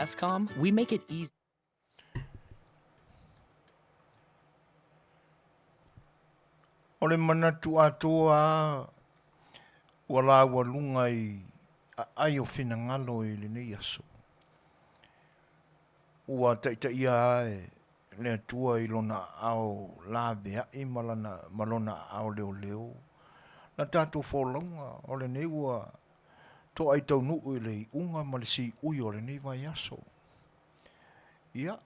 Wescom, we make it easy. O le manatu atoa a ua laualuga i aai o finagalo i lenei aso. Ua taitaia a e le Atua i Lona aao laveai ma Lana, ma Lona aao leoleo la tatou folauga o lenei ua toai taunuu i le iuga ma le siui o lenei vaiaso. Ia,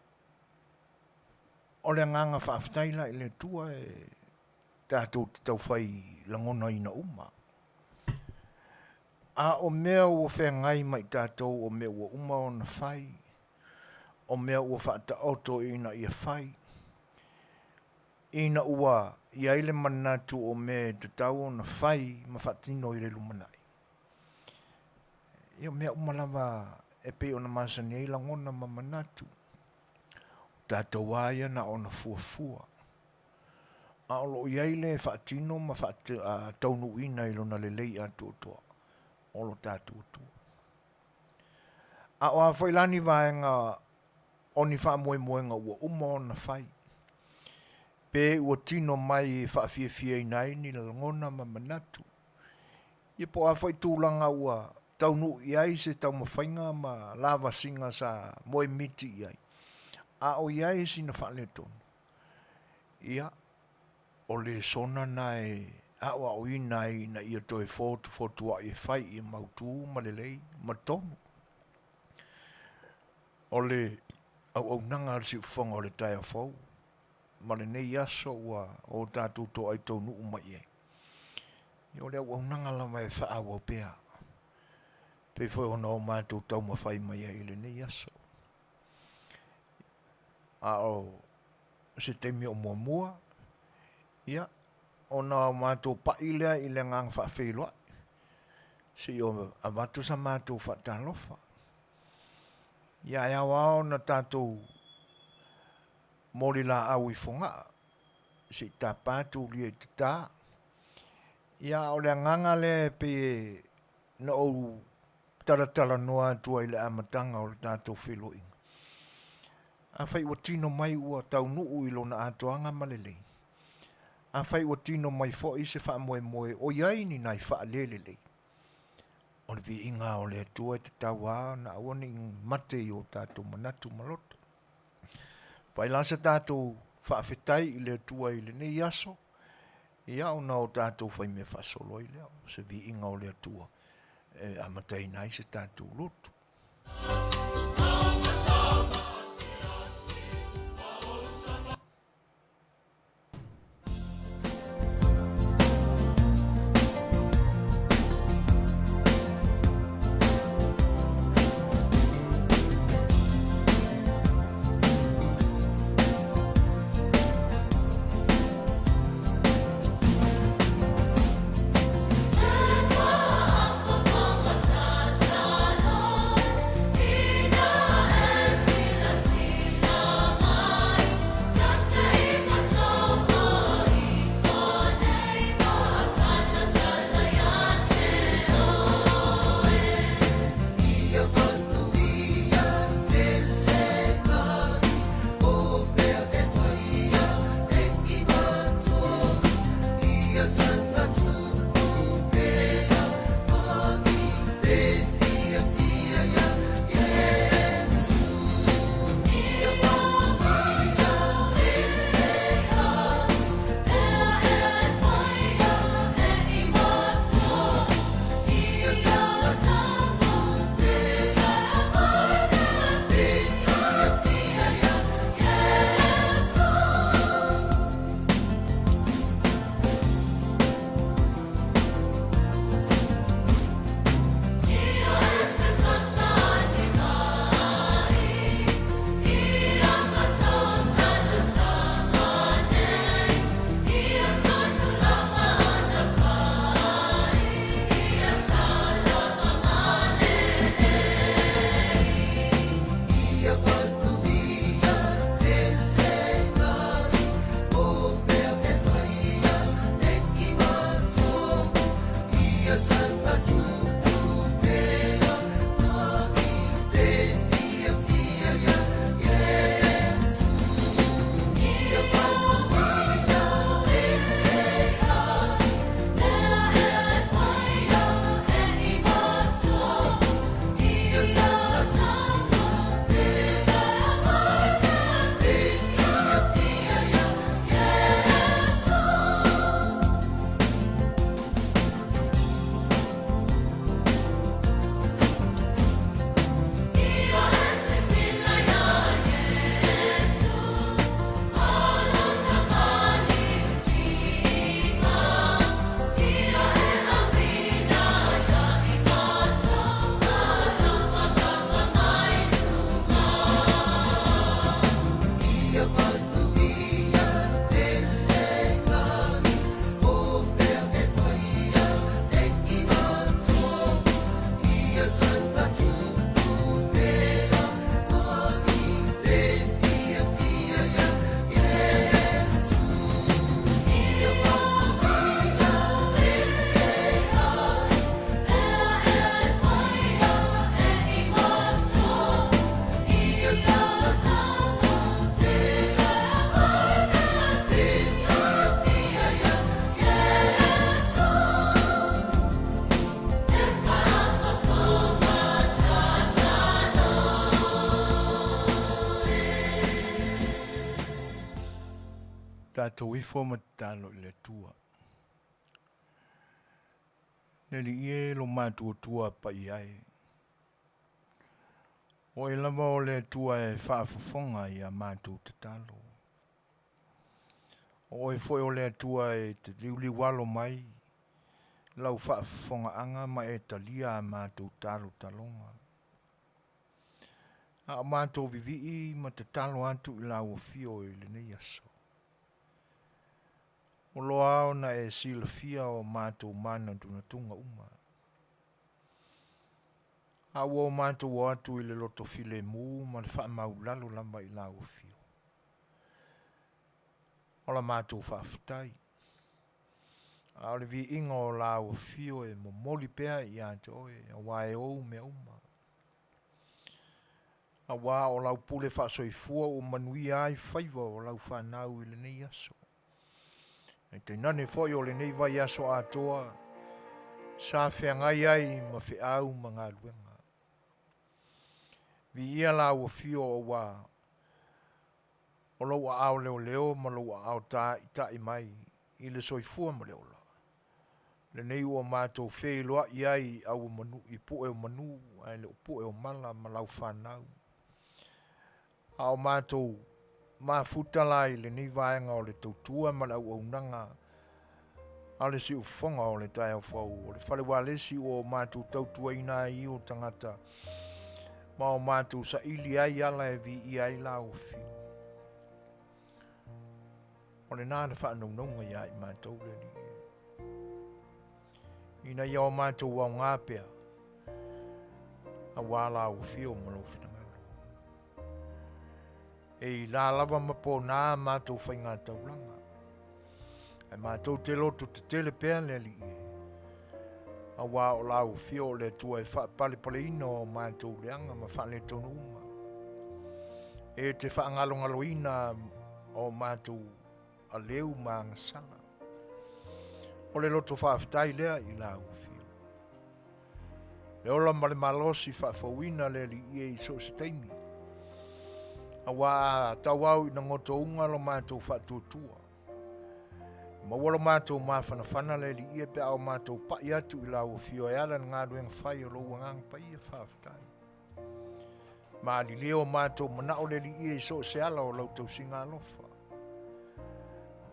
o le agaga faafetai la i le Atua e tatou te taufai lagonaina uma. A o mea ua feagai ma i tatou o mea ua uma ona fai, o mea ua faataoto ina ia fai, ina ua i ai le manatu o mea e tatau ona fai ma faatino i le lumanai. Ia o mea uma lava e pei ona masani ai lagona ma manatu, o tatou lava ia na ona fuafua. A o lo o i ai le faatino ma faataunuuina i lona lelei atoatoa o lo tatou Atua. A o a foi la ni vaega o ni faamoemoega ua uma ona fai, pe ua tino mai e faafiafiaina ai ni lagona ma manatu, ia po o a foi tulaga ua taunuu i ai se taumafaiga ma lavasiga sa moemiti i ai, a o i ai sina faaletonu, ia, o lesona na e aoaoina ai ina ia toe fotufotua'i e fai ia mautu ma lelei ma tonu. O le auaunaga a le siufofoga o le taeao fou ma lenei aso ua o tatou toai taunuu mai i ai, ia o le auaunaga lava e faaauau pea, pei foi ona o matou taumafai mai ai i lenei aso. A o se taimi o muamua, ia, ona o matou pai lea i le agaga faafeiloai, se i avatu sa matou faatalofa. Ia ae ao lava ona tatou molilaau i Fogaa se i tapa taulia i tata. Ia a o le agaga lea e pei e na ou talatalanoa atu ai i le amataga o le tatou feiloaiga, afai ua tino mai ua taunuu i lona atoaga ma lelei, afai ua tino mai foi se faamoemoe o i ai ni nai faalelelei, o le viiga o le Atua e tatau lava ona aua ne i mate i o tatou manatu ma loto. Fai la se tatou faafetai i le Atua i lenei aso, ia ona o tatou faimea faasolo ai lea, o se viiga o le Atua e amataina ai se tatou lotu. Tatou ifo ma tatalo i le Atua. Le Alii e, lo matuatua paia e, o Oe lava o le Atua e faafofoga i a matou tatalo. O Oe foi o le Atua e te liuliualo mai lau faafofogaaga ma e talia a matou talotaloga. A o matou vivii ma tatalo atu i lau afio i lenei aso, ua loa ona e silafia o matou manatunatuga uma. A ua o matou o atu i le loto filemu ma le faamaulalo lava i lau afio. O la matou faafetai. A o le viiga o lau afio e momoli pea ia te oe, aua e ou mea uma. Aua o lau pule faasoifua ua manuia ai faiva o lau fanau i lenei aso. E tainane foi o lenei vaiaso atoa sa feagai ai ma feau ma galuega. Viia lau afio aua o lou aao leoleo ma lou aao taitai mai i le soifua ma le ola. Lenei ua matou feiloai ai i auomanu, i pue o manu ae le o pue o mala ma lau fanau. A o matou mafuta la i lenei vaega o le tautua ma le auaunaga a le siufofoga o le taeao fou o le fale ualesi ua o matou tautuaina ai o tagata ma o matou saili ai ala e viia ai lau afio. O lena le faanaunauga ia i matou le Alii e. Ina ia o matou aoga pea aua lau afio ma lou finagalo. E i la lava ma pona matou faiga taulaga. Ae matou te loto tetele pea le Alii e. Aua o lau afio o le Atua e faapalepaleina o matou leaga ma faaletonu uma. E te faagalogaloina o matou aleu ma agasala. O le loto faafetai lea i lau afio. Le ola ma le malosi faafouina le Alii e i so o se taimi. Aua a tauau ina gotouga lo matou faatuatua, maua lo matou mafanafana le Alii e pe a o matou pai atu i lau afio e ala i le galuega fai o lou Agaga Paia. Faafetai. Malilie o matou manao le Alii e i so o se ala o lau tausiga alofa.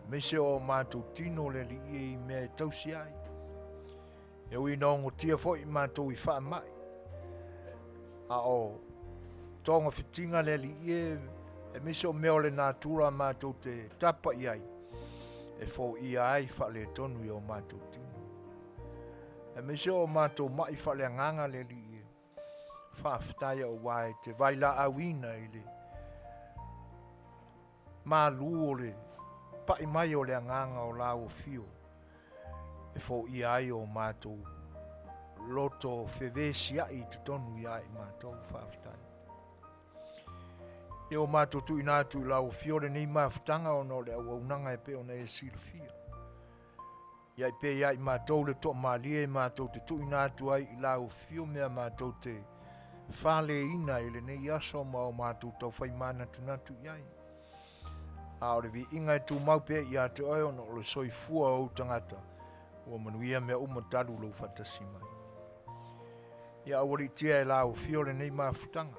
Aemaise o matou tino le Alii e i mea e tausi ai. E ui ina ogotia foi matou i faamai, a o togafitiga le Alii e, aemaise o mea o le natura matou te tapa i ai, e foia ai faaletonu i o matou tino. Aemaise o matou mai faaleagaga le Alii e, faafetai aua e te vailaauina i le malu o le pai mai o le agaga o lau afio, e foia ai o matou loto fevesiai i totonu ia i matou. Faafetai. Ia o matou tuuina atu i lau afio lenei mafutaga ona o le auaunaga e pei ona e silafia. Ia i pea ia i matou le toamalie e matou te tuuina atu ai i lau afio mea matou te faleina i lenei aso ma o matou taufai manatunatu i ai. A o le viiga e tumau pea ia te oe ona o le soifua o ou tagata ua manuia mea uma talu lou faatasi mai. Ia aualiitia e lau afio lenei mafutaga.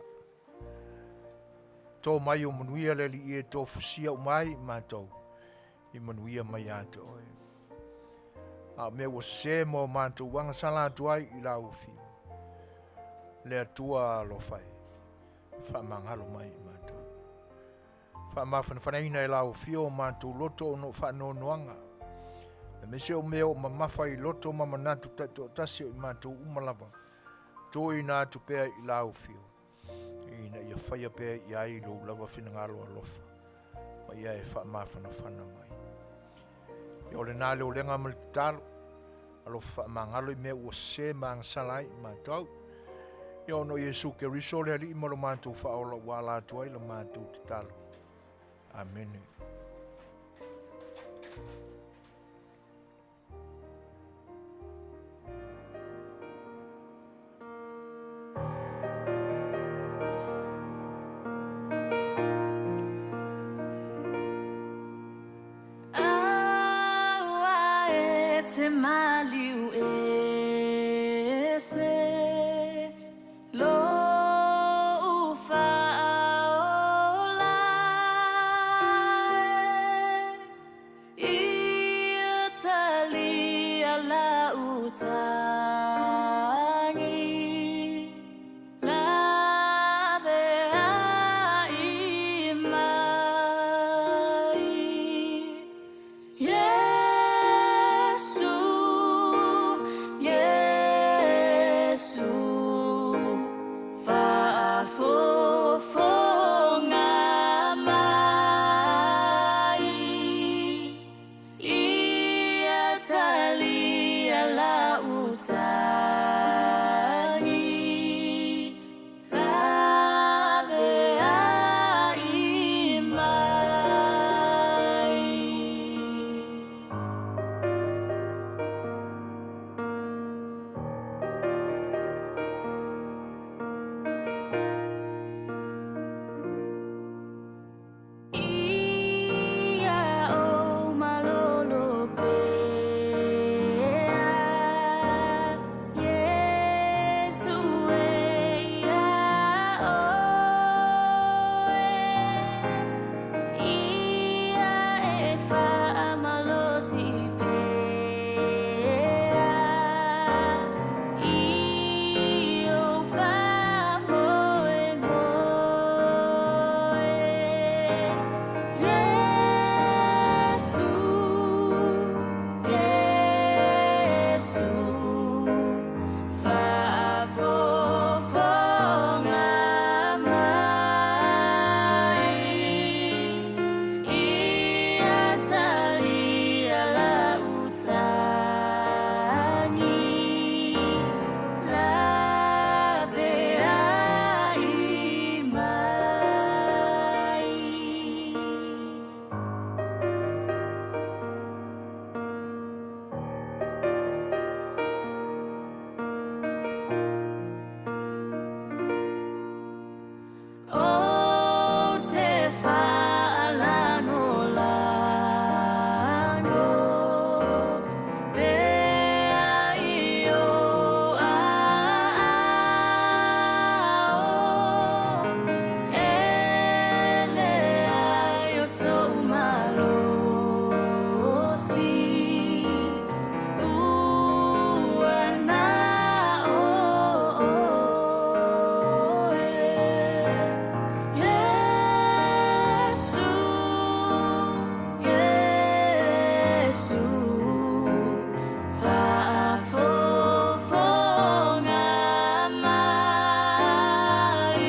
Tō mai o manuia le Alii e tofusia uma ai i matou i manuia mai ia te oe. A o mea ua sese ma o matou agasala atu ai i lau afio, le Atua alofa e, faamagalo mai i matou. Faamafanafanaina e lau afio o matou loto ona o faanoanoaga, aemaise o mea o mamafa i loto ma manatu taitoatasi o i matou uma lava, tuuina atu pea i lau afio, ina ia faia pea i ai lou lava finagalo alofa, ma ia e faamafanafana mai. Ia o lena le olega ma le tatalo, alofa faamagalo i mea ua sese ma agasala ai i matou. Ia ona o Iesu Keriso le Alii ma lo matou faaola ua ala atu ai la matou tatalo. Amene. te maliu ese Lou faaola e Ia talia lau tagi Laveai mai Iesu, Iesu Faafofoga mai Ia talia lau tagi, laveai mai. Ia ou malolo pea, Iesu e iā ʻOe. Ia e faamalosi pea i ou faamoemoe. Iesu, Iesu, faafofoga mai, ia talia lau tagi, laveai mai. Ou te faalagolago pea i ou aao, e leai o sou malosi ua na o ʻOe. Iesu, Iesu, faafofoga mai,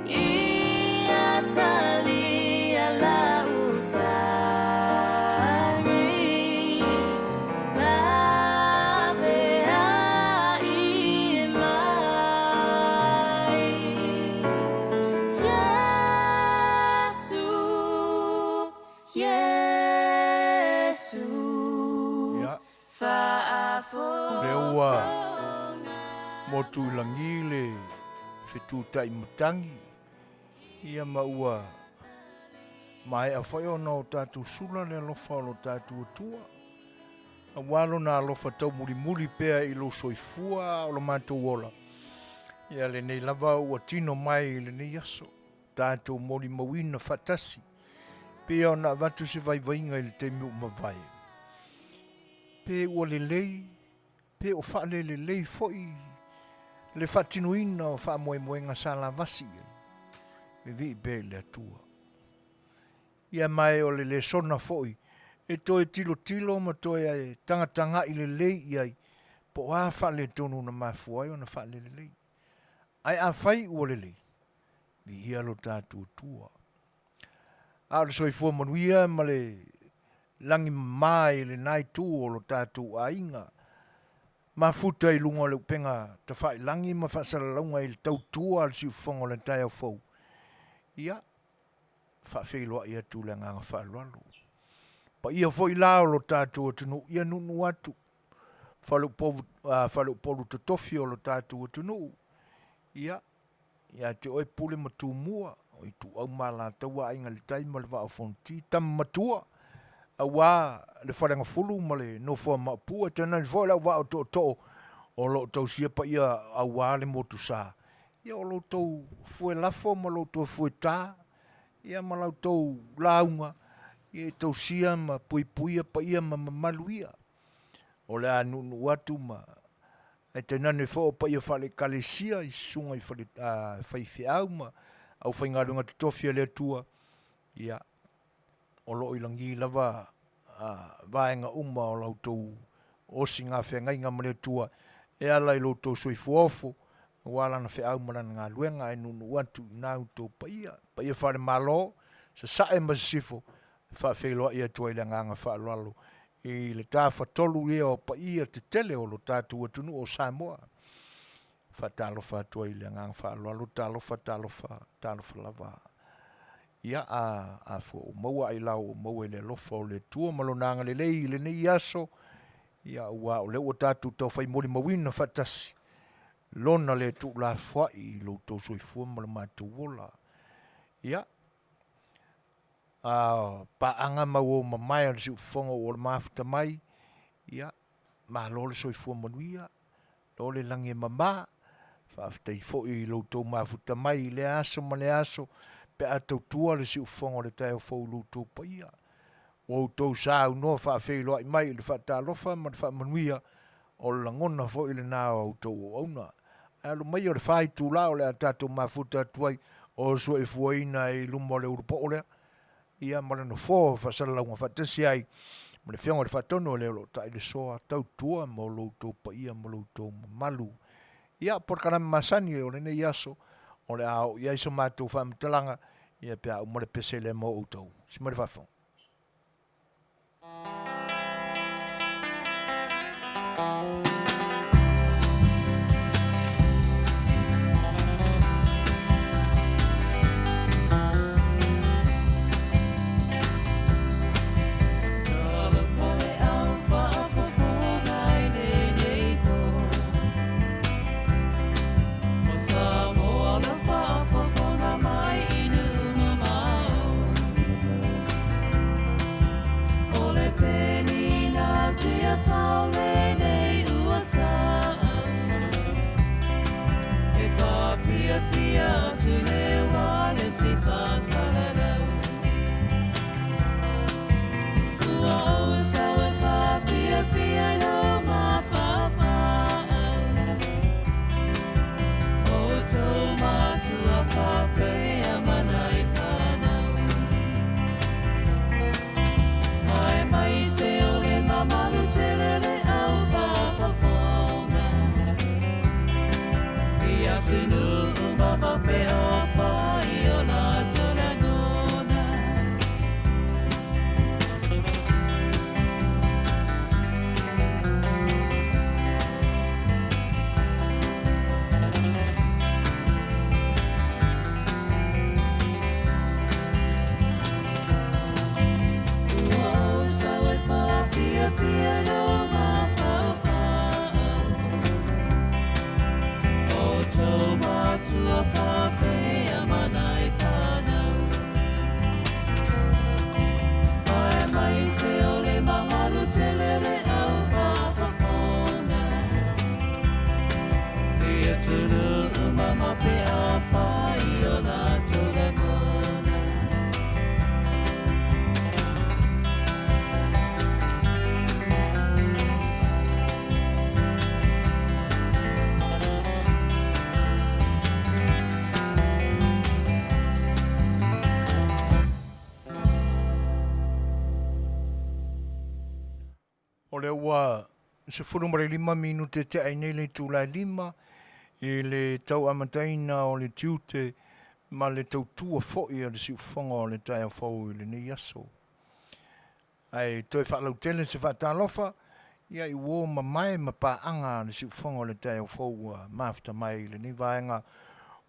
ia talia lau tagi, laveai mai. Iesu, Iesu, Ia, lea ua faafofoga motu i lagi le fetutai matagi, ia ma ua maea foi ona o tatou sula le alofa o lo tatou Atua. Aua lona alofa taumulimuli pea i lou soifua a o lo matou ola, ia lenei lava ua tino mai i lenei aso, tatou molimauina faatasi, pei ona avatu se vaivaiga i le taimi ua mavae. Pe ua lelei, pe o faalelelei foi le faatinoina o faamoemoega sa lavasi i ai, vevii pea i le Atua. Ia ma e o le lesona foi e toe tilotilo ma toe tagataga'i lelei i ai po o a faaletonu na mafua ai ona faalelelei. Ae afai ua lelei, viia lo tatou Atua. A o le soifua manuia ma le lagi mama i lena itu o lo tatou aiga, mafuta i luga o le upega tafailagi ma faasalalauga i le tautua a le siufofoga o le taeao fou, ia, faafeiloai atu le agaga faaaloalo. Paia foi la o lo tatou atunuu, ia nuunuu atu faleupolu totofi o lo tatou atunuu, ia, ia te oe Pule ma Tumua, o Ituau ma Alataua, Aiga i le Tai ma le Vaa o Fonoti, Tama Matua, Aua le Falegafulu ma le Nofoa Maopu, ae tainane foi le auvaa o tootoo o lo o tausia paia aua le motusa. Ia o lo outou fue lafo ma lo outou fue ta, ia ma la outou lauga, ia e tausia ma puipuia paia ma mamalu ia. O le a nuunuu atu ma ae tainane foi o paia faale-Ekalesia i susuga i fale, faifeau ma aufaigaluega totofi a le Atua, ia, o lo o i lagi lava vaega uma o la outou osigafeagaiga ma le Atua e ala i lo outou soifua ofo aua Lana feau ma Lana galuega. Ae nuunuu atu i ina outou paia, paia faale-Malo, Sasae ma Sisifo, e faafeiloai atu ai i le agaga faaaloalo i le tafatolu ia o paia tetele o lo tatou atunuu o Samoa. Faatalofa atu ai i le agaga faaaloalo, talofa, talofa, talofa lava. Ia, a, a fua ua maua ailao ua maua i le alofa o le Atua ma Lona agalelei i lenei aso, ia aua o lea ua tatou taufai molimauina faatasi Lona le tuulafoai i lo outou soifua ma lo matou ola. Ia, a paaga ma uo mamae a le siufofoga ua le mafuta mai, ia, malo le soifua manuia, lo le lagi e mama, faafetai foi i lo outou mafuta mai i lea aso ma lea aso, pe a tautua le siufofoga o le taeao fou i lo outou paia. Ua outou saunoa faafeiloai mai i le faatalofa ma le faamanuia, o le lagona foi lena o a outou auauna. Ae alu maia o le fa itula o le a tatou mafuta atu ai o suefuaina ai i luma o le ulupoo lea, ia ma le nofoa o faasalalauga faatasi ai ma le Afioga i le Faatonu o le o lo o tai le soa tautua mo lo outou paia ma lo outou mamalu. Ia, polokalame masani o lenei aso o le a oo i ai so matou faamatalaga, ia pe a uma le pese lea mo outou. Si mai le faafofoga. O lea ua 15 minute tea ai nei le itula e 5 i le tau amataina o le tiute ma le tautua foi a le siufofoga o le taeao fou i lenei aso. Ae toe faalautele se faatalofa ia i uo mamae ma paaga a le siufofoga o le taeao fou ua mafuta mai i lenei vaega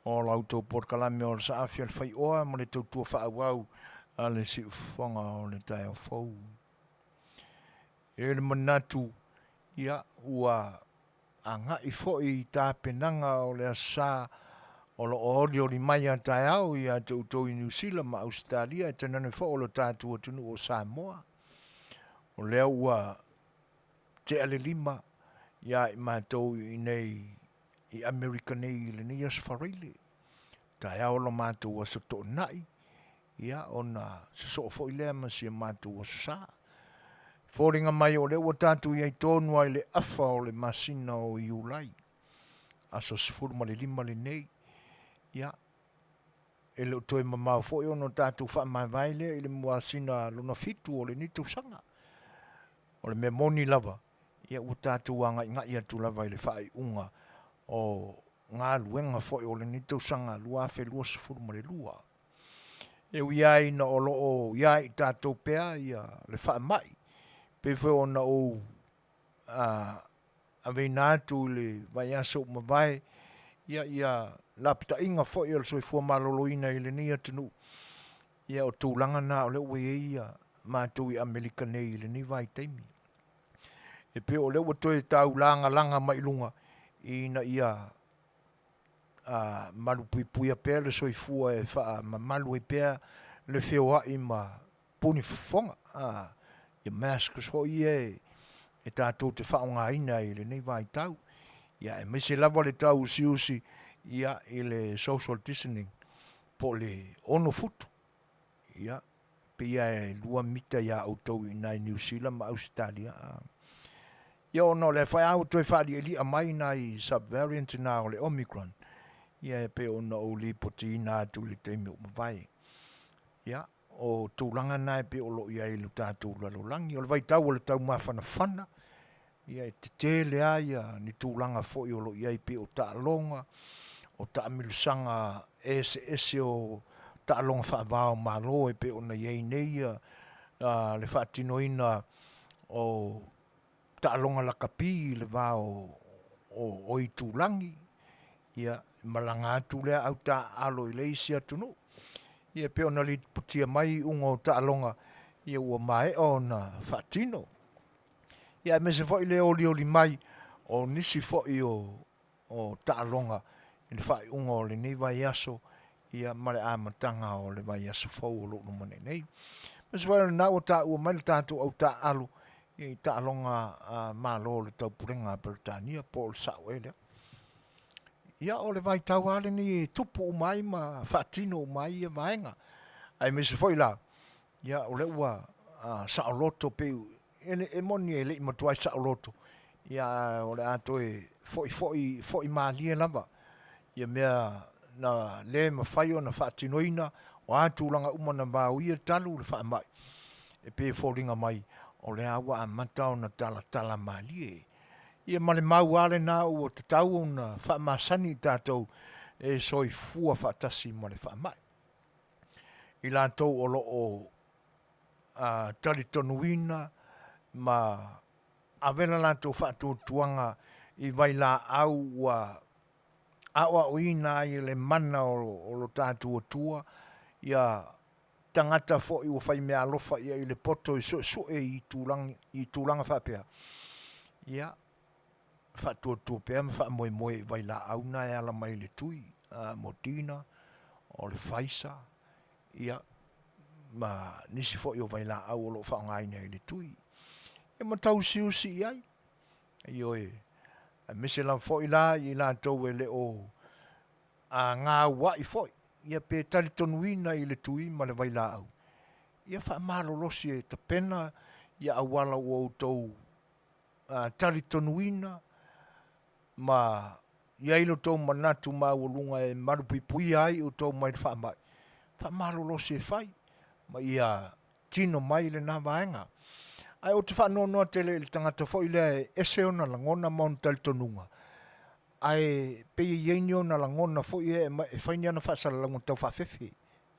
o la outou polokalame o le saafi a le faioa ma le tautua faaauau a le siufofoga o le taeao fou. E le manatu, ia, ua agai foi i tapenaga o le Aso Sa o lo o olioli mai a taeao ia te outou i Niu Sila ma Ausetalia, e tainane foi o lo tatou atunuu o Samoa. O lea ua tea le 5 ia i matou i inei i Amerika nei i lenei Aso Faraile, taeao lo matou Aso Toonai, ia ona sosoo foi lea ma si a matou Aso Sa. E foliga mai o lea ua tatou i ai tonu lava i le afa o le masina o Iulai, aso 15 lenei, ia, e le o toe mamao foi ona tatou faamavae lea i le masina lona fitu o lenei tausaga. O le mea moni lava, ia ua tatou agaigai atu lava i le faaiuga o galuega foi o lenei tausaga 2022. E ui lava ina o lo o i ai tatou pea le faamai, pei foi ona ou aveina atu i le vaiaso ua mavae ia lapataiga foi o le soifua maloloina i lenei atunuu, ia o tulaga na o lea ua i ai matou i Amerika nei i lenei vaitaimi. E pei o lea ua toe tau lagalaga mai i luga ina ia malupuipuia pea le soifua e faamamalu ai pea le feoai ma puni fofoga, ia masks foi ia e tatou te faaaogaina i lenei vaitau, aemaise lava le tauusiusi i le social distancing po o le 6 futu. Ia, pei lava e 2 mita ia outou i ina i Niu Sila ma Ausetalia. Ia ona o lea foi lava ua toe faalialia mai nai sub-variant na o le Omicron, ia e pei ona ou lipotiina atu i le taimi ua mavae. Ia, o tulaga na e pei o lo o i ai i le tatou lalolagi. O le vaitau o le taumafanafana, ia e tetele lava ni tulaga foi o lo o i ai pei o taaloga, o taamilosaga eseese o taaloga faava o Malo e pei ona i ai nei le faatinoina o taaloga lakapi i le va o itulagi, ia, e malaga atu lea au taaalo i le isi atunuu. Ia e pei ona lipotia mai iuga o taaloga, ia ua maea ona faatino. Ia aemaise foi le olioli mai o nisi foi o taaloga i le faaiuga o lenei vaiaso ia ma le amataga o le vaiaso fou o lo o lumanai nei. Aemaise foi o lena ua taua mai le tatou au taaalo i taaloga a Malo o le Taupulega a Peretania po o le sao ea lea. Ia o le vaitau lava lenei e tupu uma ai ma faatino uma ai ia vaega. Aemaise foi la, ia o lea ua saoloto pei e moni e le i matuai saoloto, ia ae o le a toe foifoi foi malie lava ia mea na le mafai ona faatinoina, o a tulaga uma na vaoia talu le faamai, e pei e foliga mai o lea ua amata ona talatala malie. Ia ma le mau lava lena ua tatau ona faamasani i tatou e soifua faatasi ma le faamai. I latou o lo o talitonuina ma ave le latou faatuatuaga i vailaau ua aoaoina ai e le mana o lo tatou Atua ia tagata foi ua faimeaalofa i ai i le poto e suesue i tulaga faapea, ia, faatuatua pea ma faamoemoe i vailaau na e ala mai i le tui, Moderna, o le Pfizer, ia, ma nisi foi o vailaau o lo o faaaogaina i le tui. Ia ma tausiusi i ai, ioe, aemaise lava foi la i latou e le o gauai foi, ia pe talitonuina i le tui ma le vailaau, ia faamalolosi e tapena ia auala ua outou talitonuina ma i ai lo outou manatu maualuga e malupuipuia ai outou mai le faamai, faamalolosi e fai ma ia tino mai lena vaega. Ae ou te faanoanoa tele i le tagata foi lea e ese ona lagona ma ona talitonuga, ae pei e i ai ni ona lagona foi ia e fai ni ana faasalalauga tau faafefe,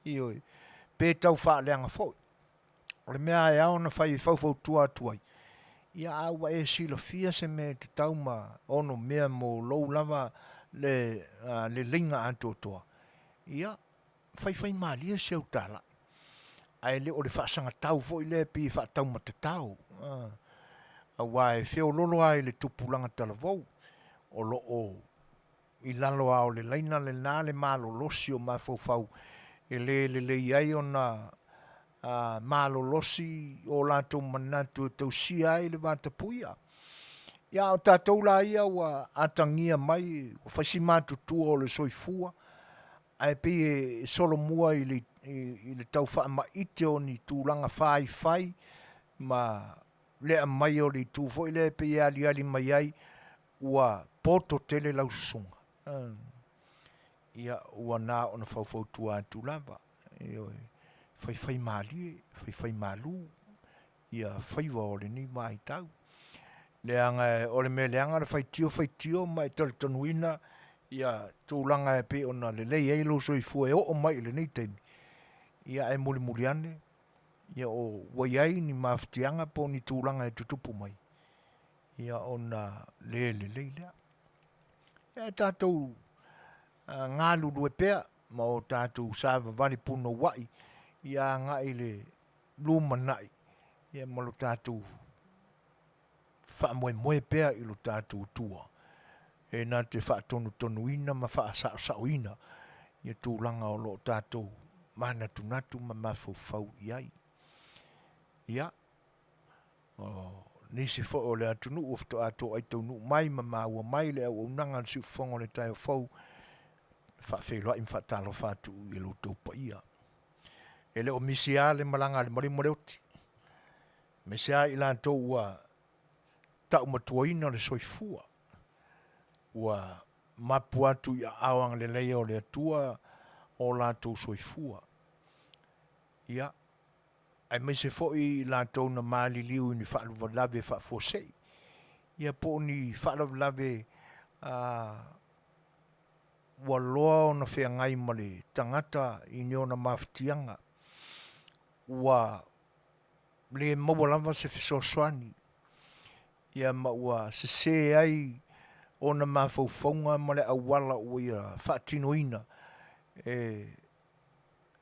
ioe, pe tau faaleaga foi. O le mea e ao ona fai e faufautua atu ai, ia a ua e silafia se mea e tatau ma onomea mo lou lava le leleiga atoatoa, ia faifaimalie si au talai, ae le o le faasagatau foi lea pei e faataumatatao, aua e feololo lava i le tupulaga talavou o lo o i lalo lava o le laina lena le malolosi o mafaufau e le lelei ai ona Malolosi o latou manatu e tausia ai le vatapuia. Ia, a o tatou la ia ua atagia mai ua fai si matutua o le soifua, ae pei e solomua i le, i le tau faamaite o ni tulaga faifai ma le aumai o le itu foi lea e pei e aliali mai ai ua poto tele lau susuga. Ia, ua na ona faufautua atu lava, ioe, faifaimalie, faifaimalu ia faiva o lenei vaitau. Leaga o le mea leaga le faitio faitio ma e talitonuina ia tulaga e pei ona lelei ai lou soifua e oo mai i lenei taimi, ia ae mulimuli ane, ia o, ua i ai ni mafatiaga po o ni tulaga e tutupu mai, ia ona le lelei lea. Ia tatou galulue pea ma o tatou savavali punouai ia agai i le lumanai ia ma lo tatou faamoemoe pea i lo tatou Atua e na te faatonutonuina ma faasaosaoina ia tulaga o lo o tatou manatunatu ma mafaufau i ai. Ia, o nisi foi o le atunuu ua faatoa toai taunuu mai ma maua mai le auaunaga a le siufofoga o le taeao fou, faafeiloai ma faatalofa atu i lo outou paia. E le o misi lava le malaga a le maliu ma le oti, aemaise lava i latou ua taumatuaina le soifua, ua mapu atu i aao agalelei o le Atua o latou soifua. Ia, aemaise foi i latou na maliliu i ni faalavelave faafuasei, ia po o ni faalavelave ua loa ona feagai ma le tagata i ni ona mafatiaga, ua le maua lava se fesoasoani, ia ma ua sese ai ona mafaufauga ma le auala ua ia faatinoina e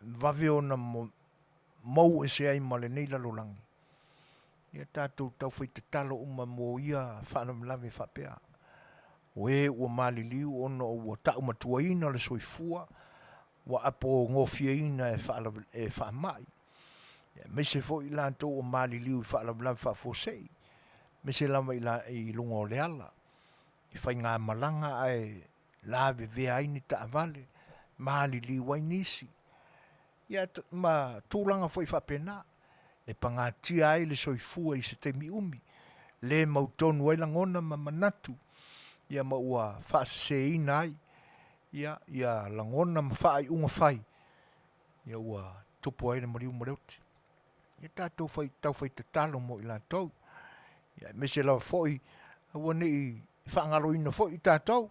vave ona mou ese ai ma lenei lalolagi, ia tatou taufai tatalo uma mo ia faalavelave faapea. O e ua maliliu ona ua taumatuaina le soifua, ua apogofieina e, e faamai, aemaise foi i latou ua maliliu i faalavelave faafuasei, aemaise lava i, la, i luga o le ala, i faigamalaga ae lavevea ai ni taavale, maliliu ai nisi, ia ma tulaga foi faapena e pagatia ai le soifua i se taimi umi, le mautonu ai lagona ma manatu, ia ma ua faaseseina ai ia, ia lagona ma faaiuga fai, ia ua tupu ai le maliu ma le oti. Ia tatou fai, taufai tatalo mo i latou, ia aemaise lava foi aua ne i faagaloina foi i tatou,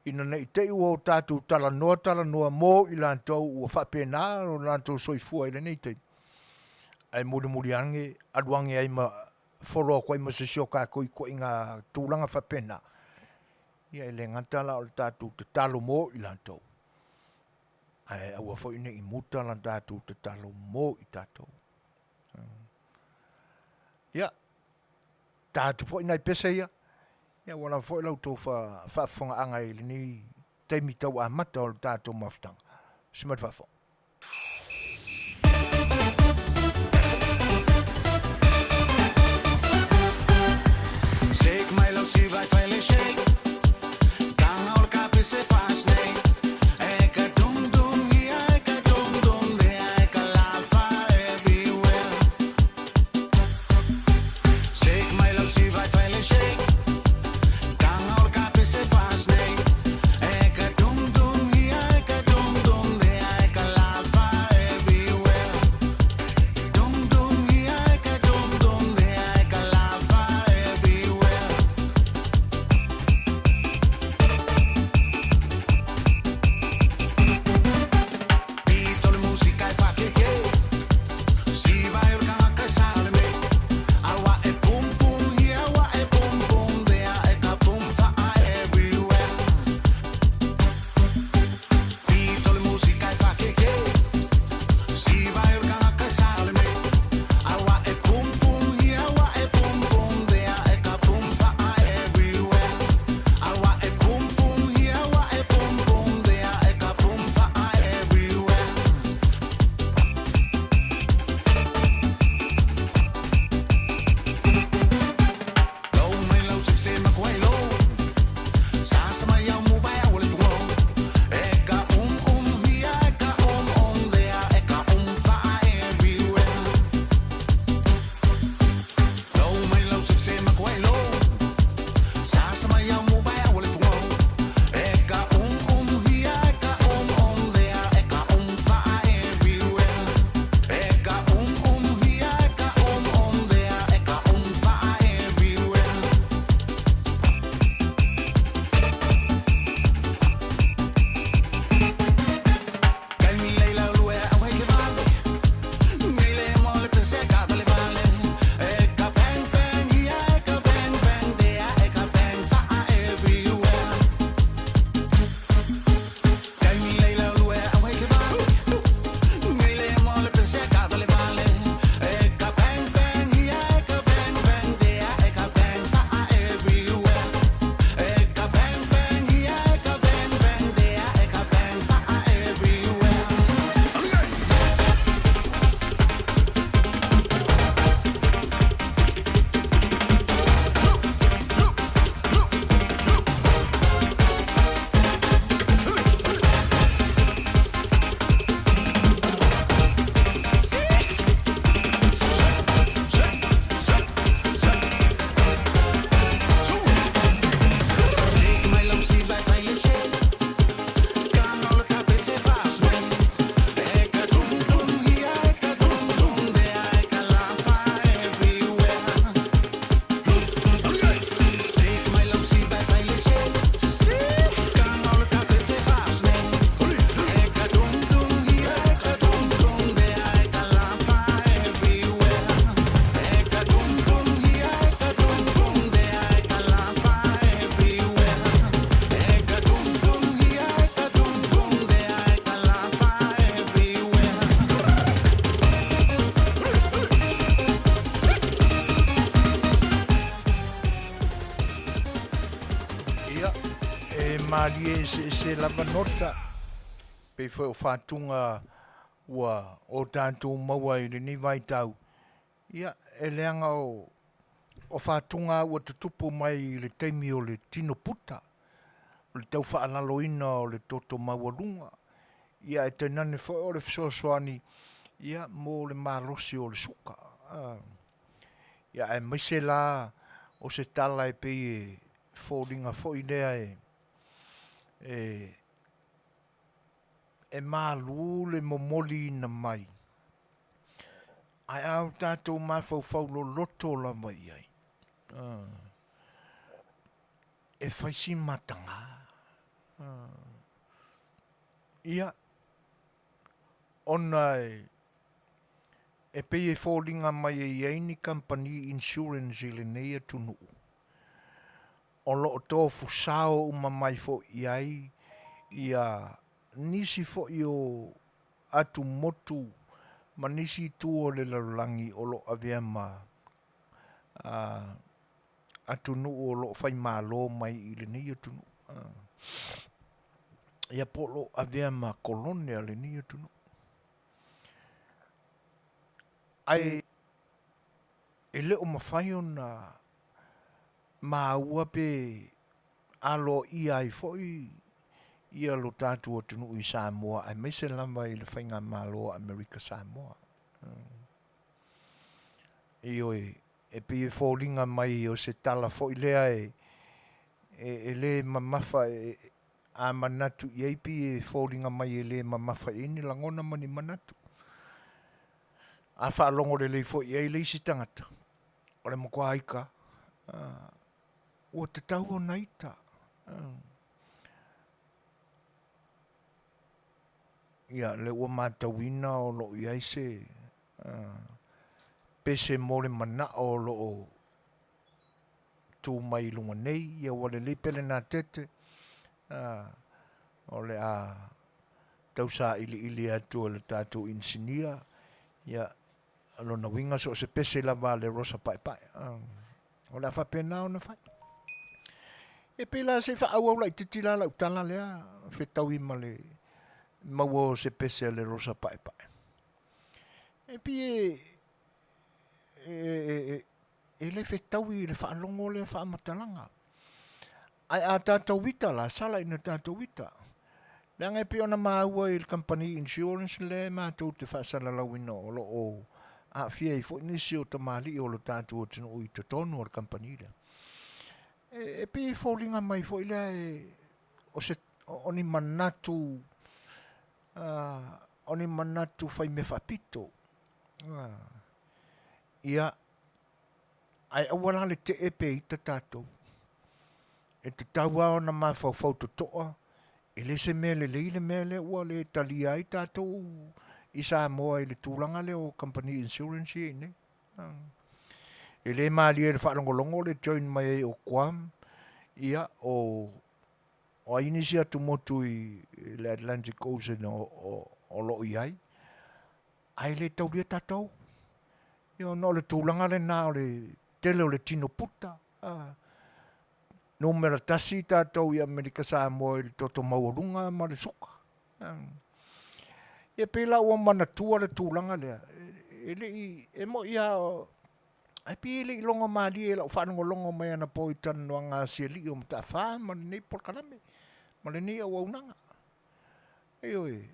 ina ne i te i ua o tatou talanoa talanoa mo i latou ua faapena lo latou soifua i lenei taimi, ae mulimuli ane alu ane ai ma folo atu ai ma se isi o tatou i ituaiga tulaga faapena, ia e le gata la o le tatou tatalo mo i latou, ae aua foi ne i muta la tatou tatalo mo i tatou. Ia, ta atu foi nai pese ia, ia ua lava foi la outou faafofogaaga i lenei taimi tau amata o le tatou mafutaga. Se mai le faafofoga. malie eseese lava nota, pei foi o fatuga ua o tatou maua i lenei vaitau, ia, e leaga o, o fatuga ua tutupu mai i le taimi o le tino puta, o le tau faalaloina o le toto maualuga, ia ae tainane foi o le fesoasoani ia mo le malosi o le suka. Ia aemaise la o se tala e pei e foliga foi lea e, e, e malu le momoliina mai, ae a o tatou mafaufau loloto lava i ai, e fai si mataga. Ia, ona e, e pei e foliga mai e i ai ni kamupani insurance i lenei atunuu o lo o tofusao uma mai foi i ai ia nisi foi o atumotu ma nisi itu o le lalolagi o lo o avea ma atunuu o lo o faimalo mai i lenei atunuu. Ia po o lo o avea ma kolone a lenei atunuu. Ae e le o mafai ona maua pe aloaia ai foi ia lo tatou atunuu i Samoa aemaise lava i le faigamalo a Amerika Samoa. Ioe, e pei e foliga mai o se tala foi lea e, e, e lē mamafa e, a manatu i ai pei e foliga mai e lē mamafa i ai ni lagona ma ni manatu. A faalogo lelei foi i ai le isi tagata, o le matua ita lava, ua tatau ona ita. Ia, lea ua matauina o lo o i ai se pese mo le manao o lo o tu mai i luga nei, ia ua lelei Pelenatete, o le a tau sailiili atu e le tatou inisinia, ia, lona uiga so o se pese lava a le Rosa Paepae, o le a faapena ona fai. E pei la se i faaauau laitiiti la lau tala lea, fetaui ma le maua o se pese a le Rosa Paepae. E pei e, e, e, e le fetaui i le faalogo lea faamatalaga. Ae a tatou ita la, sala ina tatou ita. Leaga e pei ona maua i le kamupani insurance lea matou te faasalalauina o lo o aafia ai foi nisi o tamalii o lo tatou atunuu i totonu o le kamupani lea. E, e pei e foliga mai foi lea e, o, se, o ni manatu uh, o ni manatu fai mea faapito. Uh, ia, Ae aua la le tee pe ita tatou. E tatau lava ona mafaufau totoa, e le se mea lelei le mea lea ua le talia ai tatou i Samoa i le tulaga lea o kamupani insurance ia i inei. E le malie i le faalogologo le join mai ai o Guam, ia, o, o ai nisi atumotu i le Atlantic Ocean o, o, o lo o i ai, ae le taulia tatou. Ia ona o le tulaga lena o le tele o le tino puta. A, numera tasi tatou i Amerika Samoa i le toto maualuga ma le suka. Ia pei la ua manatua le tulaga lea, e le i, e moni lava, ae pei e le i logo malie i lau faalogologo mai anapo i talanoaga a si alii o Mataafa ma lenei polokalame ma lenei auaunaga. Ioe.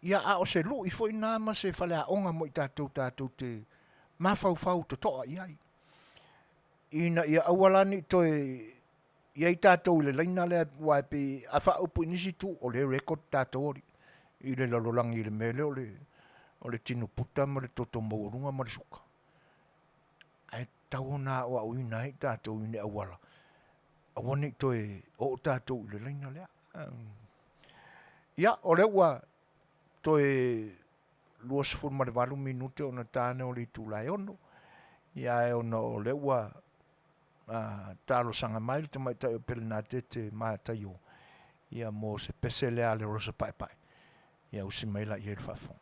Ia, a o se lui foi lena ma se faleaoga mo i tatou tatou te mafaufau totoa i ai, ina ia aua la ne i toe i ai tatou i le laina lea, aua e pei a faaupu i nisi itu, o lea e record tatou alii i le lalolagi i le mea lea o le, o le tino puta ma le toto maualuga ma le suka. Ae tatau ona aoaoina ai tatou i ni auala, aua ne i toe oo tatou i le laina lea. Ia, o lea ua toe 28 minute ona ta lea o le itula e 6. Ia ae ona o lea ua talosaga mai le tamaitai o Pelenatete Mataio ia mo se pese lea a le Rosa Paepae. Ia usi mai la i ai le faafofoga.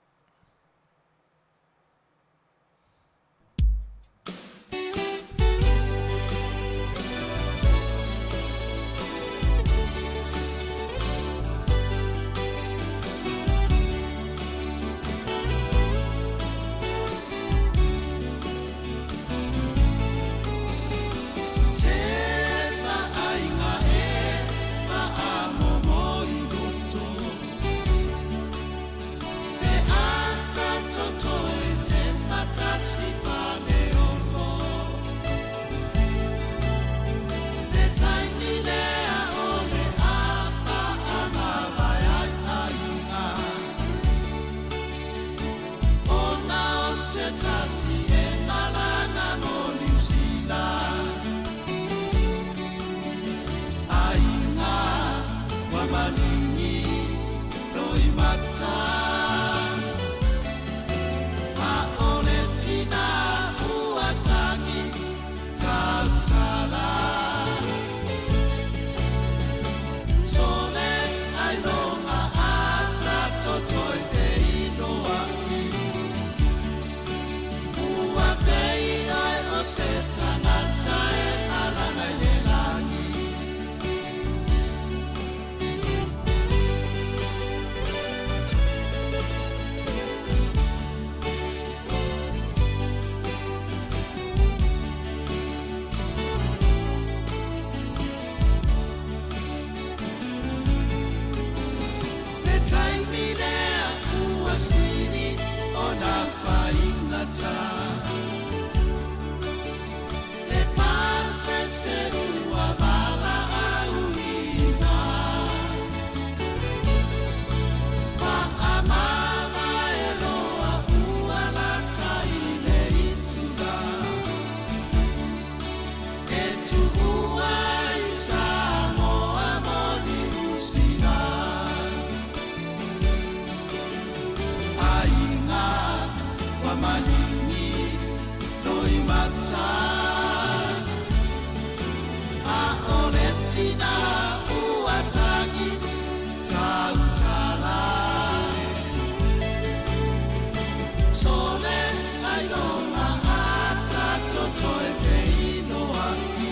se tasi e malaga mo Niu Sila. Aiga ua maligi loimata. ʻAʻole tina ua tagi tautala. Sole ailoga ata totoi feinoaʻi. Ua pei ʻoe o se tagata e malaga i le lagi. Le taimi lea ua sili ona faigata. Le pasese ua valaauina. Paʻamavae loa ua lata i le itula. E tuua ai Samoa mo Niu Sila. Aiga ua maligi loimata. ʻAʻole tina ua tagi tautala. Sole ailoga ata totoe feinoaʻi.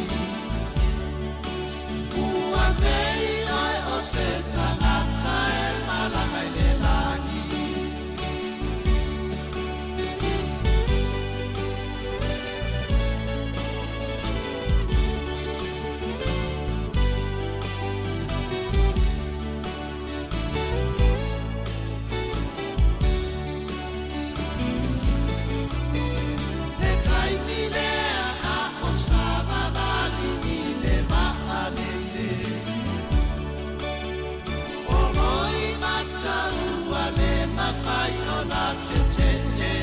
Ua pei ʻoe o se tagata e malaga i le lagi. Le taimi lea a o savavali i le vaalele. O loimata ua le mafai ona teteʻe.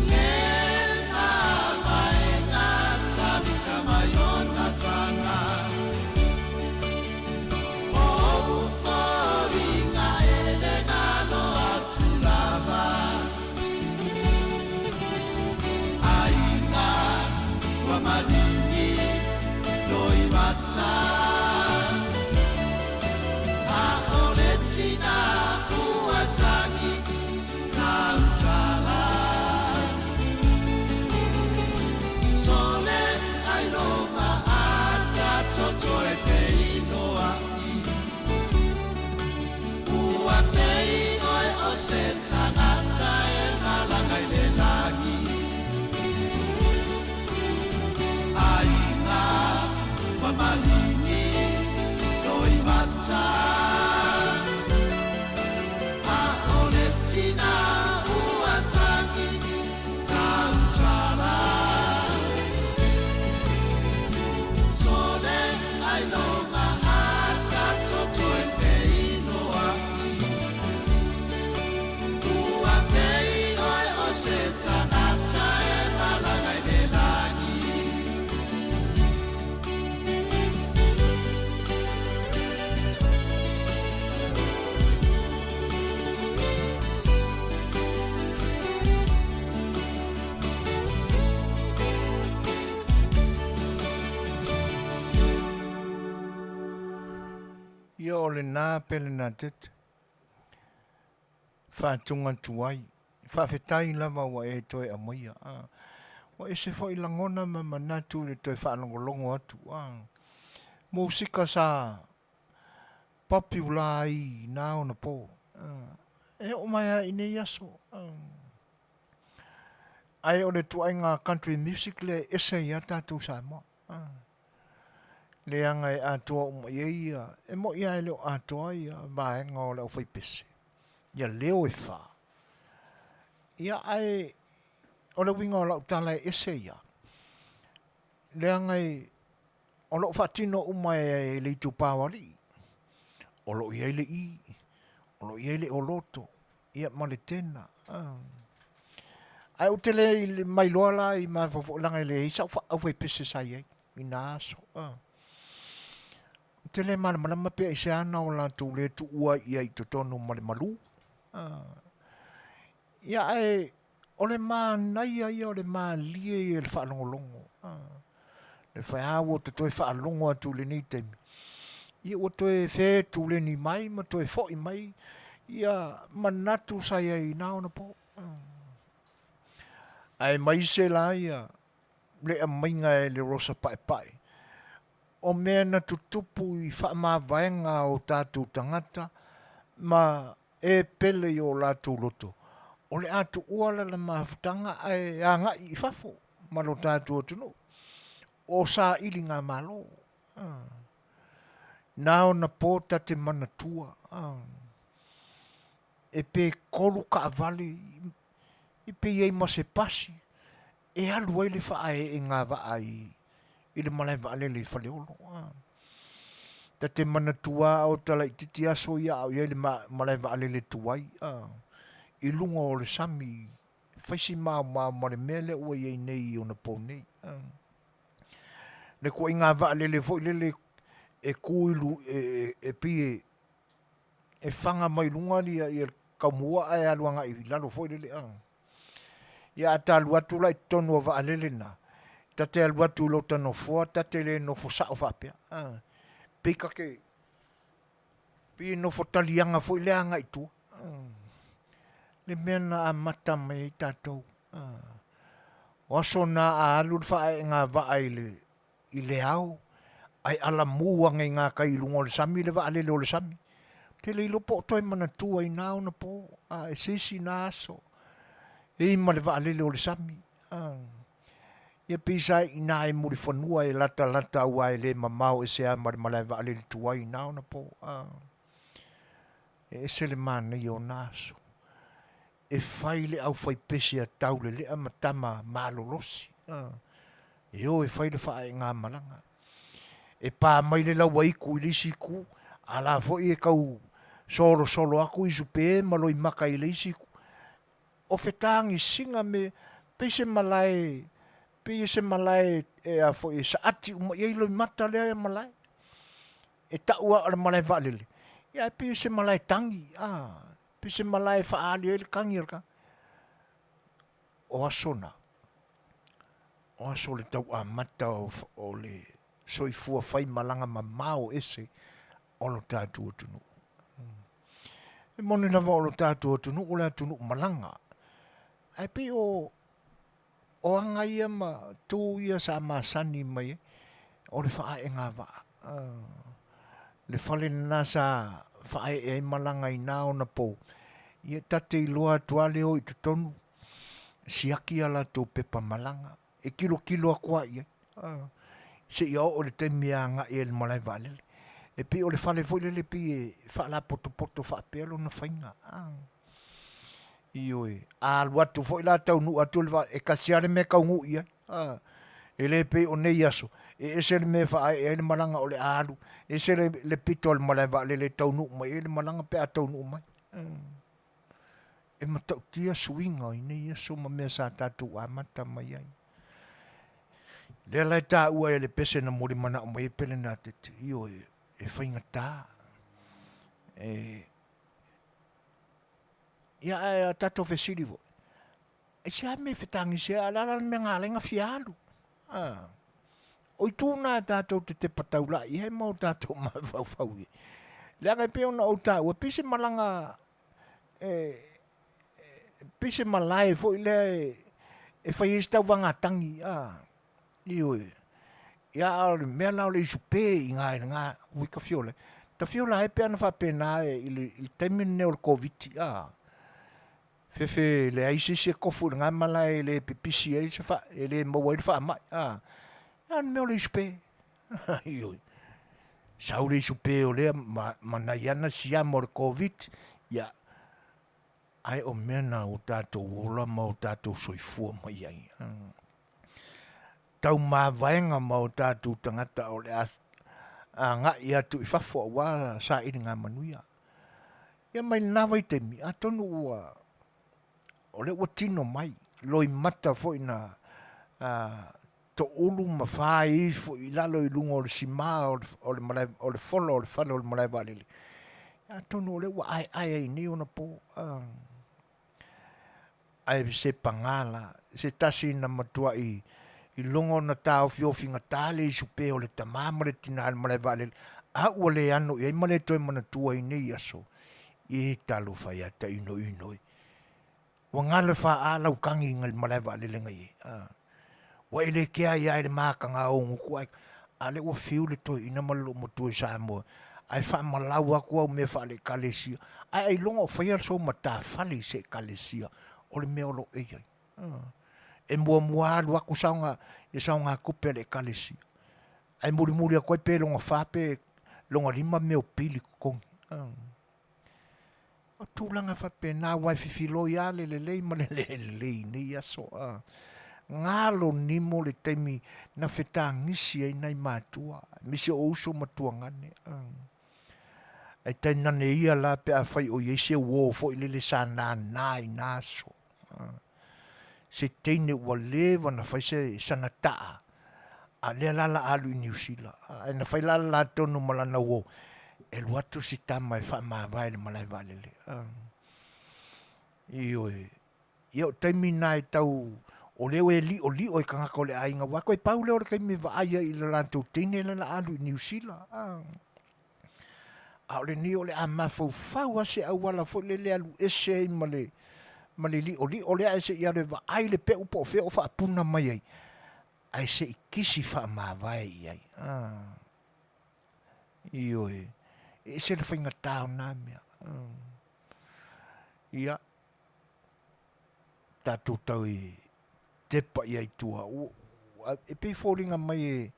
Le mavaega Tavita ma Ionatana. O ou foliga e le galo atu lava. Aiga ua maligi loimata. ʻAʻole tina ua tagi tautala. Sole ailoga ata totoe feinoaʻi. Ua pei ʻoe o se tagata e malaga i le lagi. Aiga ua maligi loimata. ʻAʻole tina ua tagi tautala. Sole ailoga ata totoe feinoaʻi. Ua pei ʻoe o se tagata e malaga i le lagi. Ia o lena Pelenatete, faatuga tuai, faafetai lava ua e toe aumaia. A, ua ese foi lagona ma manatu i le toe faalogologo atu. A, musika sa popular ai na ona po. A, e oo mai lava i nei aso. A, ae o le tuaiga country music lea e ese ai lava tatou Samoa. A, leaga e atoa uma i ai ia, e moi lava e le o atoa ia vaega o le aufaipese, ia leo e fa. Ia ae o le uiga o lau tala e ese ia, leaga e o lo o faatino uma e le itupa o alii. O lo o i ai le i, o lo o i ai le oloto. Ia ma le tena. Ae ou te le mailoa la i mafaufau leaga e leai sau aufaipese sa i ai i na aso. Ou te le malamalama pe aisea na o latou le tuua ai i ai i totonu ma le malu. Ia ae o le manaia ia o le malie ia i le faalogologo. Le fai a ua toe faalogo atu i lenei taimi, ia ua toe fetuleni mai ma toe foi mai ia manatu sa i ai i na ona po. Aemaise la ia le aumaiga e le Rosa Paepae o mea na tutupu i faamavaega a o tatou tagata ma e pele i o latou loto, o le a tuua lana mafutaga ae agai i fafo ma lo tatou atunuu, o sailigamalo. Na ona po ta te manatua e pe kolu taavale pe i ai ma se pasi e alu ai le faaeegavaa i le malae vaalele i Faleolo. Ta te manatua a o ta laitiiti aso ia a o i ai le malae vaalele tuai i luga o le sami fai si maomao ma le mea lea ua i ai nei i ona po nei. Le ituaiga vaalele foi lele e tu i e pei e e faga mai luga ia le taumua ae alu agai i lalo foi lele. Ia a ta alu atu la i totonu o vaalele na, ta te alu atu i lota nofoa ta te le nofo sao faapea. Pei ta te, pei e nofo taliaga foi lea agai i tua. Le mea na amata mai ai tatou. O aso na a alu le faaeega vaa i le i le ao, ae alamu ane i gatai i luga o le sami le vaalele o le sami. Ou te le iloa po o toe manatua i na ona po, a e se isi na aso, e i ma le vaalele o le sami. A, ia pei sa i ina e Mulifanua e latalata aua e le mamao ese lava ma le malae vaalele tuai i na ona po. A, e ese le manaia o na aso. E fai le aufaipese a Taulelea ma tama malolosi, e o e fai le faaegamalaga. E pa mai le lauaitu i le isi itu, a la foi e tau solosolo atu Isupe ma Loimata i le isi itu. O fetagisiga me pei se malae, pei se malae e a foi e saati uma i ai Loimata lea e malae. E tau lava o le malae vaalele, ia ae pei o se malae tagi, a, pei se malae e faaali ai le tagi a le tagata. O aso na, o aso o le tau amata o le soifua faimalaga mamao ese o lo tatou atunuu. E moni lava o lo tatou atunuu o le atunuu malaga, ae pei o O aga ia ma tu ia sa masani mai ai, o le faaeega vaa. Le fale lena sa faaee ai malaga i na ona pou, ia ta te iloa atu lava le o i totonu, siaki a latou pepa malaga, e tilotilo atu lava i ai, seia oo i le taimi e agai ai i le malae vaalele. E pei o le fale foi lele pei e faalapotopoto faapea lona faiga. Ioe, a alu atu foi la taunuu atu le vaa, e tasi lava le mea e taunuu i ai. A, e le pei o nei aso, e ese le mea e faaee ai le malaga o le a alu, ese le, le pito o le malae vaalele e taunuu mai ai le malaga pe a taunuu mai. E matautia suiga i nei aso ma mea sa tatou amata mai ai. Lea la e taua e le pese na mulimanao mai ai Pelenatete, ioe, e faigata. E, Ia ae a tatou fesili foi, aisea mea e fetagisi ai, a o le a la le mea na ala ai ona fia alu? A, o itu na tatou te tepa taulai i ai ma o tatou mafaufau i ai. Leaga e pei ona ou taua, pei se malaga e pei se malae foi lea e fai ai se tauvaga tagi, a, ioe. Ia a o le mea la o le isupe i ina i lena ui ta fiola ai. Ta fiola ai pe ana faapena i le taimi lenei o le Koviti a, fefe leai se isi e tofu i lena malae e le pipisi ai se fa, e le maua ai le faamai a. A o le mea o le isupe, ioe. Sau le isupe o lea ma, ma nai ana siama o le Koviti, ia, ae o mea na ua tatou ola ma o tatou soifua mai ai. Taumavaega ma o tatou tagata o le a agai atu i fafo aua sailiga manuia. Ia mai lena vaitaimi, atonu ua o lea ua tino mai loimata foi na toulu ma fai ifo i lalo i luga o le simā o le malae o le fola o le fale o le malae vaalele. Atonu o lea ua aeae ai nei ona po. Ae se pagā la, se tasi na matuai iloga ona taofiofigata le isupe o le tamā ma le tinā i le malae vaalele, a ua le ano i ai ma le toe manatua i nei aso, e talofa ia tainoino e. Ua galo e faa lau kagi i le malae vaalele na i ai. Ua e le kea ai lava i le mataga o gutu ae a lea ua fiu le toeaina ma le loomatua i Samoa ae faamalau atu au mea faale-ekalesia ae ailoga o faia sou matafale i se ekalesia o le mea o lo o e i ai. E muamua alu atu saoga ia saogatupe a le ekalesia ae mulimuli atu ai pe lona fa pe lona lima mea o pili totogi. O tulaga faapena aua e fifiloi lava le lelei ma le le lelei i nei aso. Galo nimo le taimi na fetagisi ai nai matua, aemaise o uso ma tuagane. Ae tainane ia la pe afai o i ai se uo foi lele sa nana i na aso. Se teine ua leva ona fai se sana taa, a lea la la alu i Niu Sila. Ae na fai la le la tonu ma lana uo, e alu atu si tama e faamavae i le malae vaalele. Ioe. Ia o taimi na e tau, o lea e liolio e tagata o le aiga, aua toe pau lea o le taimi e vaai ai i le latou teine lea la alu i Niu Sila. A o lenei o le a mafaufau lava se auala foi lele e alu ese ai ma le ma le liolio lea ae se i alu e vaai le peu po o fea o faapuna mai ai, ae se i kisi faamavae i ai. Ioe, e ese le faigata o na mea. Ia, tatou tau i tepa i ai i tua, e pei e foliga mai e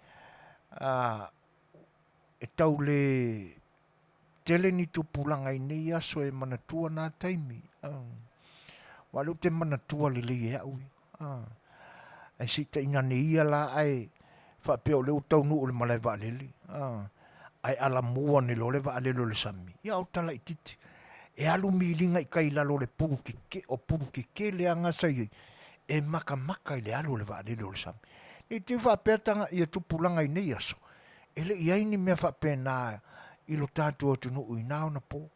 e tau le tele ni tupulaga i nei aso e manatua nā taimi. Aua o lea ou te manatua lelei e au ia. Ae se i tainane ia la ae faapea o lea ua taunuu i le malae vaalele, ae alamua ane loa le vaalele o le sami, ia o tala itiiti. E alu miliga i tai i lalo o le pulu keke, o pulu kekele lava na sa i ai, e makamaka i le alu o le vaalele o le sami. Ne i te i faapea taga ia tupulaga i nei aso, e le i ai ni mea faapena i lo tatou atunuu i na ona po.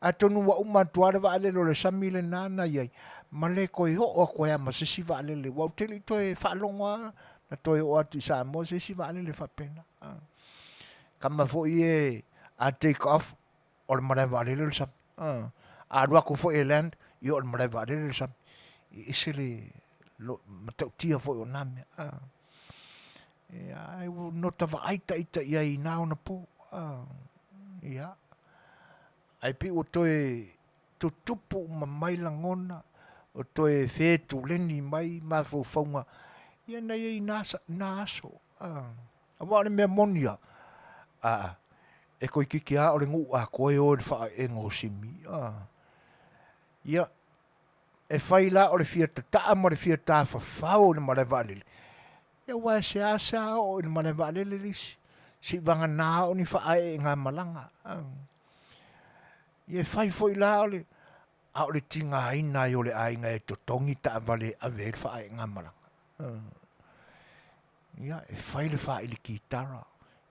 Atonu ua uma atu lava le vaalele o le sami lena na i ai, ma le toe oo atu ai lava ma se isi vaalele, aua ou te le i toe faalogo lava na toe oo atu i Samoa se isi vaalele faapena. Tama foi ia a take off, o le malae vaalele o le sami. A alu atu foi e land, ia o le malae vaalele o le sami. E ese le matautia foi o na mea. Ia, ai ua no ta vaai ita i ai i na ona po. Ia, ae pei ua toe tutupu uma mai lagona, ua toe fetuleni mai mafaufauga, ia na i ai i na aso. Aua o le mea moni lava, aa, e toeitiiti lava o le nuu atoa e o i le faaeega o Simi. Ia, e fai la o le fia tataa ma le fia tafafao i le malae vaalele, ia aua e seasea oo i le malae vaalele le isi, seivagana oo ni faaeegamalaga. Ia e fai foi la o le, a o le tigaina ai o le aiga e totogi taavale e ave ai le faaeegamalaga. Ia, e fai le faili kitara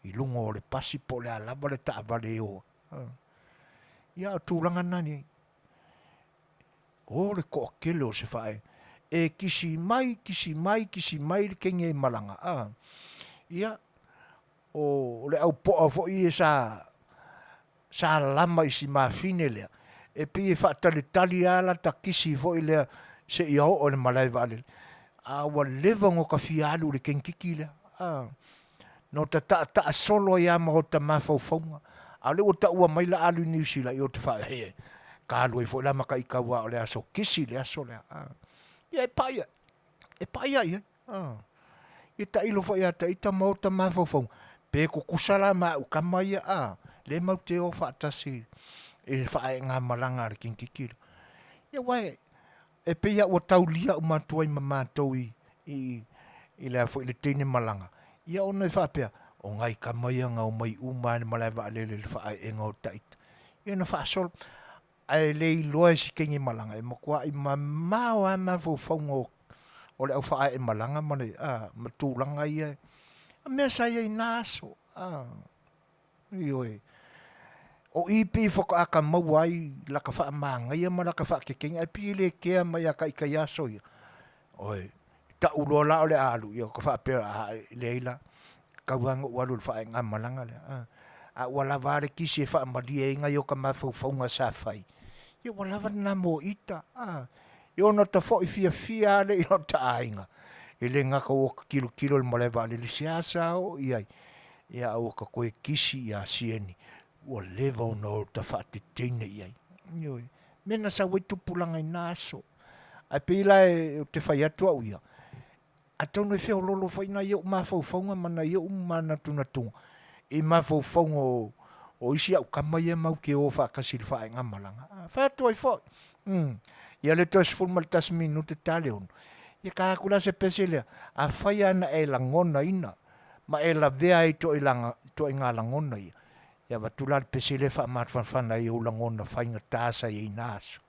i luga o le pasi po o le a lava le taavale e o ai. Ia, o tulaga na nei. O le toatele o se faaeega. E kisi mai, kisi mai, kisi mai le kenge e malaga. A. Ia, o le au poa foi ia sa sa lama i si mafine lea, e pei e faatalitali lava lata kisi foi lea seia oo i le malae vaalele, a ua leva ona ota fia alu i le kenikiki lea, a. Na ota taataa solo ai lava ma ota mafaufauga, a o lea ua taua mai la alu i Niu Sila, ia ou te faa, he, ka alu ai foi la ma taita aua o le aso kisi le aso lea, a. Ia e pai, e pai lava i ai. Ia tailo foi ia ita ma ota mafaufauga, pe tutusa la ma au tama ia, a, lea matou te o faatasi i le faaegamalaga a le kinikiki lea. Ia aua e, e pei lava ua taulia uma atu ai ma matou i, i, i le a foi le teine malaga, ia ona e faapea, o nai tama ia na omai uma lava i le malae vaalele i le faaeega o ita. Ia na faasolo. Ae le iloa e si kegi malaga, e matuai mamao lava mafaufauga o o le au faaee malaga ma le a ma tulaga ia a mea sa i ai na aso a ioe o i pei faatoa ka maua ai laka faamagaia ma laka faakekega ae pei e le kea mai ia taitai aso ia oi tau loa la o le a alu ia ka faapea a leai la tau lava ona ou alu i le faaeega malaga lea a a ua lava a le kisi e faamalie ai nai o ta mafaufauga sa fai ia ua lava lena mo ita a Ia ona ta foi fiafia lava lea i lota aiga, e le gata ua ta tilotilo i le malae vaalele seasea oo i ai, ia a ua ta toe kisi ia Sieni, ua leva ona ota faateteine i ai. Ioe. Mea na sau ai tupulaga i na aso. Ae pei la ou te fai atu au ia, atonu e feololo foi nai ou mafaufauga ma nai ou manatunatuga i mafaufauga o, o isi au tama ia matou te o faatasi i le faaegamalaga. Fai atu ai foi, ia le toe 11 minute ta le ono, ia ta atu la se pese lea, afai lava na e lagonaina ma e lavea ai i ituaiga lagona ia, ia avatu la le pese lea e faamafanafana ai i ou lagona faigata sa i ai i na aso.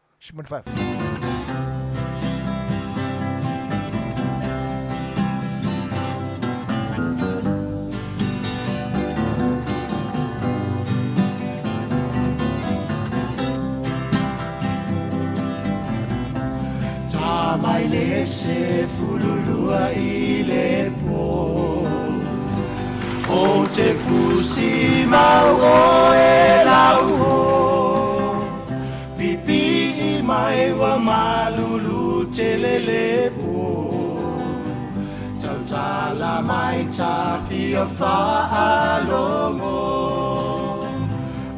Ta mai le 12 i le po O te fusi mau oe lau o Pipii mai ua malulu tele le po Tautala mai ta fia faalogo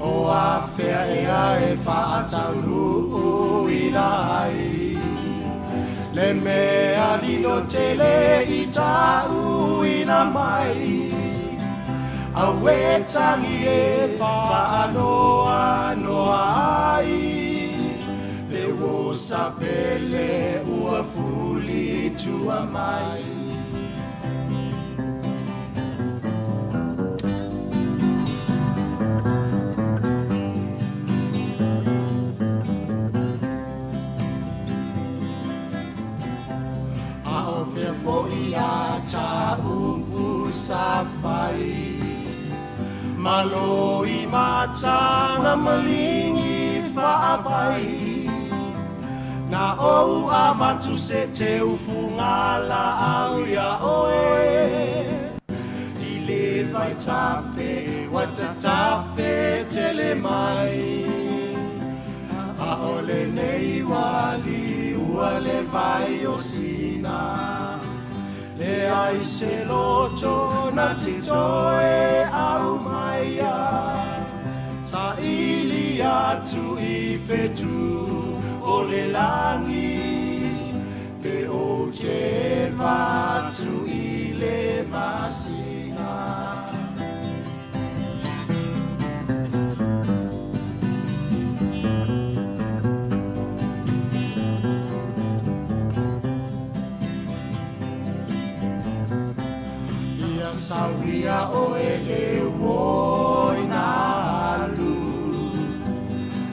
O afea ea e faataunuuina ai Le mea lilo tele i tauina mai Auē tangi e faanoanoa ai Le uosa pele ua fuli tua mai. A o fea foi a ta upu sa fai Malo i matanga malingi faapai Na ou avatu se teufuga laau ia oe I le vaitafe ua tatafe tele mai A o lenei ua liua le vai o Sina Leai se loto na titoe aumaia Saili atu i whetū o le langi Pe ou te avatu i le masina. Ia sauia oe le uo i nā alu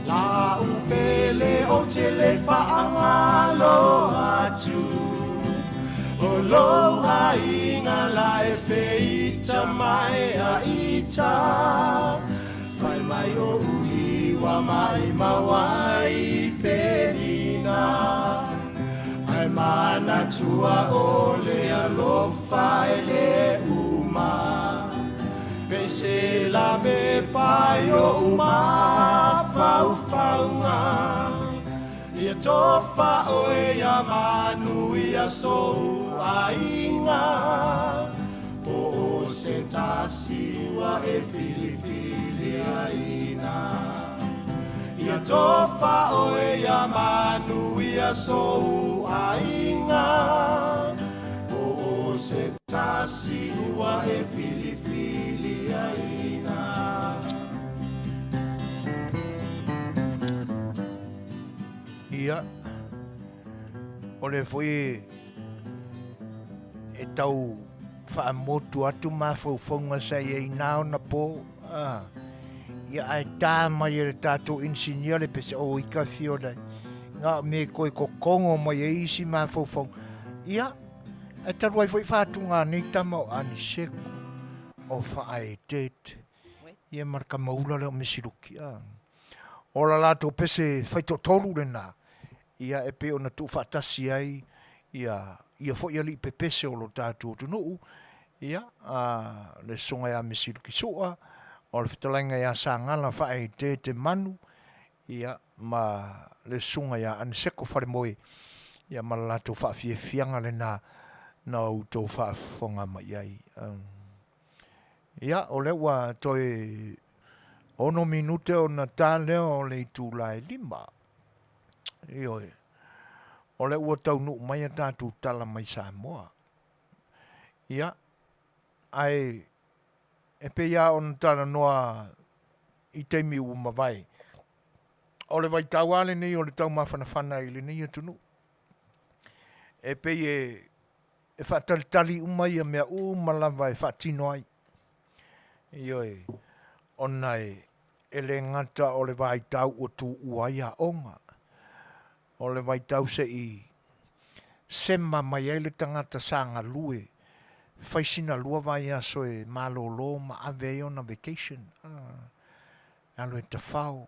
Lāu pele ou te le faagalo atu O lou aiga la e feita mai a ita Fai mai o uiwa mai mau ai penina Ai manatua o le alofa e le uma Pei se la me pai o mafaufauga Ia tofa oe ia manuia sou aiga Po o se tasi ua e filifiliaina Ia tofa oe ia manuia sou aiga Po o se tasi ua e filifiliaina. Ia, o lea foi e tau faamotu atu mafaufauga sa i ai na ona po, a, Ia ae tā mai e le tatou inisinia le pese, oi ka fio nei, na o mea e toe totogo mai ai isi mafaufauga. Ia, ae talu ai foi faatuga a nei tama o Aniseko, o Faaeteete, ia ma le tamaula lea o Mesiluki, a. O la latou pese faitoatolu lena, ia e pei ona tuufaatasi ai ia ia foi alii pepese o lo tatou atunuu, ia, a, le Susuga ia Mesiluki Sua, o le fetalaiga ia Sagala Faaeteete Manu, ia, ma le Susuga ia Aneseko Falemoe, ia ma le latou faafiafiaga lena na outou faafofoga mai ai. Ia, o lea ua toe 6 minute ona ta lea o le itula e 5. Ioe. O lea ua taunuu mai a tatou tala mai Samoa. Ia, ae e pei lava ona talanoa i taimi ua mavae, o le vaitau lava lenei o le taumafanafana i lenei atunuu. E pei e e faatalitali uma ia mea uma lava e faatino ai. Ioe, ona e le gata o le vaitau ua tuua ai aoga, o le vaitau se i sema mai ai le tagata sa galue, fai sina lua vaiaso e malolo ma ave ai ona vacation, e alu e tafao.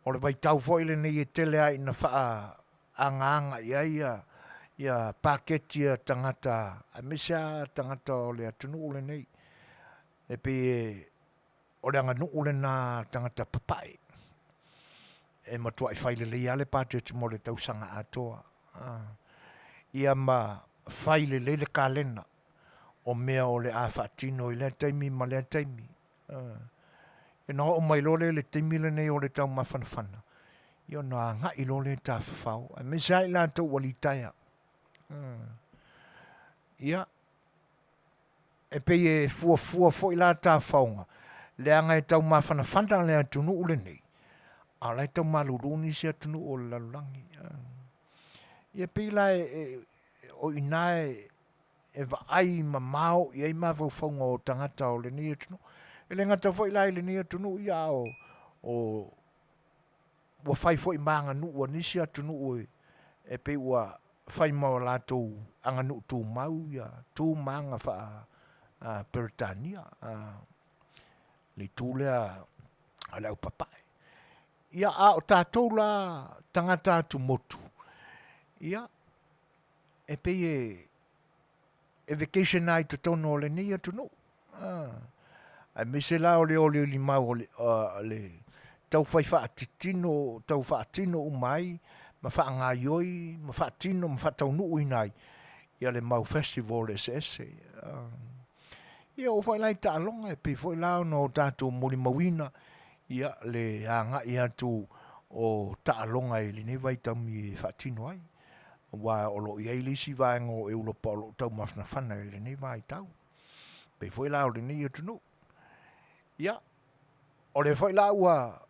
O le vaitau foi lenei e tele lava ina faaagaaga i ai ia paketi a tagata aemaise lava tagata o le atunuu lenei, e pei e o le aganuu lena a tagata papae, e matuai fai lelei lava le budget mo le tausaga atoa, ia ma fai lelei le kalena o mea o le a faatino i lea taimi ma lea taimi. Ona oo mai loa lea i le taimi lenei o le taumafanafana, ia ona agai loa lea e tafafao, aemaise lava i latou ua litaea. Ia, e pei e fuafua foi la tafaoga, leaga e tau mafanafana le atunuu lenei, a o la e tau malulu nisi atunuu o le lalolagi. Ia pei la o i ina e vaai mamao i ai mafaufauga o tagata o lenei atunuu. E le gata foi la i lenei atunuu, ia a o ua fai foi ma aganuu a nisi atunuu e pei ua fai ma o latou aganuu tumau ia tu ma aga faa-Peretania, le itu lea a le au papae. Ia, a o tatou la tagata atumotu, ia, e pei e vacation lava i totonu o lenei atunuu. Aemaise la o le oliolimau o le tau fai faatitino, tau faatino uma ai ma faagaoioi ma faatino ma faataunuuina ai ia le mau festival eseese. Ia oo foi la i taaloga, e pei foi la ona o tatou molimauina ia le agai atu o taaloga i lenei vaitaimi e faatino ai, aua o lo o i ai le isi vaega o Europa o lo o taumafanafana i lenei vaitau, pei foi la o lenei atunuu. Ia, o lea foi la ua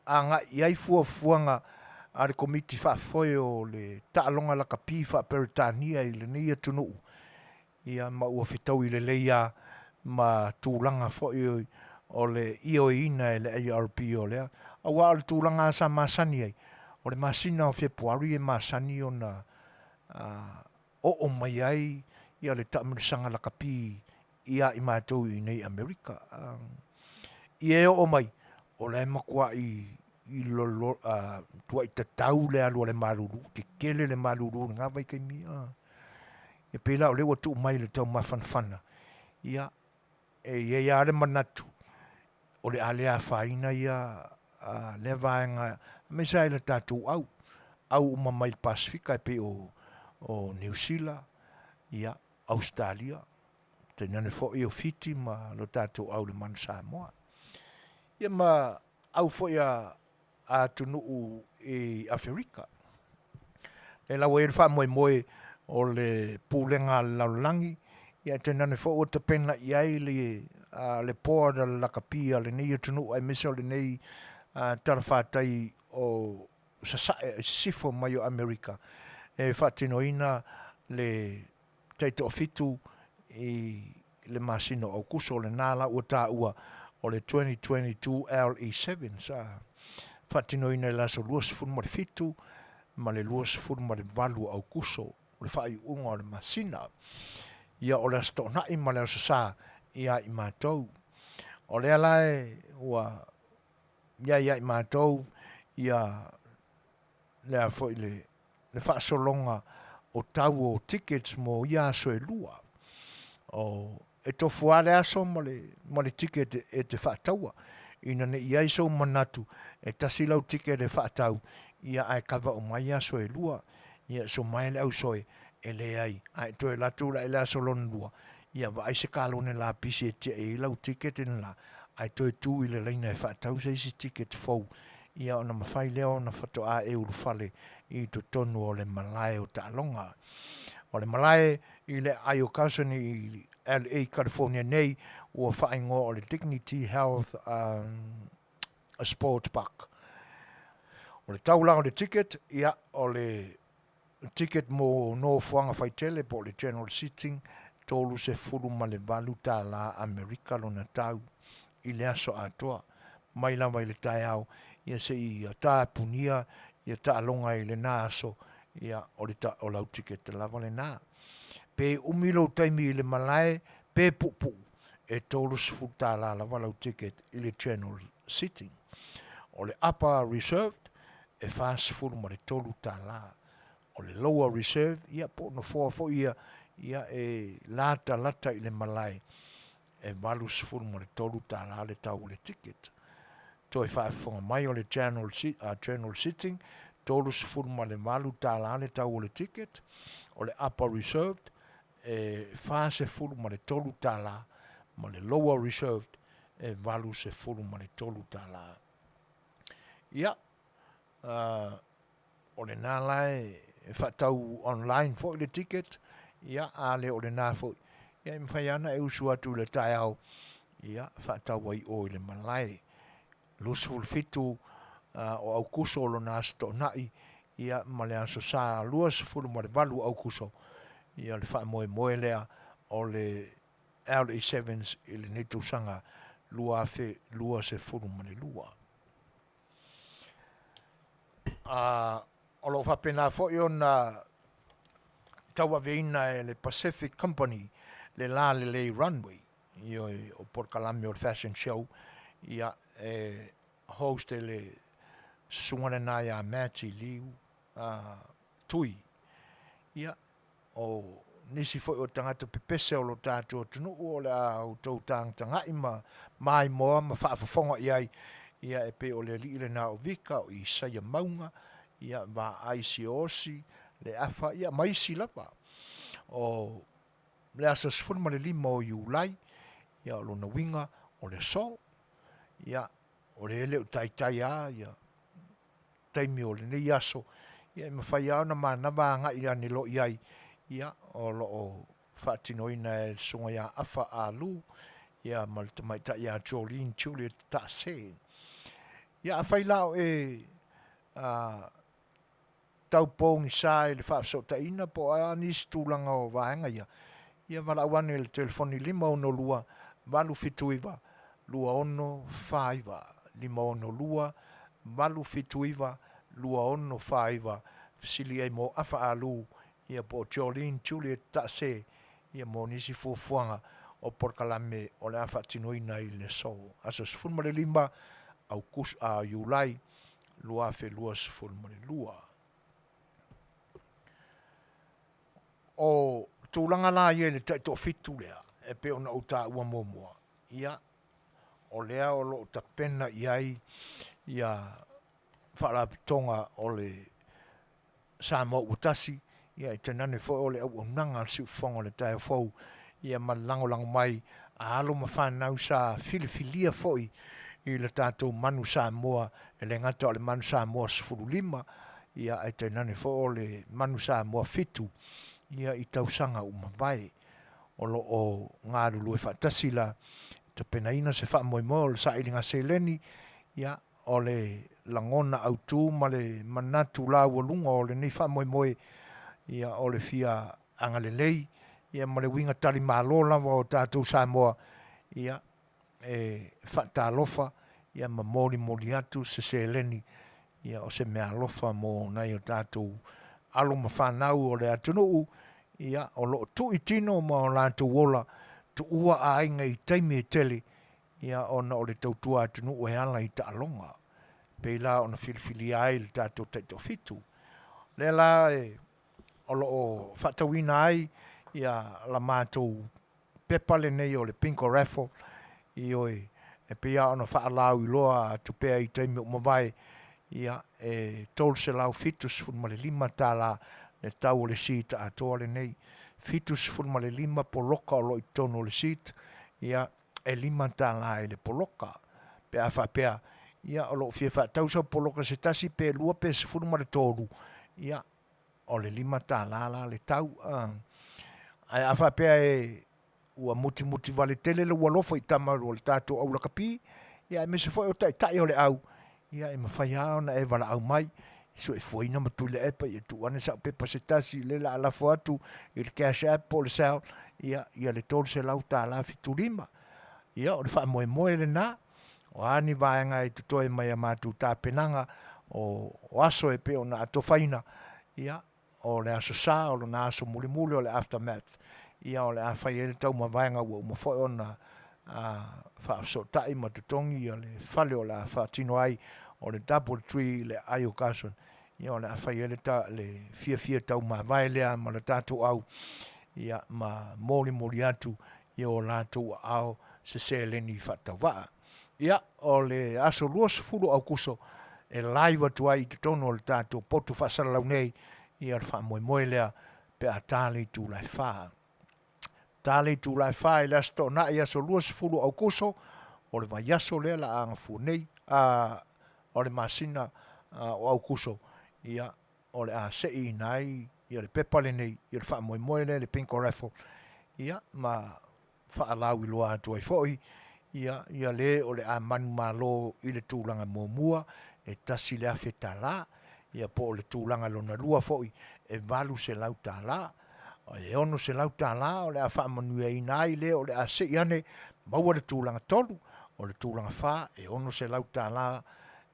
agai i ai fuafuaga a le Komiti Faafoe o le Taaloga Lakapi Faa-Peretania i lenei atunuu, ia ma ua fetaui lelei lava ma tulaga foi o le ioeina e le ARB o lea. Aua o le tulaga lava sa masani ai, o le masina o Fepuari e masani ona oo mai ai ia le taamilosaga lakapi ia i matou i inei i Amerika. Ia e oo mai, o la e matuai i lolo, matuai tatau le alu a le malulu, tetele le malulu i lena vaitaimi. E pei la o lea ua tuu mai i le taumafanafana, ia, e i ai lava le manatu, o le a le afaina ia lea vaega, aemaise lava i le tatou au, au uma mai le Pasefika e pei o Niu Sila, ia, Ausetalia, tainane foi o Fiti ma lo tatou au i le Manu Samoa. Ia ma au foi a atunuu i Aferika. Lea la ua i ai le faamoemoe o le Pulega a le Lalolagi, ia tainane foi ua tapena i ai le, le board a le lakapi a lenei atunuu aemaise o lenei talafatai o Sasae i Sisifo mai o Amerika e faatinoina le taitoafitu i le masina o Aokuso. O lena la ua taua. O le 2022 LE7 sa faatinoina i le aso 27 ma le 28 o Aukuso, o le faaiuga o le masina. Ia o le Aso Toonai ma le Aso Sa ia i matou. O lea la e ua i ai ia i matou ia lea foi le faasologa o tau o tickets mo ia aso e lua. O, e tofu lava le aso ma le, ma le ticket e te faataua, ina ne i i ai sou manatu e tasi lau ticket e faatau, ia ae kava uma ai aso e lua. Ia soma e le ausoe, e leai, a e toe alu atu la i le aso lona lua, ia vaai se kalone lapisi e tiai ai lau ticket lena, ae toe tu i le laina e faatau se isi ticket fou, ia ona mafai lea ona faatoa e ulufale i totonu o le malae o taaloga. O le malae i le aai o Carson i LA, California nei, ua faaigoa o le Dignity Health um, Sports Park. O le tau la o le ticket, ia, o le ticket mo nofoaga faitele po o le general seating, $38 Amerika lona tau i le aso atoa, mai lava i le taeao ia seia tapunia ia taaloga i lena aso, ia o le ta, o lau ticket lava lena. Pe umi lou taimi i le malae pe puupuu, e $30 lava lau ticket i le general seating. O le upper reserved e $43. O le lower reserve, ia po o nofoa foi ia, ia e latalata i le malae, e $83 le tau o le ticket. Toe faafofoga mai o le general, general seating, $38 le tau o le ticket. O le upper reserved, e $43 ma le lower reserved e $83. Ia, uh, o lena la e faatau online foi le ticket, ia, a le o lena foi, ia e mafai lava ona e usu atu i le taeao, ia, faatau ai i o i le malae. 27 uh, o Aukuso lona Aso Toonai, ia, ma le Aso Sa 28 o Aukuso, ia, le faamoemoe lea o le LA Sevens i lenei tausaga 2022. A o lo o faapena foi ona tauaveina e le Pacific Company le Lalelei Runway, ioe, o polokalame o le fashion show, ia, e host e le susuga lena ia Matty Liu uh, Tui. Ia, O nisi foi o tagata pepese o lo tatou atunuu o le a outou tagatagai ma maimoa ma faafofoga i ai, ia e pei o le alii lena o Vika, o Isaia Mauga, ia Vaai Siaosi, Leafa, ia ma isi lava. O le aso 15 o Iulai, ia o lona uiga o le aso, ia o le le o taitai lava ia taimi o lenei aso, ia e mafai lava ona manava agai ane loa i ai, ia, o lo o faatinoina e le Susuga ia Afa Ah Lu, ia ma le tamaitai ia Jolene Juliet Taase. Ia afai la o e a, tau pogisa i le faafesootaiina po o a nisi tulaga o vaega ia, ia valaau ane i le telefoni 562 879 2649, 562 879 2649, fesili ai mo Afa Ah Lu, ia po o Jolene Juliet Taase, ia mo nisi fuafuaga o polokalame o le a faatinoina i le aso, aso 15 Aukuso, a, Iulai 2022. O tulaga la ia i le taitoafitu lea, e pei ona ou taua muamua, ia, o lea o lo o tapena i ai ia faalapotopotoga o le Samoa ua tasi, ia e tainane foi o le auaunaga a le Siufofoga o le Taeao Fou, ia ma le lagolago mai a alo ma fanau sa filifilia foi i le tatou Manu Samoa, e le gata o le Manu Samoa 15, ia ae tainane foi o le Manu Samoa 7, ia i tausaga ua mavae. O lo o galulue faatasi la tapenaina se faamoemoe o le sailiga seleni, ia o le lagona autu ma le manatu laualuga o lenei faamoemoe, ia o le fia agalelei ia ma le uiga talimalo lava o tatou Samoa, ia e faatalofa ia ma molimoli atu se seleni ia o se meaalofa mo nai o tatou alo ma fanau o le atunuu ia o lo o tuu i tino ma o latou ola tuua aiga i taimi e tele ia ona o le tautua atunuu e ala i taaloga pei la ona filifilia ai le tatou taitoafitu. Lea la e o lo o faatauina ai ia la matou pepa lenei o le Bingo Raffle, ioe, e pei lava ona faalauiloa atu pea i taimi ua mavae, ia, e $375 le tau o le seat atoa lenei. 75 poloka o lo o i totonu o le seat, ia, e $5 i le poloka. Pe a faapea, ia, o lo o fia faatau sau poloka se tasi pe lua pe 13, ia, o le $5 la le tau. Ae a faapea e ua mutimuti vale tele lou alofa i tama o le tatou au lakapi, ia aemaise foi o taitai o le au, ia e mafai lava ona e valaau mai, soifuaina ma Tuilaepa, ia tuu ane sau pepa se tasi, lea o le a lafo atu i le cash app po o le Zelle, ia, ia le $375. Ia, o le faamoemoe lena, o a ni vaega e totoe mai a matou tapenaga o aso e pei ona atofaina, ia, o le Aso Sa, o lona aso mulimuli o le aftermath, ia o le a fai ai le taumavaega ua uma foi ona faafesootai ma totogi ia le fale o le a faatino ai o le Double Tree i le aai o Carson, ia o le a fai ai le, le fiafia taumavae lea ma le tatou au, ia ma molimoli atu i o latou aao se seleni faatauvaa. Ia, o le aso 20 o Aukuso e live atu ai i totonu o le tatou potu faasalalau nei ia le faamoemoe lea pe a ta le itula e 4. Ta le itula e 4 i le aso Toonai aso 20 o Aukuso o le vaiaso lea la a gafua nei, a, o le masina o Aukuso, ia o le a seiina ai ia le pepa lenei, ia le faamoemoe lea i le Bingo Raffle, ia ma faalauiloa atu ai foi ia, ia le o le a manumalo i le tulaga muamua e $1,000, ia po o le tulaga lona lua foi e $800. E $600 o le a faamanuiaina ai le o le a sei ane maua le tulaga 3, o le tulaga 4 e $600,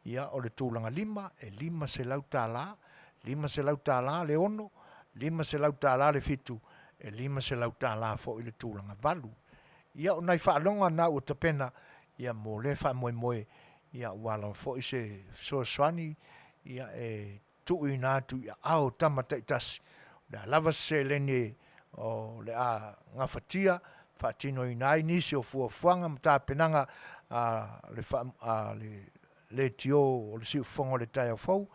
ia o le tulaga 5 e $500, $500 le 6, $500 le 7, e $500 foi le tulaga 8. Ia o nai faaloga na ua tapena ia mo lea faamoemoe, ia aua lava foi se fesoasoani ia e tuuina atu i aao o tama taitasi, o le a lava se seleni o le a gafatia, faatinoina ai nisi o fuafuaga ma tapenaga a le, a le leitio o le siufofoga o le taeao fou,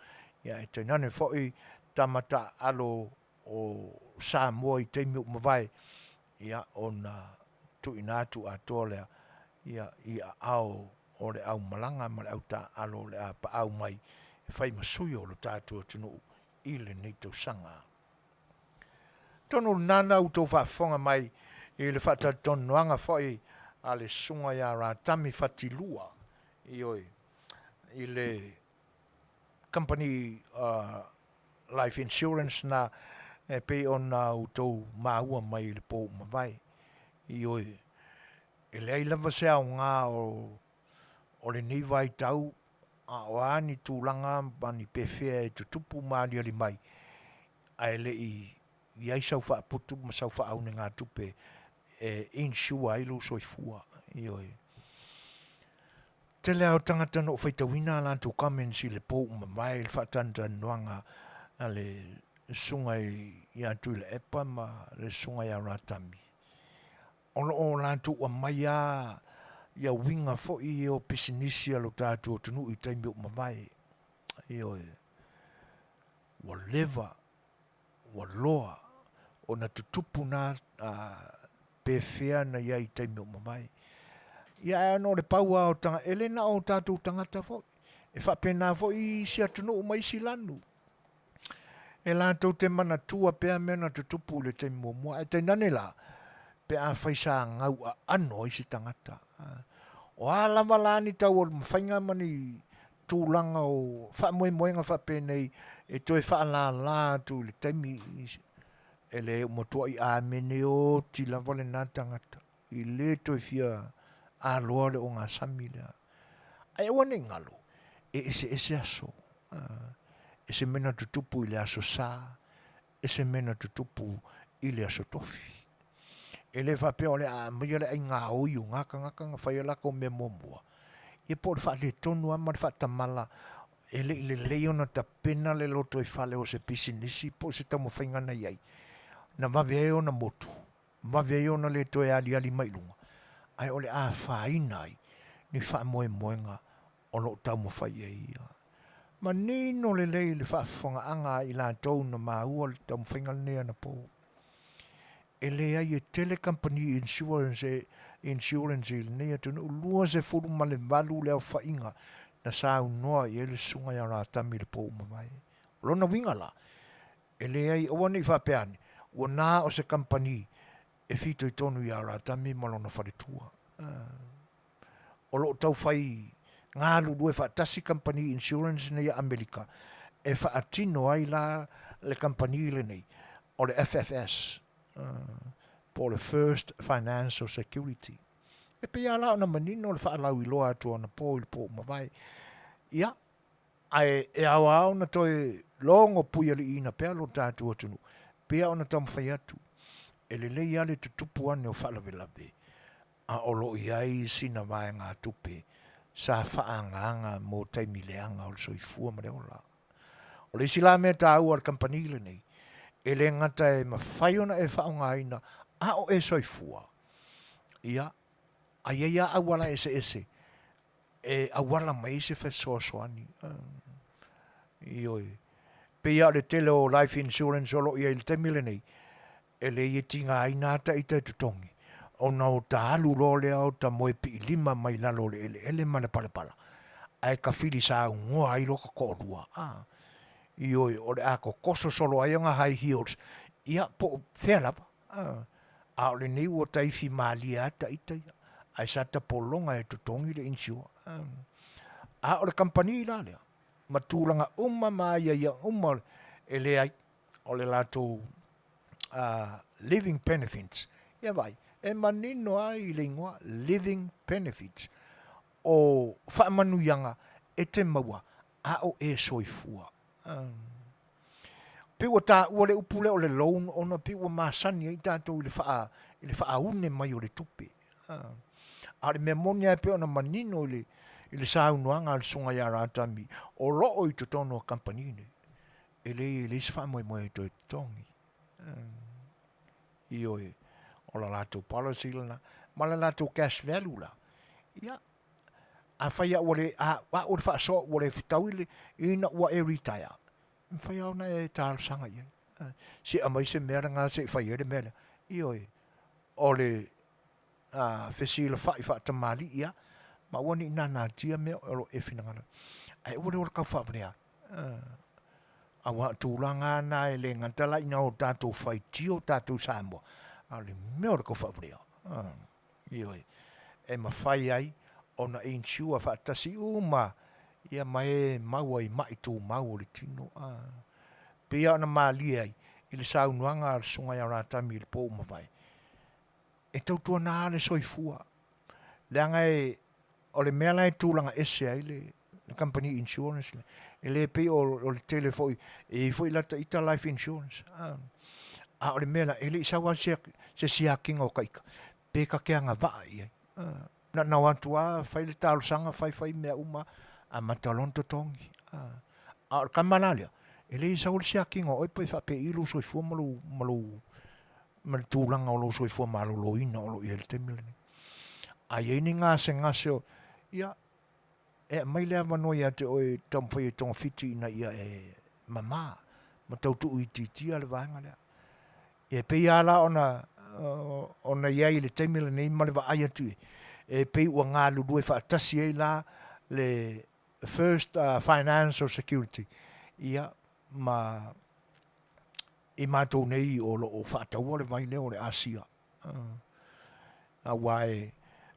ia e tainane foi tama taaalo o Samoa i taimi ua mavae, ia ona tuuina atu atoa lea ia i aao o le aumalaga ma le autaaalo o le a paau mai e fai ma sui o lo tatou atunuu i lenei tausaga. Atonu o lena na outou faafofoga mai i le faatalatalanoaga foi a le susuga ia Ratami Fatilua, ioe, i le company life insurance na e pei ona outou maua mai i le po ua mavae. Ioe, e leai lava se aoga o, o lenei vaitau a o a ni tulaga ma ni pefea e tutupu ma aliali mai, ae le i i ai sau faaputu ma sau faaunegatupe e insure ai lou soifua. Ioe. Tele lava o tagata na ou faitauina a latou comments i le po ua mavae i le faatanoanoaga a le susuga ia Tuilaepa ma le susuga ia Ratami. O lo o latou aumai lava ia uiga foi ia o pisinisi a lo tatou atunuu i taimi ua mavae. Ioe. Ua leva ua loa ona tutupu na pefea na i ai i taimi ua mavae. Ia ae ona o le pau lava o tagata, e le na o tatou tagata foi, e faapena foi i isi atunuu ma isi lanu. E latou te manatua pea mea na tutupu i le taimi muamua, ae tainane la, pe afai sa gauaano ai se tagata. O a lava la ni taumafaiga ma ni tulaga o faamoemoega faapenei e toe faalala atu i le taimi e le matuai amene oti lava lena tagata i le toe fia Aloa le ogasami lea. Ae aua ne i galo, e eseese aso. E se mea na tutupu i le Aso Sa, e se mea na tutupu i le Aso Tofi. E le faapea o le a aumaia le aigaoi o na tagata na fai a latou mea muamua, ia po o le faaletonu lava ma le faatamala e le i lelei ona tapena le lotoifale o se pisinisi po o se taumafaiga na i ai, na vave ai ona motu, vave ai ona le toe aliali mai i luga, ae o le afaina ai ni faamoemoega o lo o taumafai i ai ia. Manino lelei le faafofogaaga a i latou na maua le taumafaiga lenei anapo. E leai e tele kamupani insurance insurance i lenei atunuu, 28 le aofaiga na saunoa i ai le Susuga ia Ratami i le po ua mavae. O lona uiga la, e leai aua ne i faapea ane, ua na o se kamupani e fitoitonu ia Ratami ma lona faletua. O lo o taufai galulue faatasi kamupani insurance nei a Amerika e faatino ai la le kamupani lenei o le FFS po o le First Financial Security. E pei lava la ona manino le faalauiloa atu anapo i le po ua mavae. Ia, ae e ao lava ona toe logo puialiiina pea lo tatou atunuu, pei ona taumafai atu, e lelei lava le tutupu ane o faalavelave, a o lo o i ai sina vaegatupe sa faaagaaga mo taimi leaga o le soifua ma le ola. O le isi la mea taua a le kamupani lenei, e le gata e mafai ona e faaaogaina a o e soifua, ia, a i ai lava auala eseese e auala mai ai se fesoasoani. Ioe. Pei lava o le tele o life insurance o lo o i ai i le taimi lenei, e leai e tigaina lava ta ita e totogi, ona o ta alu loa lea o ta moe piilima mai lalo o le eleele ma le palapala, ae tafili saunoa ai loa ta toalua. A, ioe, o le a totoso solo ai ona high heels, ia, po o fea lava. A, a o lenei ua taifi malie lava ta ita ia, ae sa tapologa e totogi le insure. A, a o le kamupani la lea, ma tulaga uma ma aiaiaga uma e leai, o le latou living benefits, ia vaai, e manino lava i le igoa living benefits, o faamanuiaga e te maua a o e soifua. Pei ua taua le upu lea o le loan ona pei ua masani ai tatou i le faa, i le faaune mai o le tupe. A o le mea moni lava e pei ona manino i le, i le saunoaga a le Susuga ia Ratami, o lo o i totonu o kamupani nei, e leai e leai se faamoemoe e toe totogi. Ioe, o la latou policy lena, ma le latou cash value la. Ia, afai a ua le, a, a ua le faasoa ua le fetaui le, ina ua e retire, e mafai lava ona e talosaga i ai. Se i aumai se mea lena se i fai ai le mea lea. Ioe, o le fesilafai faatamalii lava, ma aua ne i nanatia mea o lo o e finagalo ai. Ae aua le ola tau faavalea ai. Aua o tulaga lava na e le gata la ina o tatou faitio tatou Samoa, a o le mea o le tau faavalea. Ioe, e mafai ai ona insure faatasi uma ia ma e maua i mai tumau o le tino. A, pei lava ona malie ai i le saunoaga a le Susuga ia Ratami i le po ua mavae, e tautuana lava le soifua, leaga e, o le mea la e tulaga ese ai le, le company insurance lea, e le pei o, o le tele foi, e i ai foi lata ita life insurance. A, a o le mea la, e le i sau lava se, se siakiga o ta ita, pe ta te agavaa i ai. A, na ona o atu lava fai le talosaga, fai fai mea uma, amata loa ona totogi. A, a o le tama la lea, e le i sau le siakiga o oe pe faapei lou soifua ma lou, ma lou, ma le tulaga o lou soifua maloloina o lo o i ai i le taimi lenei. A i ai ni gasegase o, ia, e aumai le avanoa ia te oe e taumafai e togafiti ina ia e mama ma tau tuuitiitia le vaega lea. Ia e pei lava la ona, ona i ai i le taimi lenei ma le vaai atu i ai, e pei ua galulue faatasi ai la le First Financial Security, ia, ma i matou nei o lo o faataua le vai lea o le Asia. Aua e,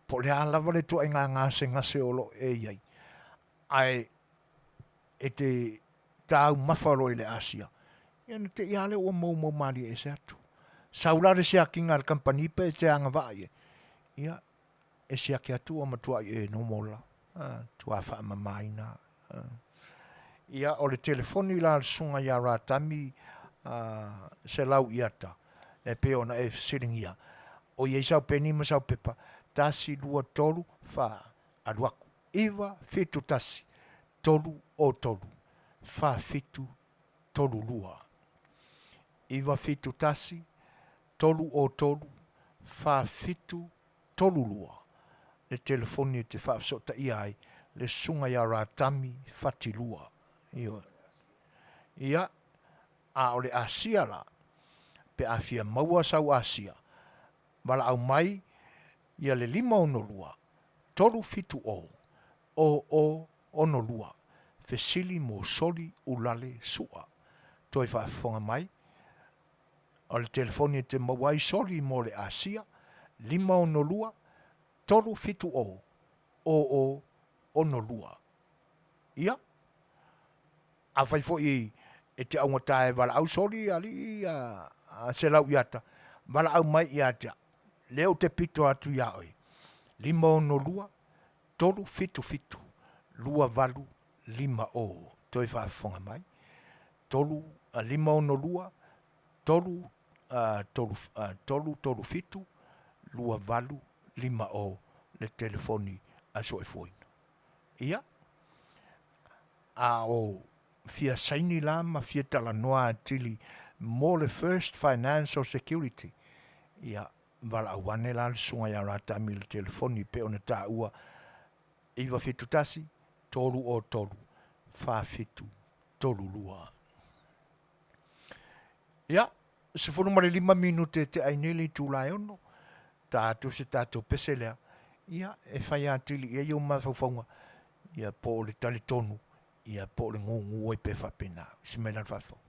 po o le a lava le ituaiga gasegase o lo o e i ai, ae e te taumafa loa i le Asia, ia ona te i lava lea ua moumou malie ese atu. Sau la le siakiga a le kamupani pe e te agavaa i ai, ia, e siaki atu ua matuai e normal lava, matua faamamaina lava. Ia, o le telefoni la a le Susuga ia Ratami Selauiata e pei ona e fesiligia, o i ai sau peni ma sau pepa, tasi, lua, tolu, fa, alu atu, 9, 7, 1, 3, 0, 3, 4, 7, 3, 2. 9, 7, 1, 3, 0, 3, 4, 7, 3, 2 le telefoni e te faafesootaia ai le Susuga ia Ratami Fatilua. Ioe. Ia, a o le Asia la, pe a fia maua sau Asia, valaau mai ia le 562 370 0062, fesili mo Soli Ulale Sua. Toe faafofoga mai, o le telefoni e te maua ai Soli mo le Asia, 562 370 0062. Ia, afai foi e te augata e valaau Soli alii a Selauiata, valaau mai ia te au, lea ou te pito atu ia oe, 562 377 2850. Toe faafofoga mai, 3, 562 3, 3, 337 2850 le telefoni a Soefuaina. Ia, a o fia saini la ma fia talanoa atili mo le First Financial Security, ia, valaau ane la le susuga ia Ratami i le telefoni pei ona taua 971 303 4732. Ia, 15 minute te ai nei le itula e ono, ta atu se tatou pese lea, ia, e fai atili i ai ou mafaufauga, ia, po o le talitonu, ia, po o le gugu ai pea faapena. Si mai la le faafofoga.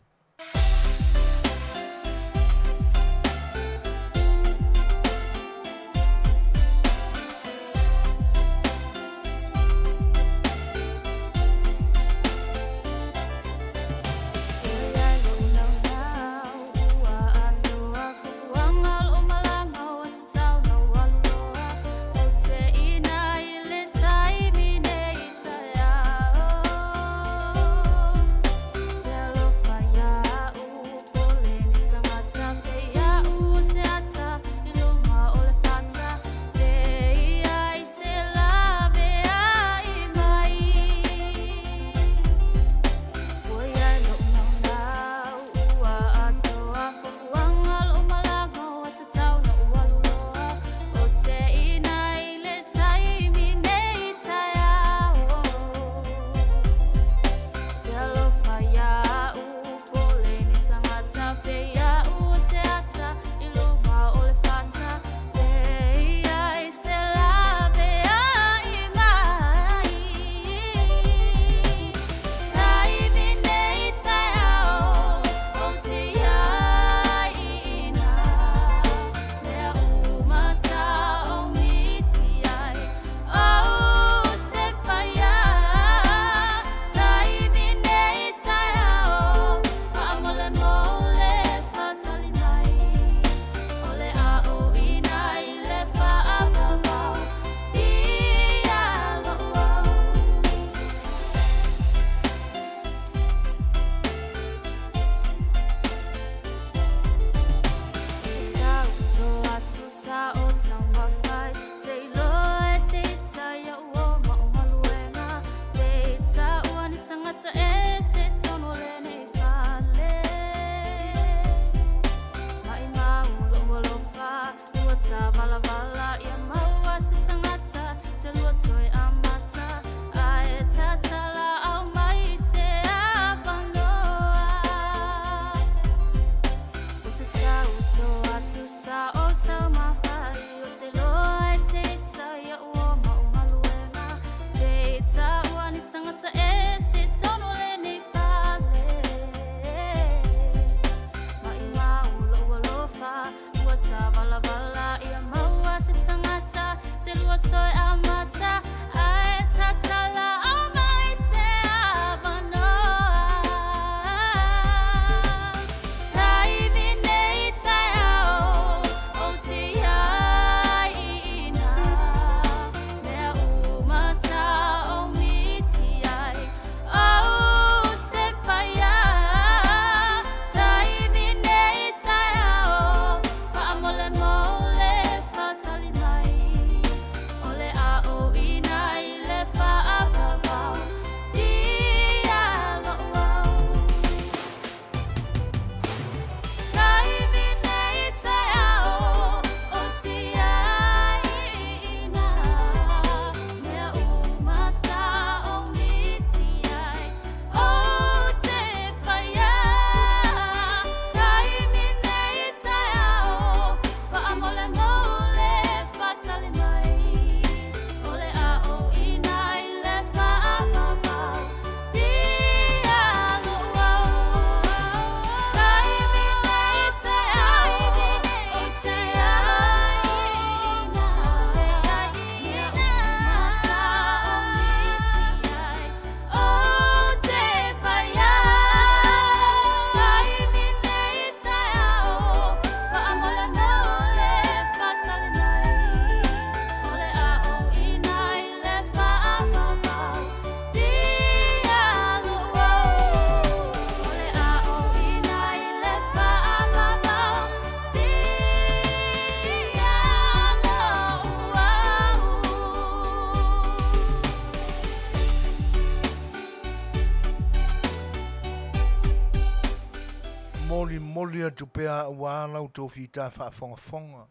Molimoli atu pea aua la outou fita faafogafoga,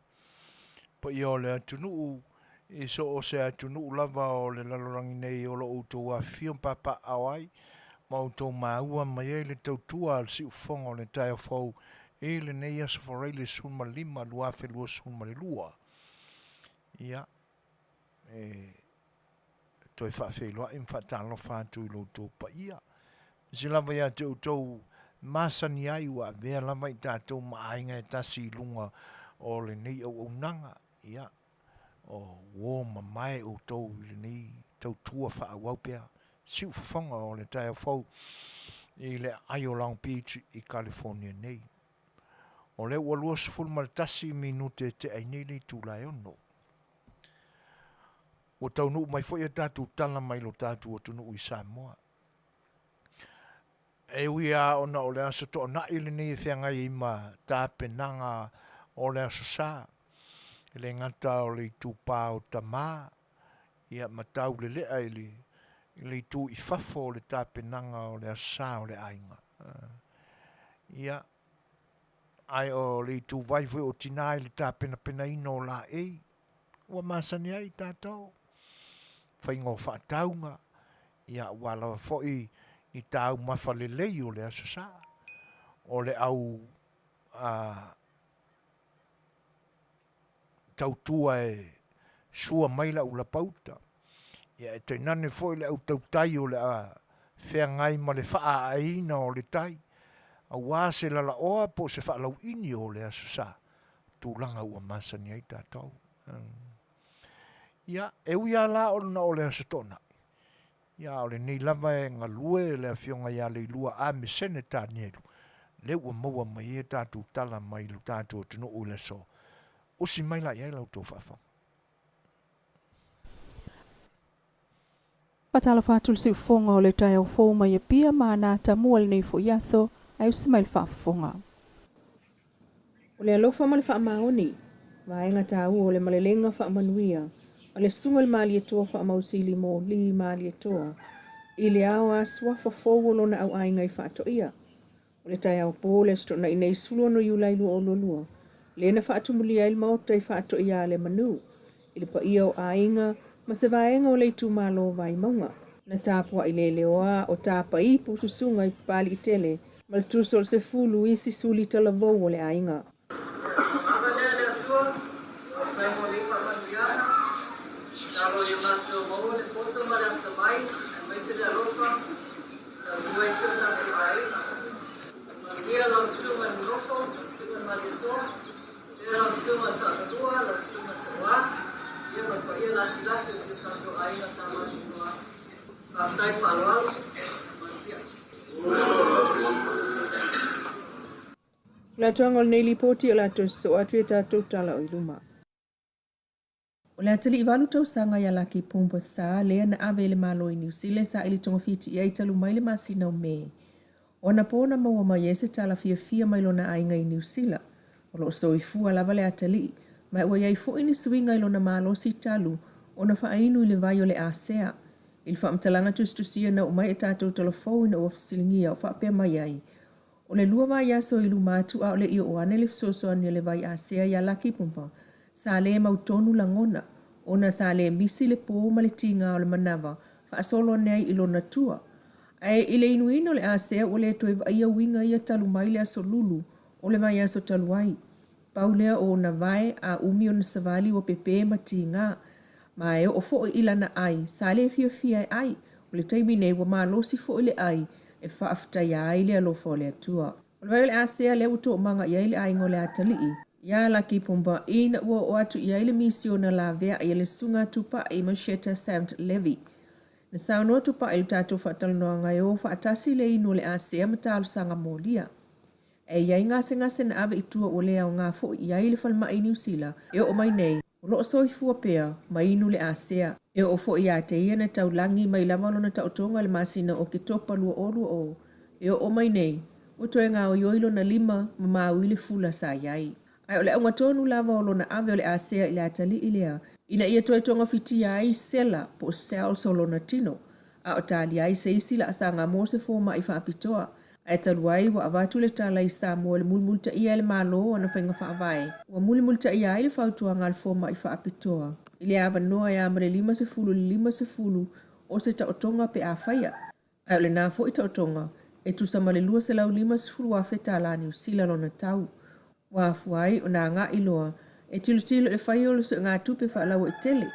paia o le atunuu i so o se atunuu lava o le lalolagi nei o lo o outou afifio ma papaaao ai ma outou maua mai ai le tautua a le siufofoga o le taeao fou i lenei aso Faraile 15 2022. Ia, e toe faafeiloai ma faatalofa atu i lo outou paia. Aemaise lava ia te outou masani ai ua avea lava i tatou ma aiga e tasi i luga o lenei auaunaga. Ia, o uo mamae outou i lenei tautua faaauau pea siufofoga o le taeao fou i le aai o Long Beach i California nei. O lea ua 21 minute e tea ai nei le itula e 6. Ua taunuu mai foi a tatou tala mai lo tatou atunuu i Samoa. E ui lava ona o le Aso Toonai lenei e feagai ai ma tapenaga o le Aso Sa, e le gata o le itupa o tama, ia ma taulelea i le, i le itu i fafo o le tapenaga o le Aso Sa o le aiga. Ia, ae o le ituvai foi o tina i le tapenapenaina o laei, ua masani ai tatou, faiga o faatauga, ia aua lava foi ni taumafa lelei o le Aso Sa, o le au a, tautua e sua mai le au lapauta, ia e tainane foi le au tautai o le a feagai ma le faaaaina o le tai, aua se lalaoa po o se faalauini o le Aso Sa, tulaga ua masani ai tatou. Ia, e ui lava la ona o le Aso Toonai, ia a o lenei lava e galue le Afioga ia Leilua a Mesene Tanielu, lea ua maua mai ai a tatou tala mai lo tatou atunuu i le aso. Usi mai la i ai la outou faafofoga. Faatalofa atu le siufofoga o le taeao fou mai Apia ma ana atamua i lenei foi aso, ae usi mai le faafofoga. O le alofa ma le faamaoni, vaega taua o le malelega faamanuia a le Susuga i le Malietoa Faamausili Moli Malietoa i le ao a suafa fou o lona auaiga i Faatoia. O le taeao po o le Aso Toonai nei 16 Iulai 2022, lea na faatumulia ai le Maota i Faatoia a le Manu i le paia o aiga ma se vaega o le itumalo o Vaimauga. Na tapuai leleoa o Tapaipu susuga i Papaliitele ma le tuso o le sefulu isi suli talavou o le aiga. Ava lea le Atua, faafetai mo nei faamanuiaga, tatalo ia matou maua le poto ma le atamai aemaise le alofa e tautua ai si o tatou aiga. Manuia lau susuga i Nonofo, lau susuga i Malietoa, faapea lau susuga i Saavalua, lau susuga i Toa, ia ma le paia lasilasi o si o tatou aiga sa Malietoa. Faafetai faaaloalo, manuia. O le atoaga o lenei lipoti o le a toe sosoo atu i a tatou tala o i luma. O le atalii valu tausaga ia Laki Pumpa Sa lea na ave e le Malo i Niu Sila e saili togafiti i ai talu mai le masina o Me. O ana po na maua mai ai se tala fiafia mai lona aiga i Niu Sila. O lo o soifua lava le atalii, ma ua i ai foi ni suiga i lona malosi talu ona faainu i le vai o le asea. I le faamatalaga tusitusia na oo mai e tatou talafou ina ua fesiligia o faapea mai ai, O le lua vaiaso i luma atu a o le i oo ane le fesoasoani a le vai asea iā Laki Pumpa, sa le mautonu lagona, ona sa le misi le pō ma le tigā o le manawa faasolo ane ai i lona tua. Ae i le inuina o le asea ua le toe vaaia uiga ia talu mai le aso lulu o le vaiaso talu ai. Pau lea o ona vae a umi ona savali ua pepē ma tigā. Ma e oo foi i lana ai, sa le fiafia e ai. O le taimi nei ua malosi foi le ai e faafetaia ai le alofa o le Atua. O le vai o le asea lea ua toomaga i ai le aiga o le atalii iā Laki Pumba ina ua oo atu i ai le misiona laveai a le Susuga Tupai Masheta Samt Levy. Na saunoa Tupai i le tatou faatalanoaga e o faatasi le inu o le asea ma talosaga molia. E i ai gasegase na ave i tua ua le aoga foi i ai le falemai i Niu Sila e oo mai nei, o lo o soifua pea ma inu le asea. E oo foi ia te ia na taulagi mai lava lona taotoga i le masina o Oketopa 2020 e oo mai nei, ua toe gaoioi lona lima ma maui le fula sa i ai. Ae o le auga tonu lava o lona ave o le asea i le atalii lea, ina ia toe togafitia ai sela po o cells o lona tino, a o talia ai se isi laasaga mo se fomai faapitoa. Ae talu ai ua avatu le tala i Samoa i le mulimulitaia e le Malo o ana faiga faavae, ua mulimulitaia ai le fautuaga a le fomai faapitoa i le avanoa e a ma le 50 i le 50 o se taotoga pe a faia, ae o lena foi taotoga e tusa ma le $250,000 tala Niu Sila lona tau. Ua afua ai ona agai loa e tilotilo i le faia o le suegatupe faalauaitele,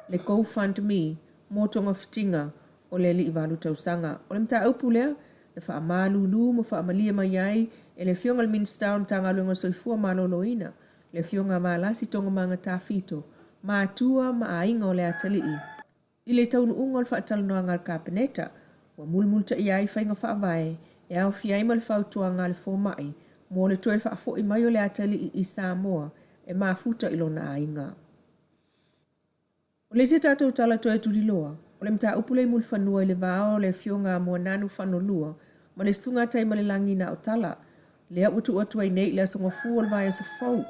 le GoFundMe, mo togafitiga o le alii valu tausaga. O le mataupu lea na faamalulu ma faamalie mai ai e le Afioga i le Minisita o le Matagaluega o le Soifua Maloloina, le Afioga a Valasi Togomaga Tafito, matua ma aiga o le atalii. I le taunuuga o le faatalanoaga a le Kapeneta, ua mulimulitaia ai faiga faavae e aofia ai ma le fautuaga a le fomai mo le toe faafoi mai o le atalii i Samoa e mafuta i lona aiga. O le isi a tatou tala toe tuliloa, o le mataupu lea i Mulifanua i le va o le Afioga a Moananu Fanolua ma le Susuga a Taimalelagi Naotala, lea ua tuu atu ai nei i le Aso Gafua o le vaiaso fou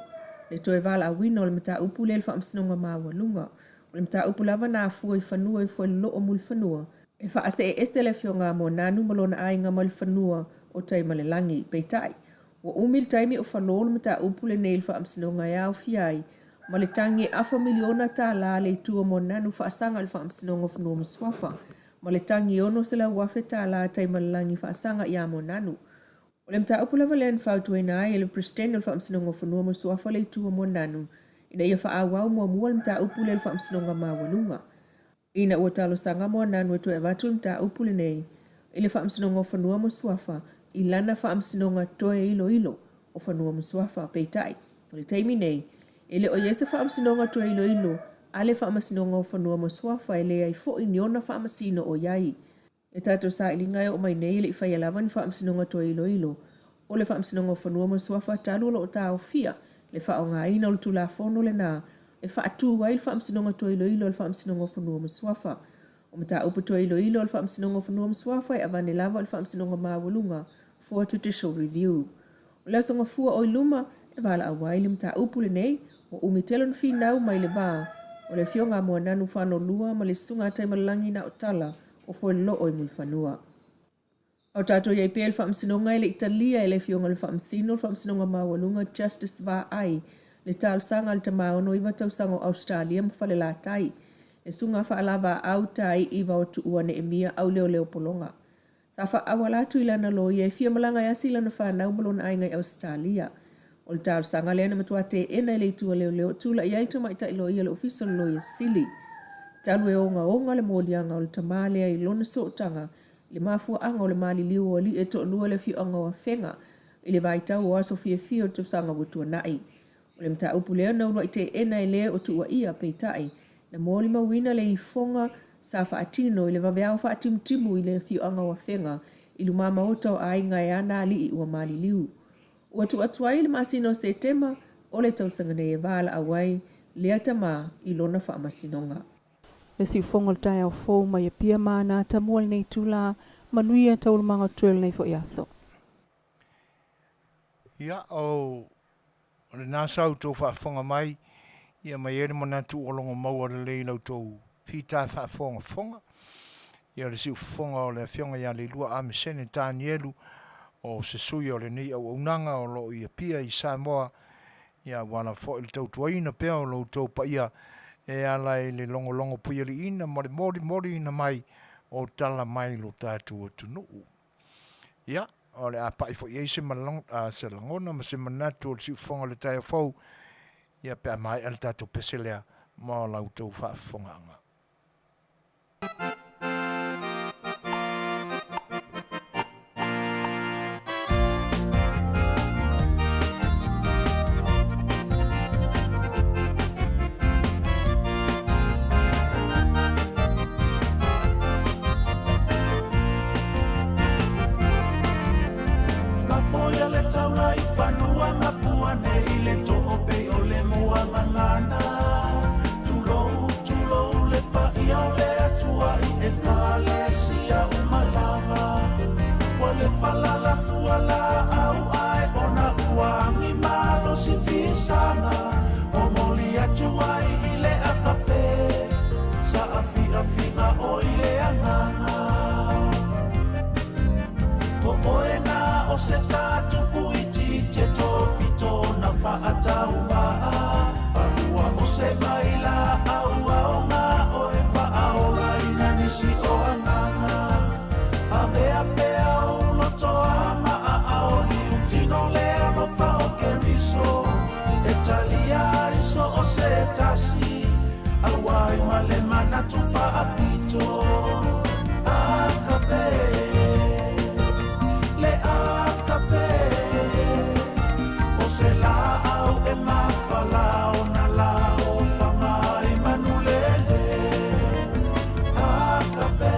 le toe valaauina o le mataupu lea i le Faamasinoga Maualuga. O le mataupu lava na afua i fanua i Fuailoloo Mulifanua, e faasee ese le Afioga a Moananu ma lona aiga mai le fanua o Taimalelagi. Peitai, ua umi le taimi o falō le mataupu lenei i le Faamasinoga e aofia ai ma le tagi e afa miliona tala le itu a Moananu faasaga i le Faamasinoga o Fanua ma Suafa ma le tagi e $600,000 tala Taimalelagi faasaga iā Moananu. O le mataupu lava lea na fautuaina ai e le Peresetene o le Faamasinoga o Fanua ma Suafa le itu a Moananu ina ia faaauau muamua le mataupu lea i le Faamasinoga Maualuga. Ina ua talosaga Moananu e toe avatu le mataupu lenei i le Faamasinoga o Fanua ma Suafa i lana Faamasinoga Toe Iloilo o Fanua ma Suafa. Peitai, o le taimi nei, e le o i ai se Faamasinoga Toe Iloilo a le Faamasinoga o Fanua ma Suafa e leai foi ni ona faamasino o i ai. I tatou sailiga e oo mai nei e le i faia lava ni faamasinoga toe iloilo o le Faamasinoga o Fanua ma Suafa talu o lo o taofia le faaaogaina o le Tulafono lena e faatu ai le Faamasinoga toe iloilo a le Faamasinoga o Fanua ma Suafa. O mataupu toe iloilo a le Faamasinoga o Fanua ma Suafa e avane lava i le Faamasinoga Maualuga for Judicial Review. O le Aso Gafua o i luma e valaau ai le mataupu lenei, ua umi tele ona finau mai le va o le Afioga a Moananu Fanolua ma le Susuga a Taimalelagi Naotala o Fueloloo i Mulifanua. A o tatou i ai pea i le Faamasinoga e le i talia e le Afioga i le Faamasino o le Faamasinoga Maualuga Justice Vaai le talosaga a le tama 69 tausaga o Ausetalia ma Falelatai, le Susuga Faalavaau Tai Ivaotuua Neemia Auleoleo Pologa. Sa faaauala atu i lana loia e fia malaga e asi lana fanau ma lona aiga i Ausetalia. O le talosaga lea na matua teena e le itu a leoleo e tulai ai le tamaitai loia o le Ofisa o le Loia Sili. Talu e ogaoga le moliaga o le tama lea i lona sootaga i le mafuaaga o le maliliu o alii e toalua i le afioaga o Afega i le vaitau o aso fiafia o le tausaga ua tuanai. O le mataupu lea na uluai teena e le o tuuaia, peitai, na molimauina le ifoga sa faatino i le vaveao faatimutimu i le afioaga o Afega i lumamaota o aiga e ana alii ua maliliu. Ua tuu atu ai i le masina o Setema o le tausaga nei e valaau ai lea tama i lona faamasinoga. Le siufogo o le taeao fou mai Apia ma ana atamua i lenei itula, manuia taualumaga o totoe o lenei foi aso. Ia, o lena sa outou faafofoga mai, ia ma i ai le manatu ua logo maua lelei i la outou fita faafogafoga. Ia, o le siufofoga o le Afioga ia Leilua Amesene Tanielu, o se sui o lenei auaunaga o lo o i Apia i Samoa, ia aua lava foi le tautuaina pea o lo outou paia e ala i le logologo puialiiina ma le molimoliina mai o tala mai lo tatou atunuu. Ia, o le a pai foi i ai se, se lagona ma se manatu o le siufofoga o le taeao fou, ia pe a maea le tatou pese lea ma la outou faafofogaaga. Na foia le taula i fanua ma pua nei le too pei o le mua gagana. Tulou, tulou le paia o le Atua i Ekalesia uma lava. Ua le falala fua laau ae ona ua agi malosi fisaga. Momoli atu ai i le akape sa afiafiga o i le agaga. O oe. tasi auai ma le manatu faapito akape le akape o se laau e mafala ona la ofaga i manulele akape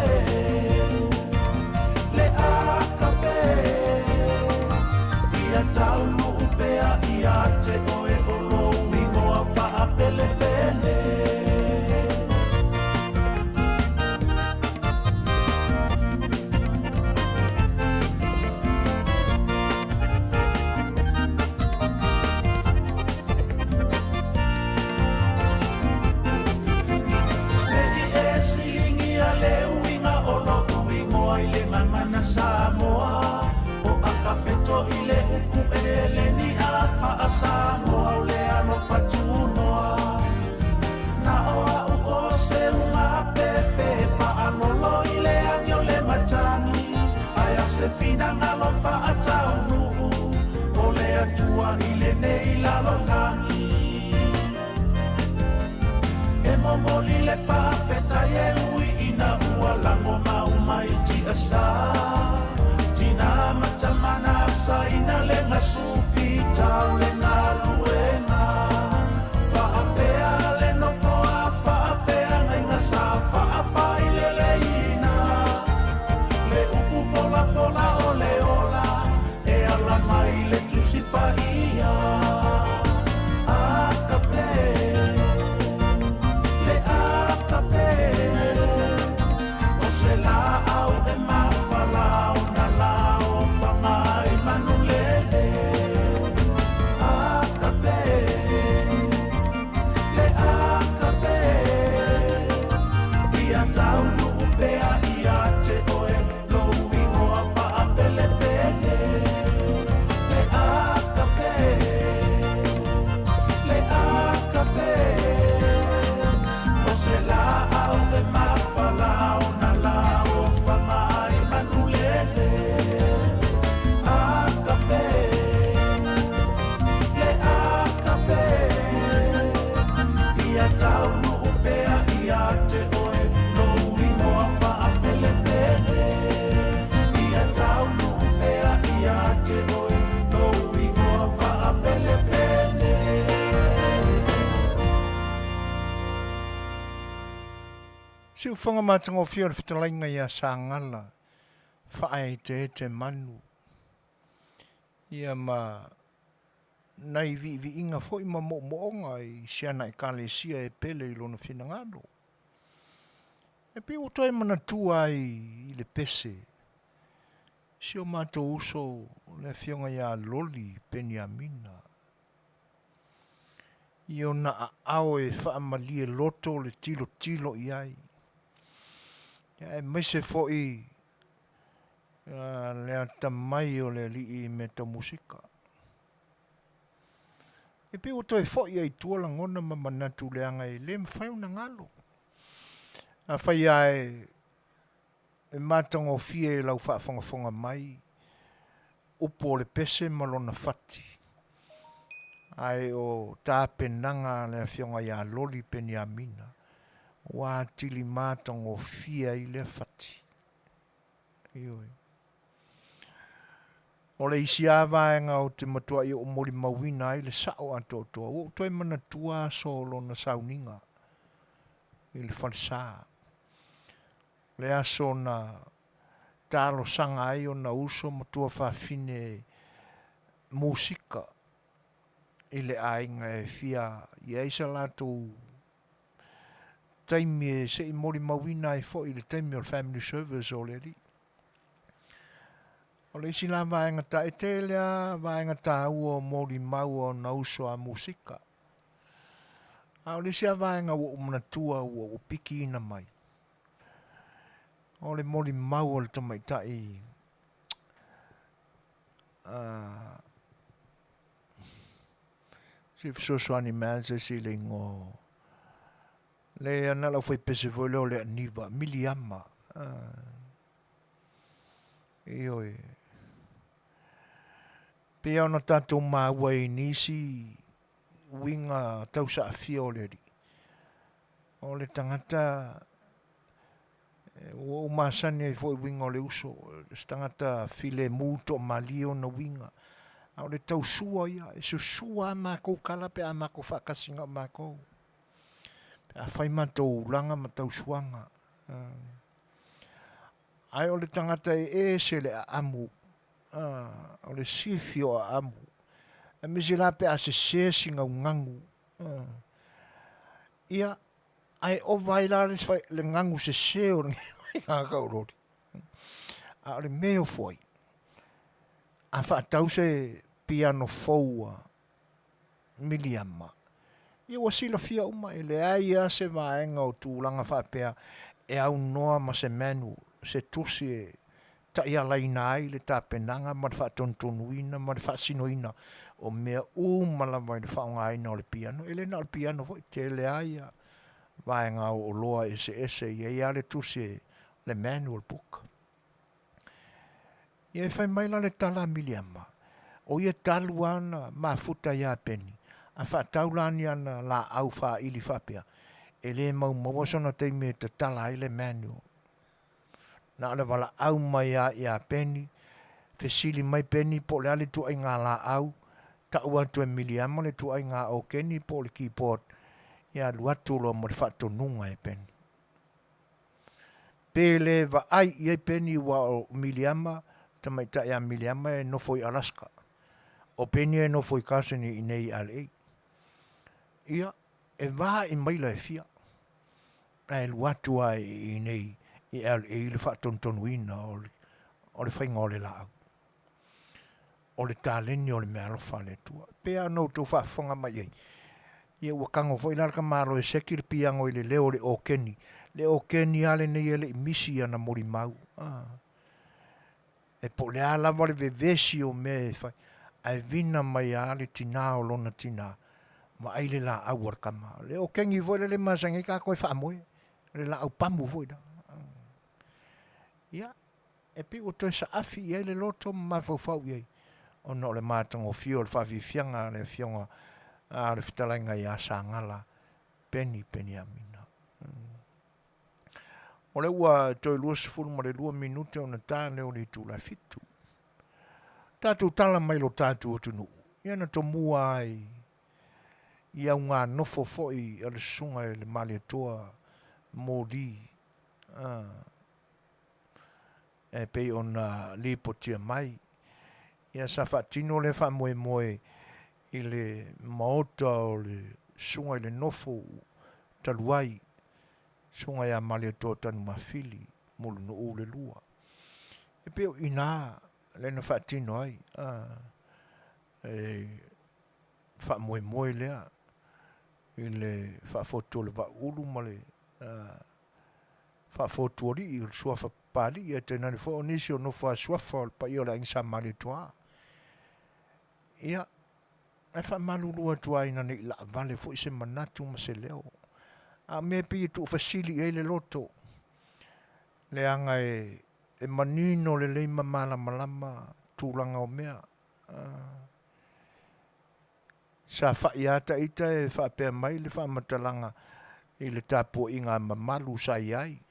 le akape ia taunuu pea ia te oe o lou igoa faapelepele. Ne i e siligia le uiga o lou igoa i le gagana Samoa, o Akapeto i le upu Eleni a faa-Samoa o le alofa tunoa. Na o au o se ugapepe faalolo i le agi o le matagi, ae a se finagalo faataunuu o le Atua i lenei lalolagi. E momoli le faafetai e ui ina ua lago mauma i tiasa. Tina ma tama na asaina le gasufita o le galuega. Faapea le nofoa faafeagaiga sa faafaileleina. Le upu folafola o le ola e ala mai le Tusi Paia. Akape, le akape, o se laau e mafala ona laofaga i manulele. Akape, le akape, ia taunuu pea ia te oe lou igoa faapelepele. Le akape, le akape, o se laau e mafala ona laofaga i manulele. Akape, le akape, ia taunuu pea ia te oe lou igoa faapelepele. Ia taunuu pea ia te oe lou igoa faapelepele. Siufaga matagofie o le fetalaiga ia Sagala faaeteete manu ia ma nai viiviiga foi ma moomooga i si ana ekalesia e pele i lona finagalo. E pei ua toe manatua ai i le pese si o matou uso le afioga ia Loli Peniamina i ona aao e faamalie loto le tilotilo i ai, aemaise foi le atamai o le alii i mea tau musika. E pei ua toe foi ai i tua lagona ma manatu leaga e le mafai ona galo. Afai lava e matagofie i lau faafogafoga mai upu o le pese ma lona fati, ae o tapenaga a le afioga ia Loli Peniamina ua atili matagofie ai lea fati. Ioe. O le isi lava vaega ou te matuai ou molimauina ai le sao atoatoa, ua ou toe manatua aso o lona sauniga i le falesa. Le aso na talosaga ai ona uso ma tuafafine musika i le aiga e fia i ai sa latou taimi e se i molimauina ai foi i le taimi o le family service o le alii. O le isi la vaega ta, e tele lava vaega taua o molimau o ona uso a musika. A o le isi lava vaega ua ou manatua ua ou pikiina mai, o le molimau o le tamaitai uh, se fesoasoani mai se isi i le igoa o le ana lau faipese foi lea o le Aniva, Miliama. Uh, ioe. Pei ona tatou maua i nisi uiga tausaafia o le Alii, o le tagata ua ou masani ai foi i uiga o le uso, o se tagata filemu toamalie ona uiga, a o le tausua ia, e susua lava matou tala pe a matou faatasi na o matou, pe a fai matou ulaga ma tausuaga. Ae o le tagata e ese le aamu, o le sifi o aamu, aemaise la pe a sese si gauganu. Ia, ae ova ai la le gagu sese o lenei faiga tauloli. A o le mea e ofo ai, a faatau se piano fou a Miliama, ia ua silafia uma, e leai lava se vaega o tulaga faapea e aunoa ma se manual, se tusi e taialaina ai le tapenaga ma le faatonutonuina ma le faasinoina o mea uma lava i le faaaogaina o le piano. E le na o le piano foi, tele lava ia vaega o oloa eseese, e i ai lava le tusi, le manual book. Ia e fai mai la le tala a Miliama, o ia talu lava ona mafuta ia Peni, a faatau la ni ana laau faaili faapea, e le maumaua sona taimi e tatala ai le manual. Na o le valaau mai lava ia Peni, fesili mai Peni po o le a le ituaiga laau, tau atu e Miliama le ituaiga okeni po o le keyboard, ia alu atu loa ma le faatonuga e Peni. Pe le vaai i ai Peni aua o Miliama, tamaitai a Miliama e nofo i Alaska. O Peni e nofo i Carson i inei i LA. Ia, e vaai maila e fia, ae alu atu lava i inei i LA le faatonutonuina o le faiga o le laau. O le taleni o le meaalofa a le Atua. E pei lava ona outou faafofoga mai i ai, ia ua tago foi la le tamaloa e seki le piano i le leo o le okeni. Le okeni lava lenei e le i misi i ana molimau. Ah. E po o le a lava le vevesi o mea e fai, ae vina mai lava le tinā o lona tinā, vaai le laau a le tama. O le okeni foi lea e masani ai tatou e faamoe, o le laau pamu foi lea. Ia, e pei ua toe saafi i ai le loto ma mafaufau i ai, ona o le matagofie o le faafiafiaga a le Afioga a le Fetalaiga ia Sagala Peni Peniamina. O lea ua toe 22 minute ona ta lea o le itula e fitu. Tatou tala mai lo tatou atunuu, ia na tomua ai i auga nofo foi a le susuga i le Malietoa Moli e pei ona lipotia mai. Ia sa faatino lea faamoemoe i le maota o le susuga i le nofo talu ai, susuga ia Malietoa Tanumafili Mulunuu le lua. E pei o i ina lea na faatino ai e faamoemoe lea i le faafotu o le Vaaulu ma le faafotualii o le suafa Papalii, ae tainane foi o nisi o nofo a suafa o le paia o le Aiga Sa Malietoa. Ia, ae faamalulu atu lava ina ne i laavale foi se manatu ma se leo. A o mea e pei e tuufesili i ai le loto, leaga e, e manino lelei ma malamalama tulaga o mea. Sa fai lava ta ita e faapea mai le faamatalaga i le tapuaiga a mamalu sa i ai.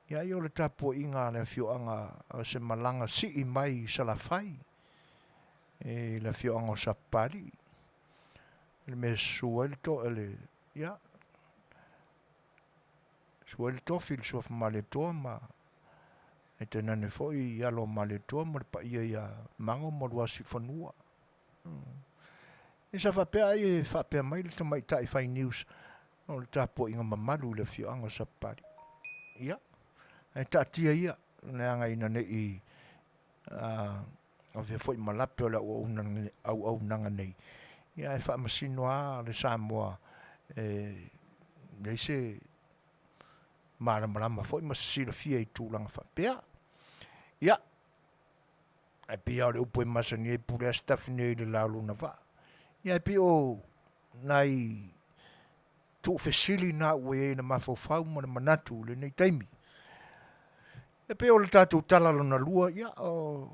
Ia ai o le tapuaiga a le afioaga o se malaga sii mai i Salafai i le afioaga o Sapapalii. I le mea e susu ai le to, le, ia, susu ai le tofi i le Suafa Malietoa ma e tainane foi i alo o Malietoa ma le paia ia Mago ma Luasifanua. Ia sa faapea ai e faapea mai le tamaitai fai news o le tapuaiga mamalu i le afioaga o Sapapalii. Ia, ae taatia ia, leaga ina ne i avea foi ma lape o le auaunaga nei, ia ae faamasino lava le Samoa e leai se malamalama foi ma se silafia i tulaga faapea. Ia, Ae pei lava o le upu e masani ai, pule lava Sitafi nei i le la o lona vaa. Ia ae pei o nai tuufesili na ua i ai le mafaufau ma le manatu i lenei taimi. E pei o le tatou tala lona lua, ia o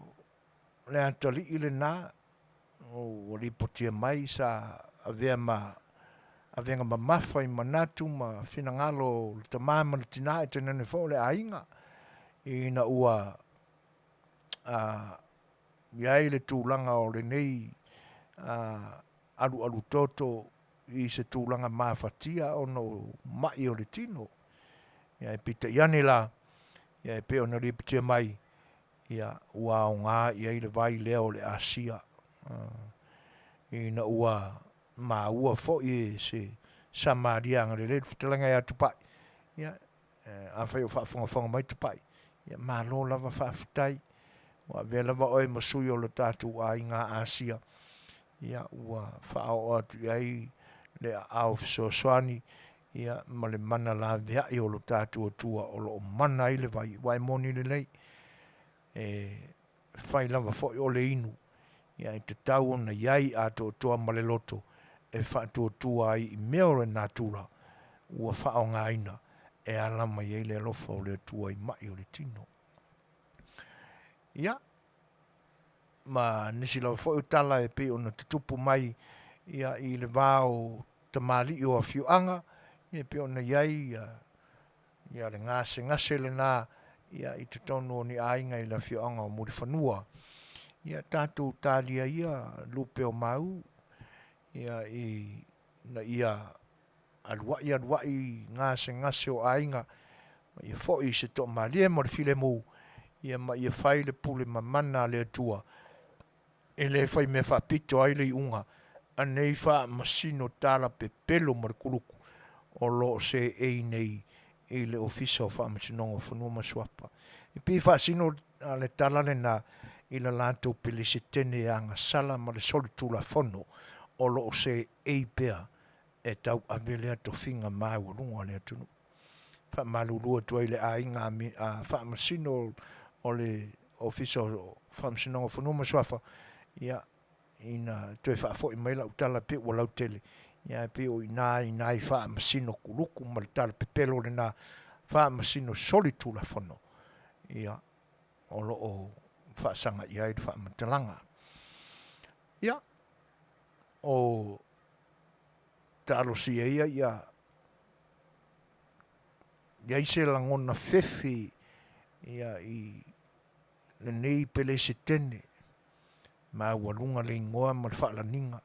le atalii lena ua lipotia mai sa avea ma avega mamafa i manatu ma finagalo o le tama ma le tina e tainane foi o le aiga ina ua a i ai le tulaga o lenei a alualu toto i se tulaga mafatia ona o ma'i o le tino. Ia ae peitai ane la, ia e pei ona lipotia mai, ia ua aoga i ai le vai lea o le Asia. Ina ua maua foi e se Samaria agalelei le fetalaiga ia Tupai, ia afai o faafogafoga mai Tupai, ia malo lava faafetai, ua avea lava oe ma sui o le tatou aiga Asia, ia ua faaoo atu i ai le aao fesoasoani, ia ma le mana laveai o lo tatou Atua o lo o mana ai le vai, aua e moni lelei, e fai lava foi o le inu, ia e tatau ona i ai atoatoa ma le loto e faatuatua ai i mea o le natura ua faaaogaina e ala mai ai le alofa o le Atua i ma'i o le tino. Ia, ma nisi lava foi o tala e pei ona tutupu mai ia i le va o tamalii o afioaga, ia e pei ona i ai ia, ia le gasegase lena ia i totonu o ni aiga i le afioaga o Mulifanua. Ia tatou talia ia lupe o mau ia i na ia aluai aluai gasegase o aiga ma ia foi i se toamalie ma le filemu ia ma ia fai le pule mamana a le Atua e le fai mea faapito ai le iuga a nei faamasino tala pepelo ma le kuluku o lo o seei nei i le Ofisa o Faamasinoga o Fanua ma Suafa. E pei e faasino le tala lena i la latou Pelesetene e agasala ma le solitulafono o lo o seei pea e tauave lea tofiga maualuga a le atunuu. Faamalulu atu ai i le aiga a Faamasino o le Ofisa o Faamasinoga o Fanua ma Suafa, ia, ina toe faafoi mai lau tala pei ua lautele, ia ae pei o i ina i nai Faamasino kuluku ma le tala pepelo lena Faamasino solitulafono, ia, o lo o faasaga i ai le faamatalaga. Ia, o talosia ia ia i ai se lagona fefi ia i lenei Pelesetene, maualuga le igoa ma le faalaniga,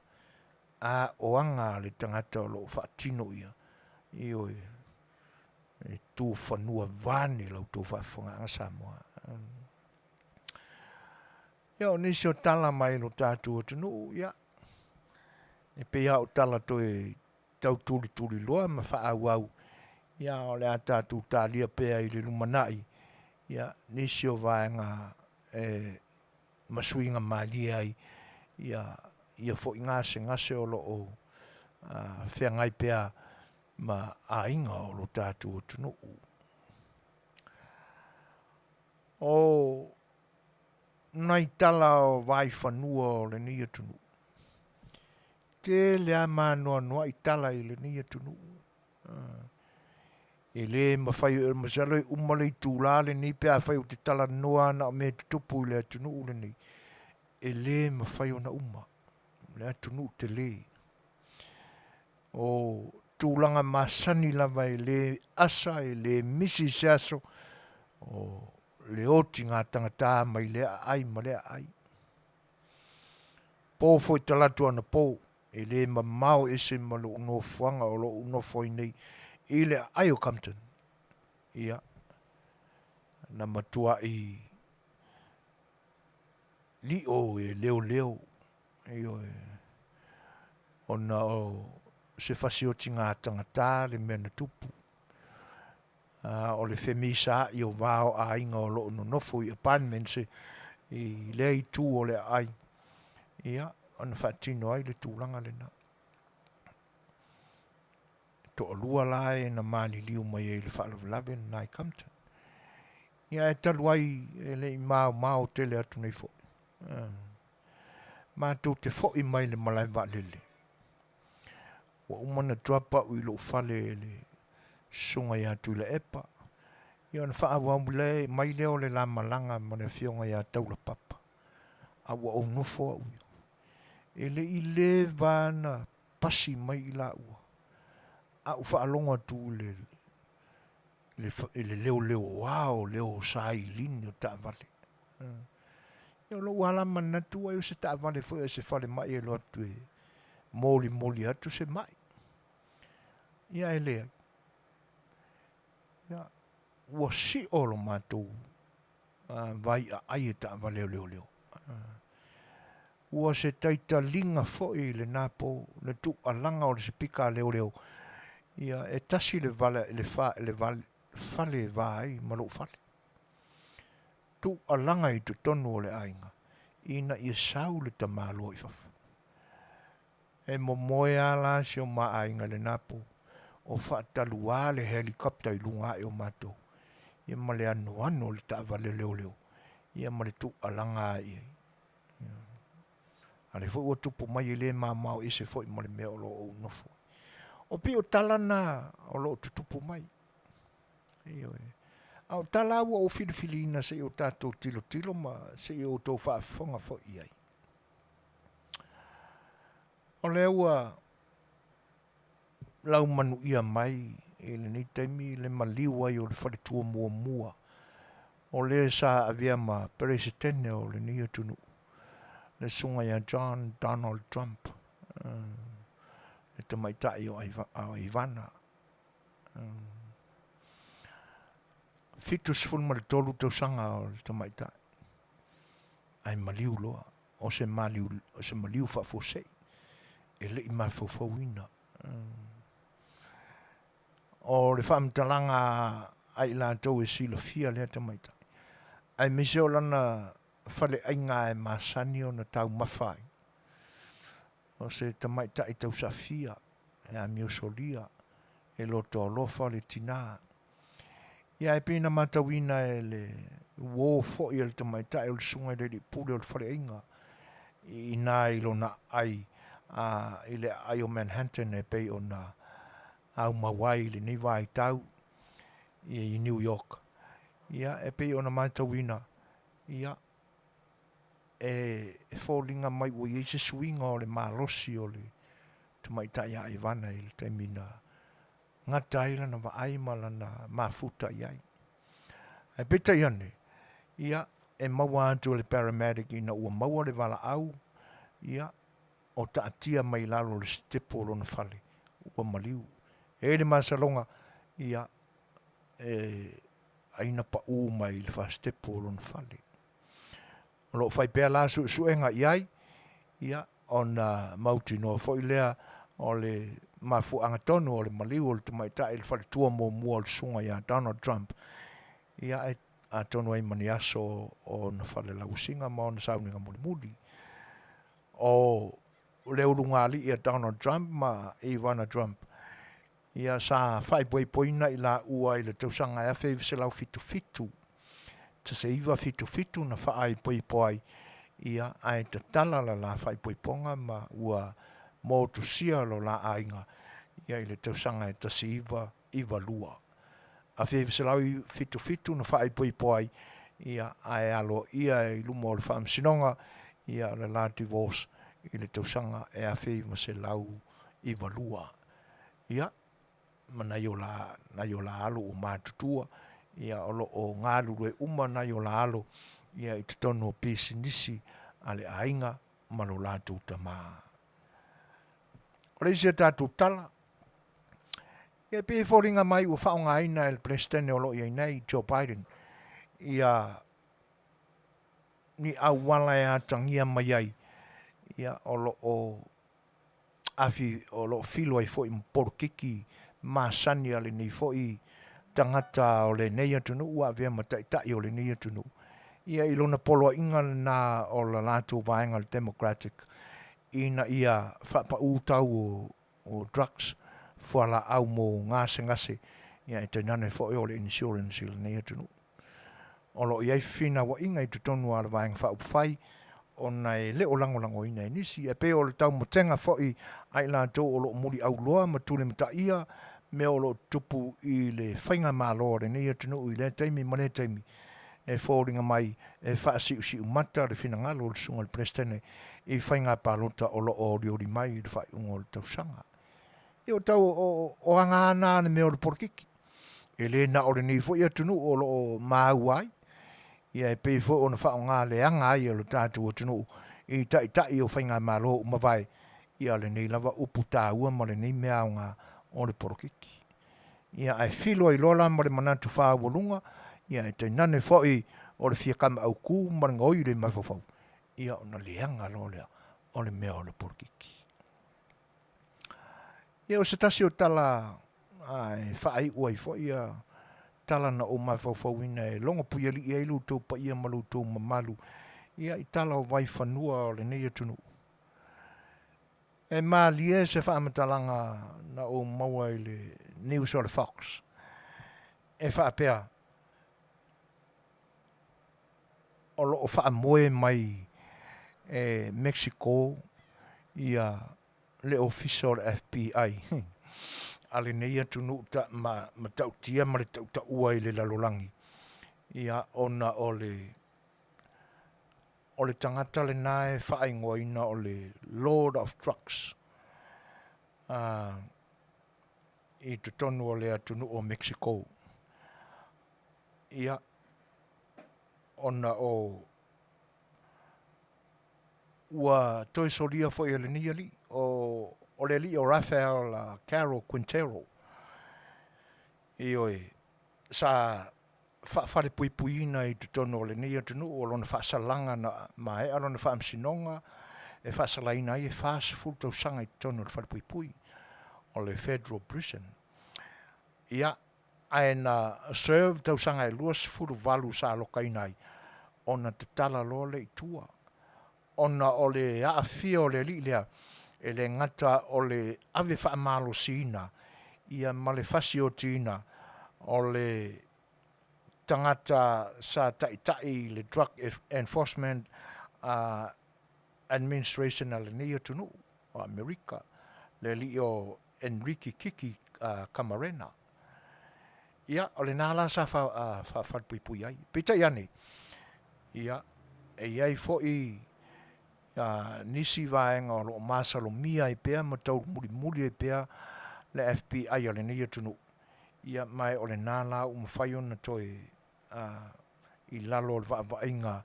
a o aga a le tagata o lo o faatino ia, ioe, e tu fanua vaeane la outou faafofogaaga Samoa. Ia, o nisi o tala mai lo tatou atunuu, ia, e pei lava o tala toe tau tulituliloa ma faaauau, ia, o le a tatou talia pea i le lumanai, ia, nisi o vaega e ma suiga malie ai, ia, ia foi gasegase o lo o feagai pea ma aiga o lo tatou atunuu. O nai tala o vaifanua o lenei atunuu. Tele lava ma anoanoai tala i lenei atunuu. E le mafai, masalo e uma le itula lenei pe afai ou te talanoa na o mea e tutupu i le atunuu lenei. E le mafai ona uma. Le atunuu tele. O tulaga masani lava e le asa, e le misi i se aso, o le otiga tagata mai lea aai ma lea aai. Po foi talaatu anapo, e le mamao ese ma lou nofoaga o lo o ou nofo ai nei i le aai o Compton. Ia, na matuai lio e leoleo, ioe, ona o se fasioti tagata le mea na tupu. A o le femisaai o va o aiga o lo o nonofo i apartments i lea itu o le aai, ia, ona faatino ai le tulaga lena. E toalua la e na maliliu mai ai i le faalavelave lena i Compton. Ia ae talu ai e le i maomao tele atu nei foi. Matou te foi mai le malae vaalele. Ua uma ona drop au i lou fale e le susuga ia Tuilaepa, ia ona faaauau mai lea o le la malaga ma le afioga ia Taulapapa, a ua ou nofo au ia. E le i leva na pasi mai i laua, ae ou faalogo atu i le, le, i le leoleoa o leo sailini o taavale. Ia o lou lava la manatu ai o se taavale foi a se falemai e alu atu e molimoli atu se mai. Ia ae leai. Ia, ua sio lo matou vai aai e taavale o leoleo. Ua se taitaliga foi i lena po le tuualaga o le sipika a leoleo. Ia, e tasi le vala, le fa, le val, fale e va ai ma lou fale. Tuualaga i totonu o le aiga ina ia sau le tamaloa i fafo. E momoe a la si o ma aiga i lena po o faataluā le helicopter i luga ae o matou, ia ma le anoano o le taavale leoleo, ia ma le tuualaga a i ai. A lea foi ua tupu mai e le mamao ese foi ma le mea o lo o ou nofo ai. O pio tala na o lo o tutupu mai. Ioe. A o tala ua ou filifiliina se i o tatou tilotilo ma se i outou faafofoga foi i ai. O lea ua laumanuia mai i lenei taimi le maliu ai o le faletua muamua o le sa avea ma Peresetene o lenei atunuu, le susuga ia John Donald Trump, le tamaitai o Ivana. 73 tausaga o le tamaitai, ae maliu loa, o se maliu, o se maliu faafuasei, e le i mafaufauina. O le faamatalaga a i latou e silafia lea tamaitai, aemaise o lana faleaiga e masani ona taumafa ai, o se tamaitai tausafia, e amiosolia, e loto alofa le tinā. Ia e pei na matauina e le uō foi a le tamaitai o le susuga i le alii pule o le faleaiga i inā i lona aai a i le aai o Manhattan e pei ona aumau ai i lenei vaitau i New York. Ia e pei ona matauina, ia e foliga mai ua i ai se suiga o le malosi o le tamaitai a Ivana i le taimi na gata ai lana vaai ma lana mafuta i ai. Ae peitai ane, ia, e maua atu e le paramedic ina ua maua le valaau, ia, o taatia mai lalo o le sitepu o lona fale, ua maliu. E i ai le masaloga, ia, e ai na pau mai i le fasitepu o lona fale. O lo o fai pea la suesuega i ai, ia, ona mautinoa foi lea o le mafuaaga tonu o le maliu o le tamaitai i le faletua muamua o le susuga ia Donald Trump, ia, e atonu ai ma ni aso o ona falelausiga ma ona sauniga mulimuli. O le ulugalii a Donald Trump ma Ivana Trump, ia sa faaipoipoina i laua i le tausaga e 1977, 1977 na faaipoipo ai, ia ae tatala la la faaipoipoga ma ua motusia lo la aiga ia i le tausaga e 1992. 1977 na faaipoipo ai, ia ae aloaia i luma o le Faamasinoga ia le la divorce i le tausaga e 1992. Ia, ma nai o la, nai o la alo ua matutua, ia o lo o galulue uma nai o la alo ia i totonu o pisinisi a le aiga ma lo latou tamā. O le isi a tatou tala, ia e pei e foliga mai ua faaaogaina e le Peresetene o lo o i ai nei, Joe Biden, ia ni auala e atagia mai ai, ia o lo o afi o lo o filo ai foi ma polokiki masani a lenei foi tagata o lenei atunuu ua avea ma taitai o lenei atunuu. Ia i lona poloaiga lena o la latou vaega o le Democratic ina ia faapaū tau o, o drugs, fualaau mo gasegase, ia e tainane foi o le insurance i lenei atunuu. O lo o i ai fefinauaiga i totonu o le Vaega Faaupufai ona e le o lagolagoina e nisi. E pei o le taumatega foi a i latou o lo o muliauloa ma tulimataia mea o lo o tutupu i le faigamalo a lenei atunuu i lea taimi ma lea taimi. E foliga mai e faasiusiumata le finagalo o le Susuga i le Peresetene i faiga palota o lo o olioli mai i le faaiuga o le tausaga. Ia o tau o aga ana le mea o le polokiki. E le na o lenei foi atunuu o lo o maua ai, ia e pei foi ona faaaoga leaga ai e lo tatou atunuu i taitai o faigamalo ua mavae, ia lenei lava upu taua ma lenei mea aoga o le polokiki. Ia ae filo ai loa la ma le manatu faaualuga, ia e tainane foi o le fia kamaʻauku ma le gaoi i le mafaufau, ia ona leaga loa lea o le mea o le polokiki. Ia o se tasi o tala e faaiu ai foi ia tala na ou mafaufauina e logo puialii ai lo outou paia ma lo outou mamalu ia i tala o vaifanua o lenei atunuu. E malie se faamatalaga na ou maua i le news o le Fox e faapea, o lo o faamoe mai e Mexico ia le ofisa o le FBI a lenei atunuu ta, ma, matautia ma le tautaua i le lalolagi, ia, ona o le o le tagata lena e faaigoaina o le Lord of Drugs i totonu o le atunuu o Mexico. Ia, ona o ua toe solia foi e lenei alii, o, o le alii o Rafael Caro Quintero. Ioe, sa faafalepuipuiina i totonu o lenei atunuu o lona faasalaga na maea lona faamasinoga e faasalaina ai e 40 tausaga i totonu o le falepuipui o le Federal Prison. Ia, ae na serve tausaga e 28 sa alokaina ai, ona tatala loa lea i tua, ona o le aafia o le alii lea, e le gata o le ave faamalosiina ia ma le fasiotiina o le tagata sa taitai i le Drug Enforcement Administration a lenei atunuu o Amerika, le alii o Enrique Kiki Camarena. Ia, o lena la sa faafalepuipui ai. Peitai ane, ia, e i ai foi nisi vaega o lo o masalomia ai pea ma taumulimuli ai pea le FBI a lenei atunuu, ia, ma o lena la ua mafai ona toe i lalo o le vaavaaiga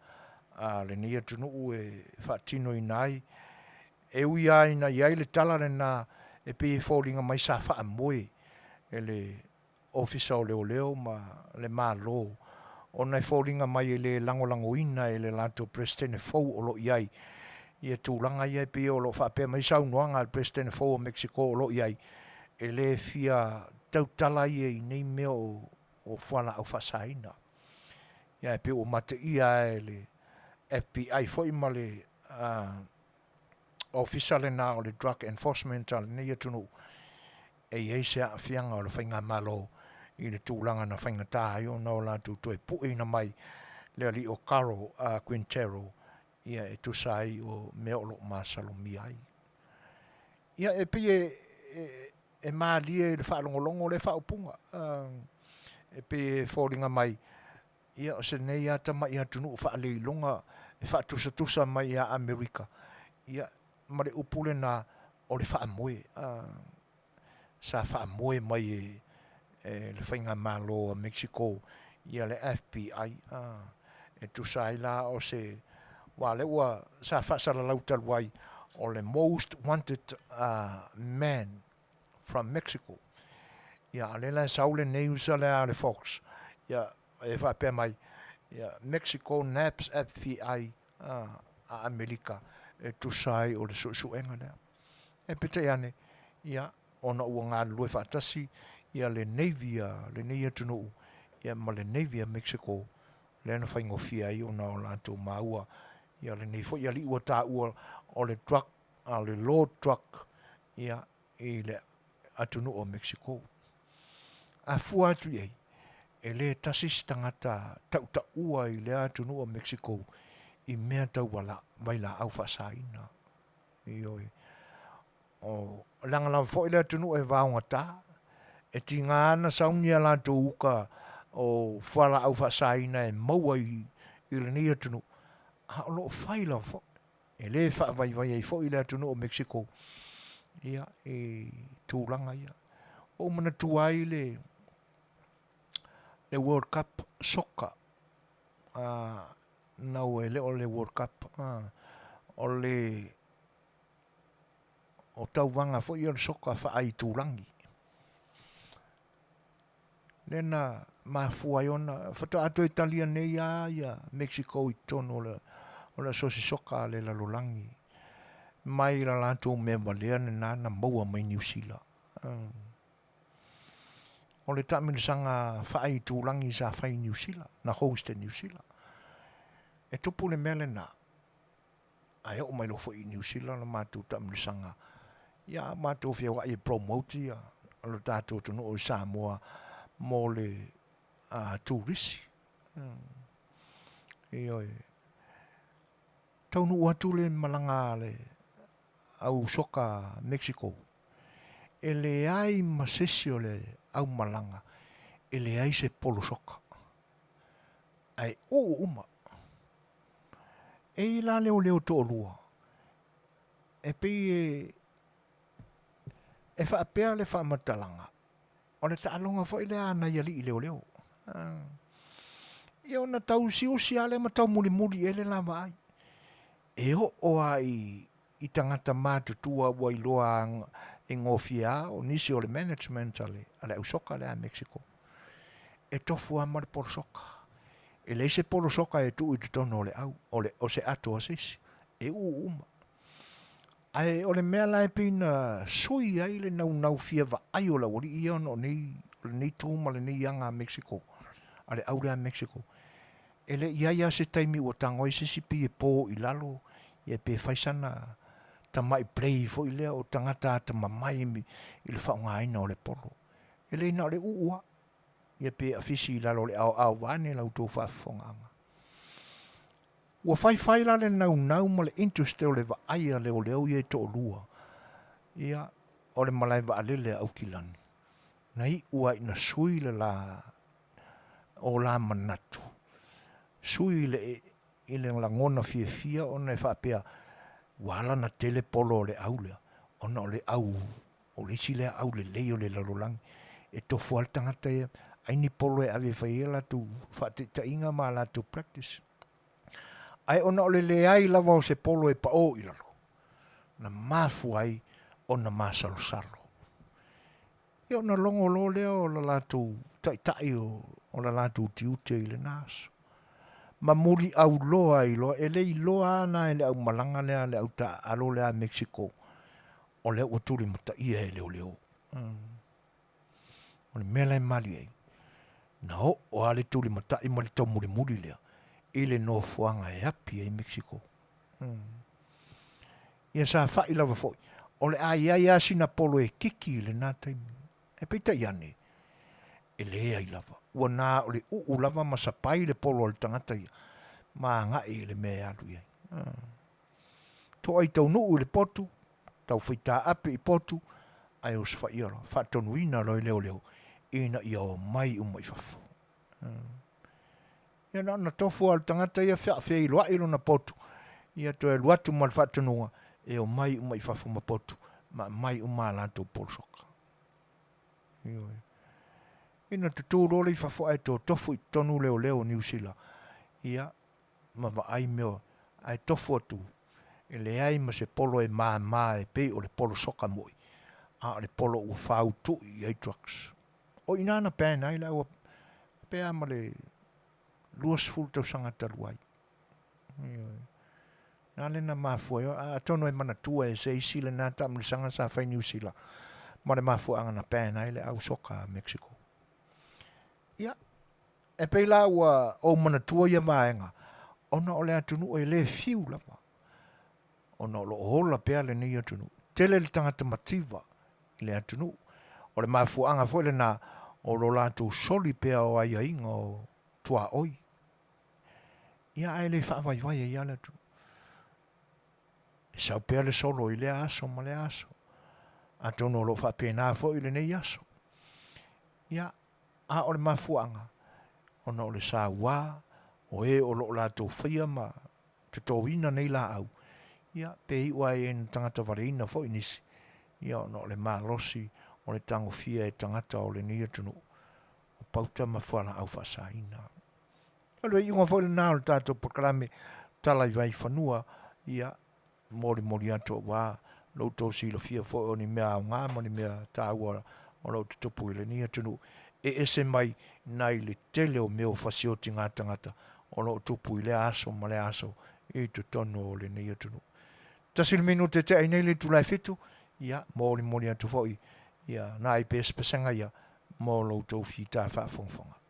a lenei atunuu e faatinoina ai. E ui lava ina i ai le tala lena e pei e foliga mai sa faamoe e le Ofisa o Leoleo ma le Malo ona e foliga mai e le lagolagoina e le latou Peresetene fou o lo o i ai ia tulaga ia e pei o lo o faapea mai saunoaga a le Peresetene fou o Mexico o lo o i ai e le fia tautala ia i nei mea o fualaau faasaina. Ia e pei ua mateia e le FBI foi ma le ofisa lena o le Drug Enforcement a lenei atunuu e i ai se aafiaga o le faigamalo i le tulaga na faigata ai ona o latou toe pueina mai le alii o Caro Quintero ia e tusa ai o mea o lo o masalomia ai. Ia e pei e, e, e malie i le faalogologo lea faaupuga, e pei e foliga mai Ia, o se nei lava tamai atunuu faaleiloga e faatusatusa mai ia Amerika, ia, ma le upu lena o le faamoe, a, sa faamoe mai e, e le faigamalo a Mexico ia le FBI, a, e tusa ai la o se, aua lea ua, sa faasalalau talu ai, o le most wanted man from Mexico. Ia, a lea la e sau le news lea a le Fox, ia, e faapea mai, ia, Mexico naps FBI a, a Amerika e tusa ai o le suesuega lea. E peitai ane, ia, ona ua galulue faatasi ia le Navy a lenei atunuu ia ma le Navy a Mexico, lea na faigofie ai ona o latou maua ia lenei foi alii ua taua o le drug, a le Lord Drug ia, i le atunuu o Mexico. A fua atu i ai, e le tasi se tagata tautaua i lea atunuu o Mexico i mea tau vailaau faasaina. Ioe. O leaga lava foi le atunuu e vaogata, e tiga ana sauni a latou uka o fualaau faasaina e maua i lenei atunuu, a o lo o fai lava foi. E le faavaivai ai foi le atunuu o Mexico ia, i tulaga ia. Ua ou manatua ai le le World Cup Soccer, nau e le o le World Cup, o le o tauvaga foi ia o le soka faaitulagi. Lea na mafua ai ona faatoa toe talia nei lava ia Mexico i totonu o le o le Asosi Soka a le Lalolagi mai la latou mea valea lena na maua mai Niu Sila. O le taamilosaga faaitulagi sa fai i Niu Sila, na host e Niu Sila. E tupu le mea lena, ae oo mai loa foi i Niu Sila la matou taamilosaga, ia matou feoai e promote ia lo tatou atunuu i Samoa mo le turisi. Ioe. Taunuu atu le malaga a le au soka Mexico, e leai ma se isi o le au malaga e leai se polo soka, ae uu uma. E i ai la leoleo toalua, e pei e, e faapea le faamatalaga, o le taaloga foi lea a nai alii leoleo. Ia ona tausiusi lava lea ma taumulimuli i ai le la vaai. E oo lava i, i tagata matutua ua iloa e gofie lava o nisi o le management a le, a le ausoka lea a Mexico. E tofu lava ma le polosoka. E leai se polosoka e tuu i totonu o le au, o, le, o se ato a se isi. E uu uma. Ae o le mea la e pei na sui ai le naunau fia vaai o le aualii ia ona o nei, o lenei tu ma lenei aga a Mexico, a le au lea a Mexico. E le i ai lava se taimi ua tago ai se isi pei e po i lalo, ia pe fai sana tamai play foi lea o tagata atamamai i le faaaogaina o le polo. E le na o le uu lava, ia pe afisi i lalo o le aoao vaeane la outou faafofogaaga. Ua faifai la le naunau ma le interest o le vaai a leoleo ia e toalua, ia, o le malae vaalele a Aukilani. Na iu lava ina sui le la o la manatu, sui i le, i le lagona fiafia ona e faapea, ua ala ona tele polo o le au lea, ona o le au, o le isi lea au lelei o le lalolagi. E tofu lava le tagata ia, ai ni polo e ave e fai ai a latou faataitaiga ma a latou practice. Ae ona o le leai lava o se polo e paʻō i lalo, na mafua ai ona masalosalo. Ia ona logo loa lea o la latou taitai o la latou tiute i lena aso. Ma muliauloa ai loa, e le iloa ana e le aumalaga lea a le au taaalo lea a Mexico, o lea ua tulimataia e leoleo. O le mea la e malie ai, na oo lava le tulimatai ma le taumulimuli lea i le nofoaga e api ai Mexico. Ia sa fa'i lava foi, o le a i ai lava sina polo e kiki i lena taimi. Ae peitai ane, e leai lava. Ua na o le uu lava ma sapai le polo a le tagata ia ma agai i le mea e alu i ai. To'a i taunuu i le potu, tau faitaape i potu, ae osofaia loa, faatonuina loa e leoleo ina ia omai uma i fafo. Ia na ona tofu lava o le tagata ia feafeiloai lona potu, ia toe alu atu ma le faatonuga e omai uma i fafo ma potu ma aumai uma a latou polosoka. Ioe. Ina tutū loa le i fafo ae totofu i totonu leoleo o Niu Sila, ia, ma vaai mea ae tofu atu e leai ma se polo e māmā e pei o le polo soka moi, a o le polo ua fāutuʻi i ai drugs. O i ina na ban ai le au pe a ma le 20 tausaga talu ai. Ioe. Na le na mafua ai, atonu e manatua e se isi lena taamilosaga sa fai Niu Sila ma le mafuaaga na ban ai le au soka a Mexico. Ia, e pei la ua ou manatua ia vaega, ona o le atunuu e le fiu lava, ona o lo o ola pea lenei atunuu. Tele le tagata mativa i le atunuu. O le mafuaaga foi lena o lo latou soli pea o aiaiga o tuaoi. Ia ae le faavaivai ai lava le atunuu. E sau pea le solo i lea aso ma lea aso. Atonu o lo o faapena foi lenei aso. Ia, a o le mafuaaga, ona o le saua o e o lo o latou faia ma totoina nei laau, ia, pe iu lava i ai na tagata valeina foi nisi, ia, ona o le malosi o le tagofia e tagata o lenei atunuu o pauta ma fualaau faasaina. O le iuga foi lena o le tatou polokalame Tala i Vaifanua, ia, molimoli atu aua lo outou silafia foi o ni mea aoga ma ni mea taua o lo o tutupu i lenei atunuu e ese mai nai le tele o mea o fasioti tagata o lo o tupu i lea aso ma lea aso i totonu o lenei atunuu. 1 le minute e tea ai nei le itula e 7, ia, molimoli atu foi ia nai pesepesega ia mo lo outou fita faafogafoga.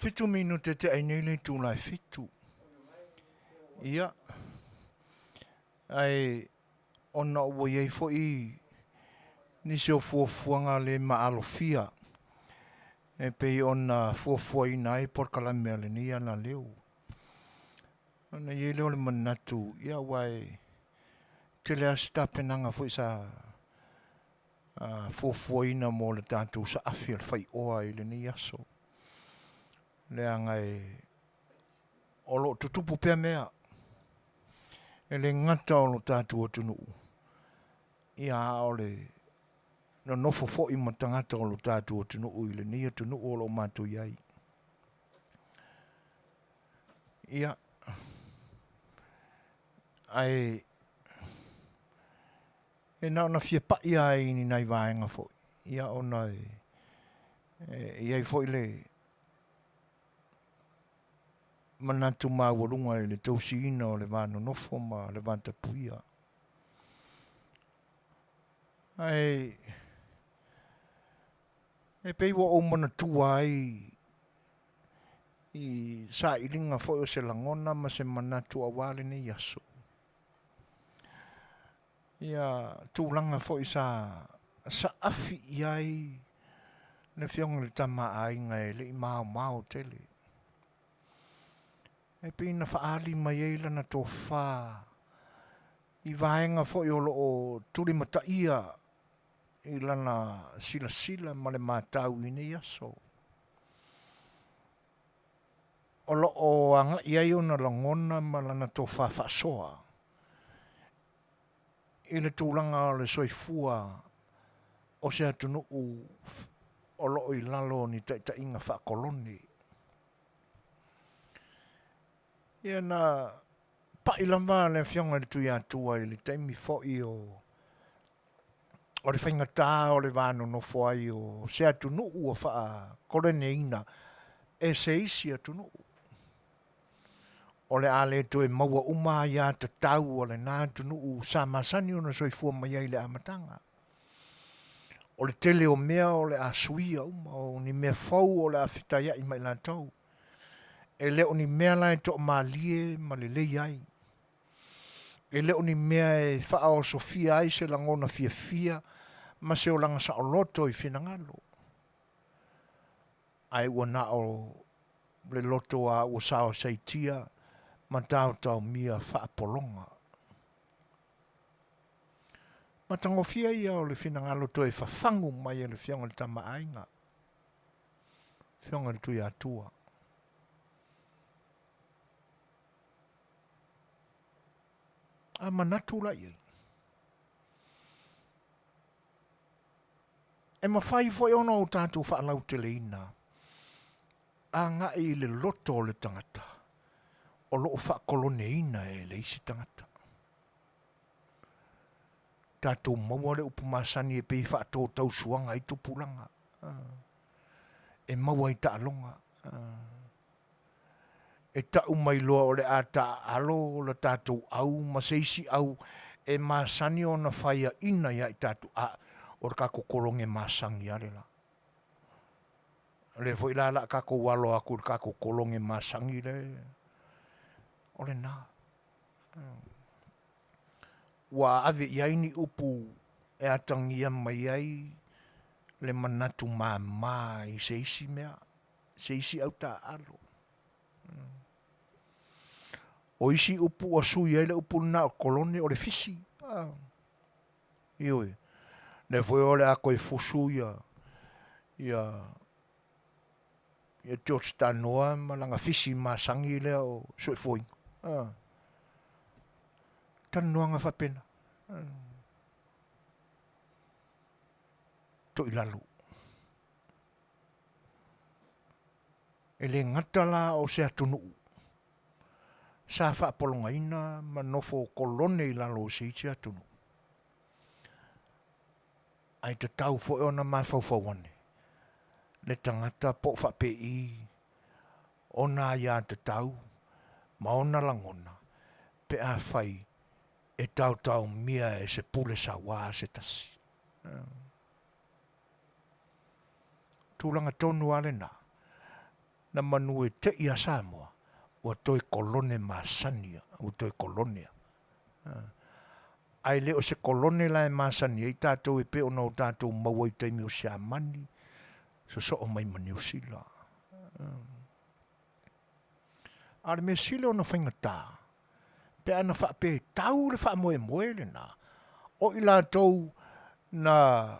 Fitu minute te ai nei le itula e fitu. Ia, ae ona ua i ai foi nisi o fuafuaga le maalofia e pei ona fuafuaina ai polokalame a lenei alaleo. Ona i ai lea o le manatu, ia aua e tele lava se tapenaga foi sa fuafuaina mo le tatou saafi o le faioa i lenei aso. Leaga e o lo o tutupu pea mea e le gata o lo tatou atunuu, ia a o le nonofo foi ma tagata o lo tatou atunuu i lenei atunuu o lo o matou i ai. Ia, ae e na ona fia pai lava i ni nai vaega foi, ia ona e, e i ai foi le manatu maualuga i le tausiina o le va nonofo ma le va tapuia. Ae e pei ua ou manatua ai i sailiga foi o se lagona ma se manatu aua lenei aso. Ia tulaga foi sa saafi i ai le Afioga i le Tama a Aiga e le i maomao tele. E pei na faaali mai ai lana tofa i vaega foi o lo o tulimataia i lana silasila ma le matau i nei aso. O lo o agai ai ona lagona ma lana tofa faasoa i le tulaga o le soifua o se atunuu o lo o i lalo o ni taitaiga faakolone. Ia na pai lava le Afioga i le Tuiatua i le taimi foi o o le faigata o le va nonofo ai o se atunuu ua faakoloneina e se isi atunuu. O le a le toe maua uma aia tatau a lena atunuu sa masani ona soifua mai ai i le amataga. O le tele o mea o le a suia uma, o ni mea fou o le a fetaiai ma i latou. E le o ni mea la e toamalie ma lelei ai. E le o ni mea e faaosofia ai se lagona fiafia ma se olaga saoloto i finagalo, ae ua na o le loto a ua saosaitia ma taotaomia faapologa. Matagofie ia o le finagalo toe fafagu mai e le Afioga i le Tama a Aiga, Afioga i le Tuiatua. A manatu la i ai, e mafai foi ona o tatou faalauteleina agai i le loto o le tagata o lo o faakoloneina e le isi tagata. Tatou maua le upu masani e pei e faatotausuaga ai tupulaga, e maua ai taaloga. E tau mai loa o le a taaalo la tatou au ma se isi au e masani ona faiaina ia i tatou, a o le kakou kologe masani lava le la. O lea foi la o le a tatou alo atu i le tatou kologe masani lea, o lena. Ua ave i ai ni upu e atagia mai ai le manatu mama i se isi mea, se isi au taaalo. O isi upu ua sui ai le upu lena o kolone o le fisi. Ioe. Lea foi o le a toe fusu ia ia ia George Tanoa ma lana fisi masani lea o Soefoina. Ah. Talanoaga faapena. Toilalo. E le gata la o se atunuu sa faapologaina ma nofo kolone i lalo o se isi atunuu, ae tatau foi ona mafaufau ane le tagata po o faapei ona aiatatau ma ona lagona pe afai e taotaomia e se pule sauā se tasi. Tulaga tonu lava lena. Na manu e te'i a Samoa, ua toe kolone masani, ua toe kolone. Ae le o se kolone la e masani ai tatou e pei ona o tatou maua i taimi o Siamani, sosoo mai ma Niu Sila. A o le mea sili ona faigata, pe ana faapea e tau le faamoemoe lena, o i latou na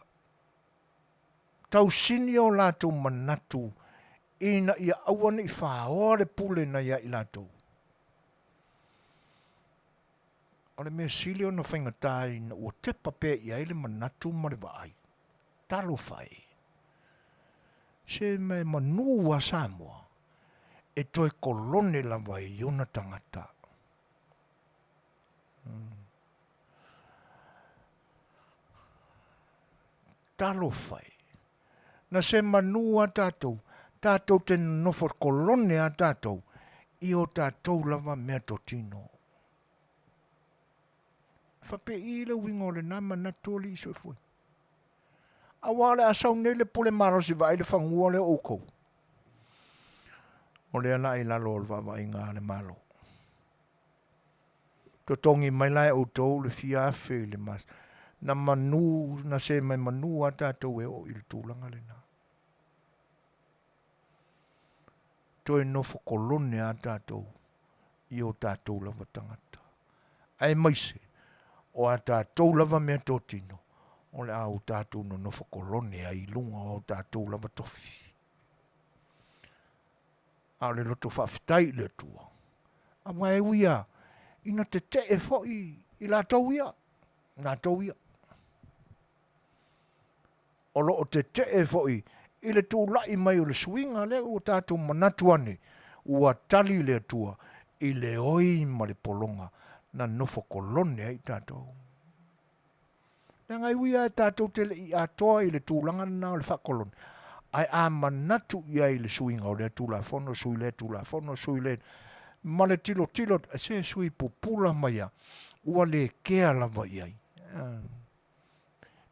tausini o latou manatu ina ia aua ne i faoa le pule na ia i latou. O le mea sili ona faigata ina ua tepa pea i ai le manatu ma le vaai. Talofa e! Se ma e manū a Samoa e toe kolone lava i ona tagata. Talofa e! Na se manū a tatou, tatou te nonofo kolone a tatou i o tatou lava meatotino. Faapei le uiga o lena manatu o alii soifua. Aua o le a sau nei le pule malosi vaai le fanua lea o outou. O lea la i lalo o le vaavaaiga a le Malo. Totogi mai la e outou le fia afe i le mas. Na manu, na se mai manu a tatou e oo i le tulaga lena. Toe nofo kolone a tatou i o tatou lava tagata. Aemaise, o a tatou lava meatotino, o le a o tatou nonofo kolone ai i luga o tatou lava tofi. A o le loto faafetai i le Atua, aua e ui lava ina tetee foi i latou ia, latou ia. O lo o tetee foi i le tulai mai o le suiga lea ua tatou manatu ane, ua tali le Atua i le oi ma le pologa na nofo kolone ai tatou. Leaga e ui lava tatou te le i atoa i le tulaga lena o le faakolone, ae a manatu i ai i le suiga o lea Tulafono, sui lea Tulafono, sui lea, ma le tilotilo, se sui pupula mai lava, ua le kea lava i ai.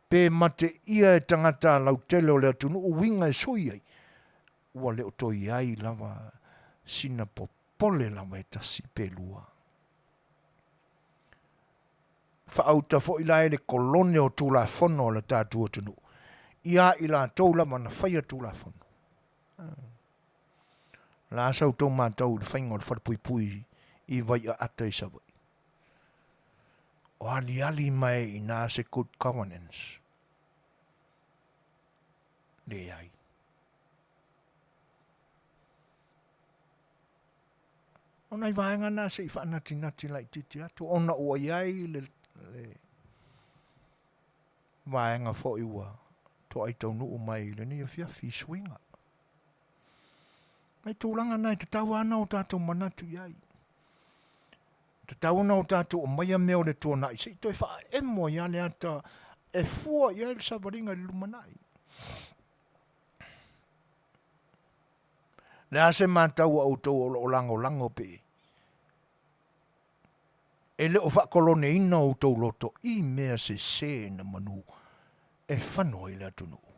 Pe mateia e tagata lautele o le atunuu uiga e sui ai, ua le o toe i ai lava sina popole lava e tasi pe lua. Faauta foi la e le kolone o Tulafono a le tatou atunuu, ia i latou lava na faia Tulafono. O le a sa outou matau i le faiga o le falepuipui i Vaiaata i Savaii? O aliali mai i ina se good governance? Leai. O nai vaega na se i faanatinati laitiiti atu ona ua i ai le, le vaega foi ua toai taunuu mai i lenei afiafi i suiga. Nai tulaga na e tatau ana o tatou manatu i ai. Tatau ona o tatou aumaia mea o le tuanai se i toe faaemo ai lava le ata e fua i ai le savaliga i le lumanai. Le a se matau a outou o lo o lagolago pe e le o faakoloneina outou loto i mea sese na manu e fano ai le atunuu.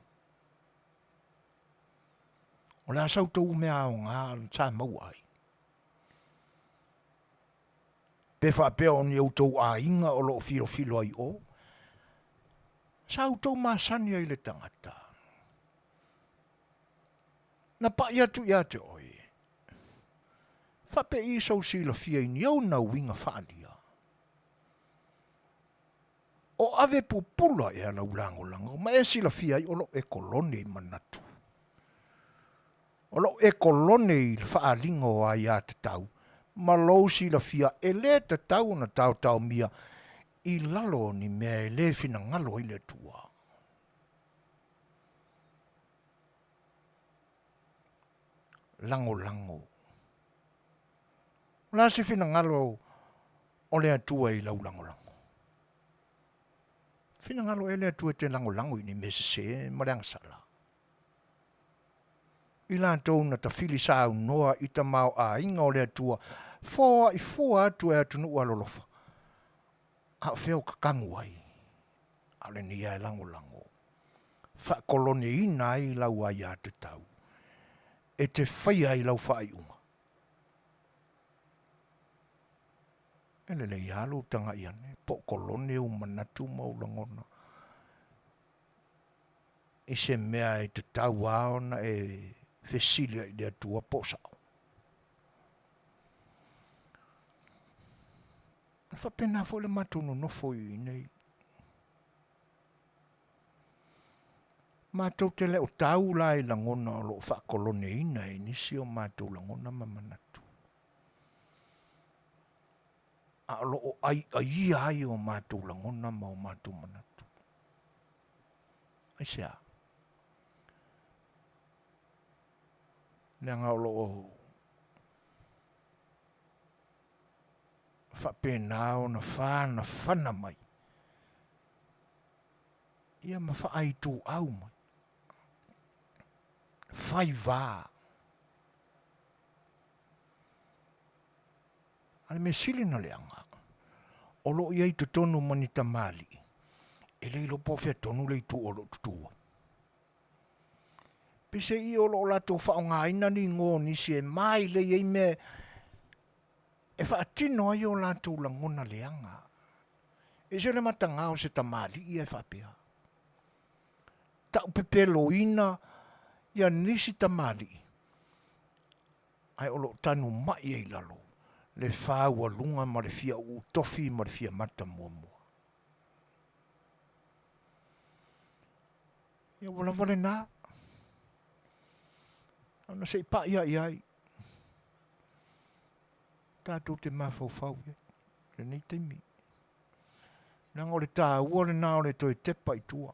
O le a sa outou mea aoga sa maua ai? Pe faapea o ni outou aiga o lo o filofilo ai o? Sa outou masani ai le tagata. Na pai atu ia te oe, faapei sou silafia i ni ou nauiga faaalia? O ave pupula ea lau lagolago ma e silafia ai o lou e kolone i manatu. O lou e kolone i le faaaliga o aiatatau ma lou silafia e le tatau ona taotaomia i lalo o ni mea e le finagalo ai le Atua. Lagolago. O le a se finagalo o le Atua i lau lagolago? Finagalo ea le Atua e te lagolago i ni mea sese ma le agasala? I latou na tafili saunoa i tamaoaiga o le Atua, foai fua atu e atunuu alolofa, a o fea o kakagu ai? A o lenei lava e lagolago, faakoloneina ai lau aiatatau. e te faia ai lau faaiuga? E lelei lava lou tagai ane, po o kolone ou manatu ma ou lagona i se mea e tatau lava ona e fesili ai i le Atua po o sao. E faapena foi le matou nonofo i inei. Matou te le o tau la i lagona o lo o faakoloneina e nisi o matou lagona ma manatu, a o lo o aiaia ai o matou lagona ma o matou manatu. Aisea? Leaga o lo o faapena ona fanafana mai ia ma faaituau mai, faivā. A le mea sili ona leaga, o lo o i ai i totonu ma ni tamalii, e le iloa po o fea tonu le itu o lo o tutū ai. Peiseai o lo o latou faaaogaina ni igoa o nisi e mailei ai mea e faatino ai o latou lagona leaga. E ese le mataga o se tamalii ae faapea, taupepeloina ia nisi tamalii ae o lo o tanumai ai i lalo le fāualuga ma le fia uu tofi ma le fia mata muamua. Ia ua lava lena. Ona se i pai ai ai. Tatou te mafaufau i ai lenei taimi. Leaga o le taua lena o le toe tepa i tua.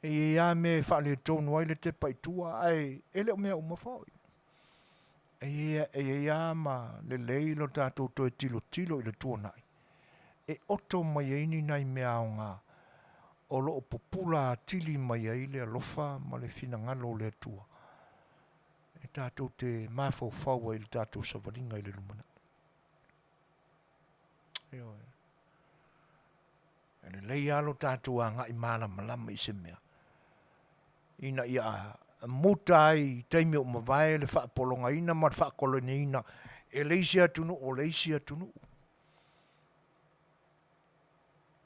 E i ai lava mea e faaletonu ai le tepa i tua, ae e le o mea uma foi. E i ai lava ma lelei lo tatou toe tilotilo i le tuanai, e oto mai ai ni nai mea aoga o lo o pupula atili mai ai le alofa ma le finagalo o le Atua e tatou te mafaufau ai i le tatou savaliga i le lumanai. Ioe. E lelei lava lo tatou agai malamalama i se mea ina ia muta ai i taimi o mavae le faapologaina ma le faakoloneina e le isi atunuu o le isi atunuu.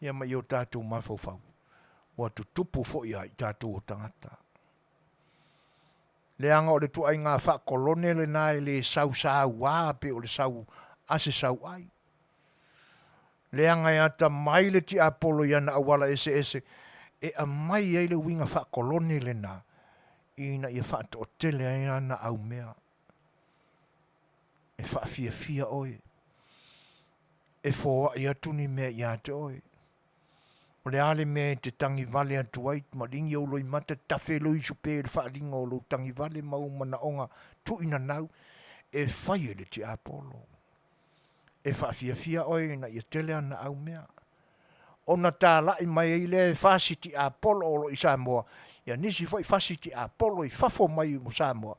Ia ma i o tatou mafaufau ua tutupu foi ia i tatou o tagata. Leaga o le tuaiga faakolone lena e le sausaua pei o le sau a se sauai. Leaga e atamai le tiapolo i ana auala eseese e aumai ai le uiga faakolone lena ina ia faatoatele ai ana aumea. E faafiafia oe, e foai atu ni mea ia te oe. O le a le mea e te tagi vale atu ai, maligi ou loimata, tafe loisu pea i le faaaliga o lou tagi vale ma ou manaoga tuuinanau e fai e le tiapolo. E faafiafia oe ina ia tele ana aumea. Ona talai mai ai lea e fasi tiapolo o lo o i Samoa, ia nisi foi fasi tiapolo i fafo mai o Samoa,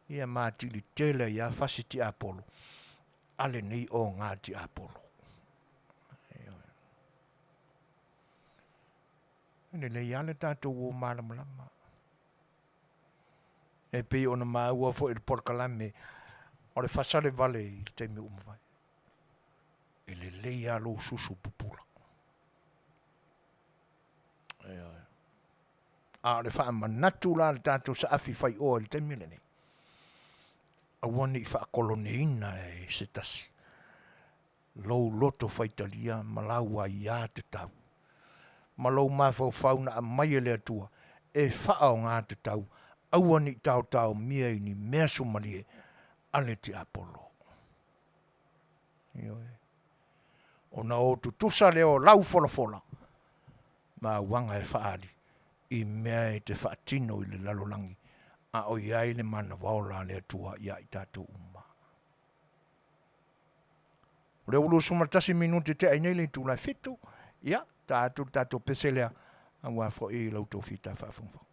ia ma atili tele ai lava fasi tiapolo a lenei oga tiapolo. E lelei lava le tatou o malamalama. E pei ona maua foi i le polokalame o le fasale vale i le taimi ua mavae. E lelei lava lou susu pupula. Ioe. A o le faamanatu la le tatou saafi faioa i le taimi lenei, aua ne i faakoloneina e se tasi lou loto faitalia ma lau aiā tatau, ma lou mafaufau na aumai e le Atua e faaaoga tatau, aua ne i taotaomia i ni mea sumalie a le tiapolo. Ioe. Ona o tutusa lea o lau folafola ma auaga e faaali i mea e te faatino i le lalolagi a o i ai le manawa ola a le Atua iā i tatou uma. O lea ua 21 minute tea ai nei le itula e 7, ia, ta atu le tatou pese lea, aua foi la outou fita faafogafoga.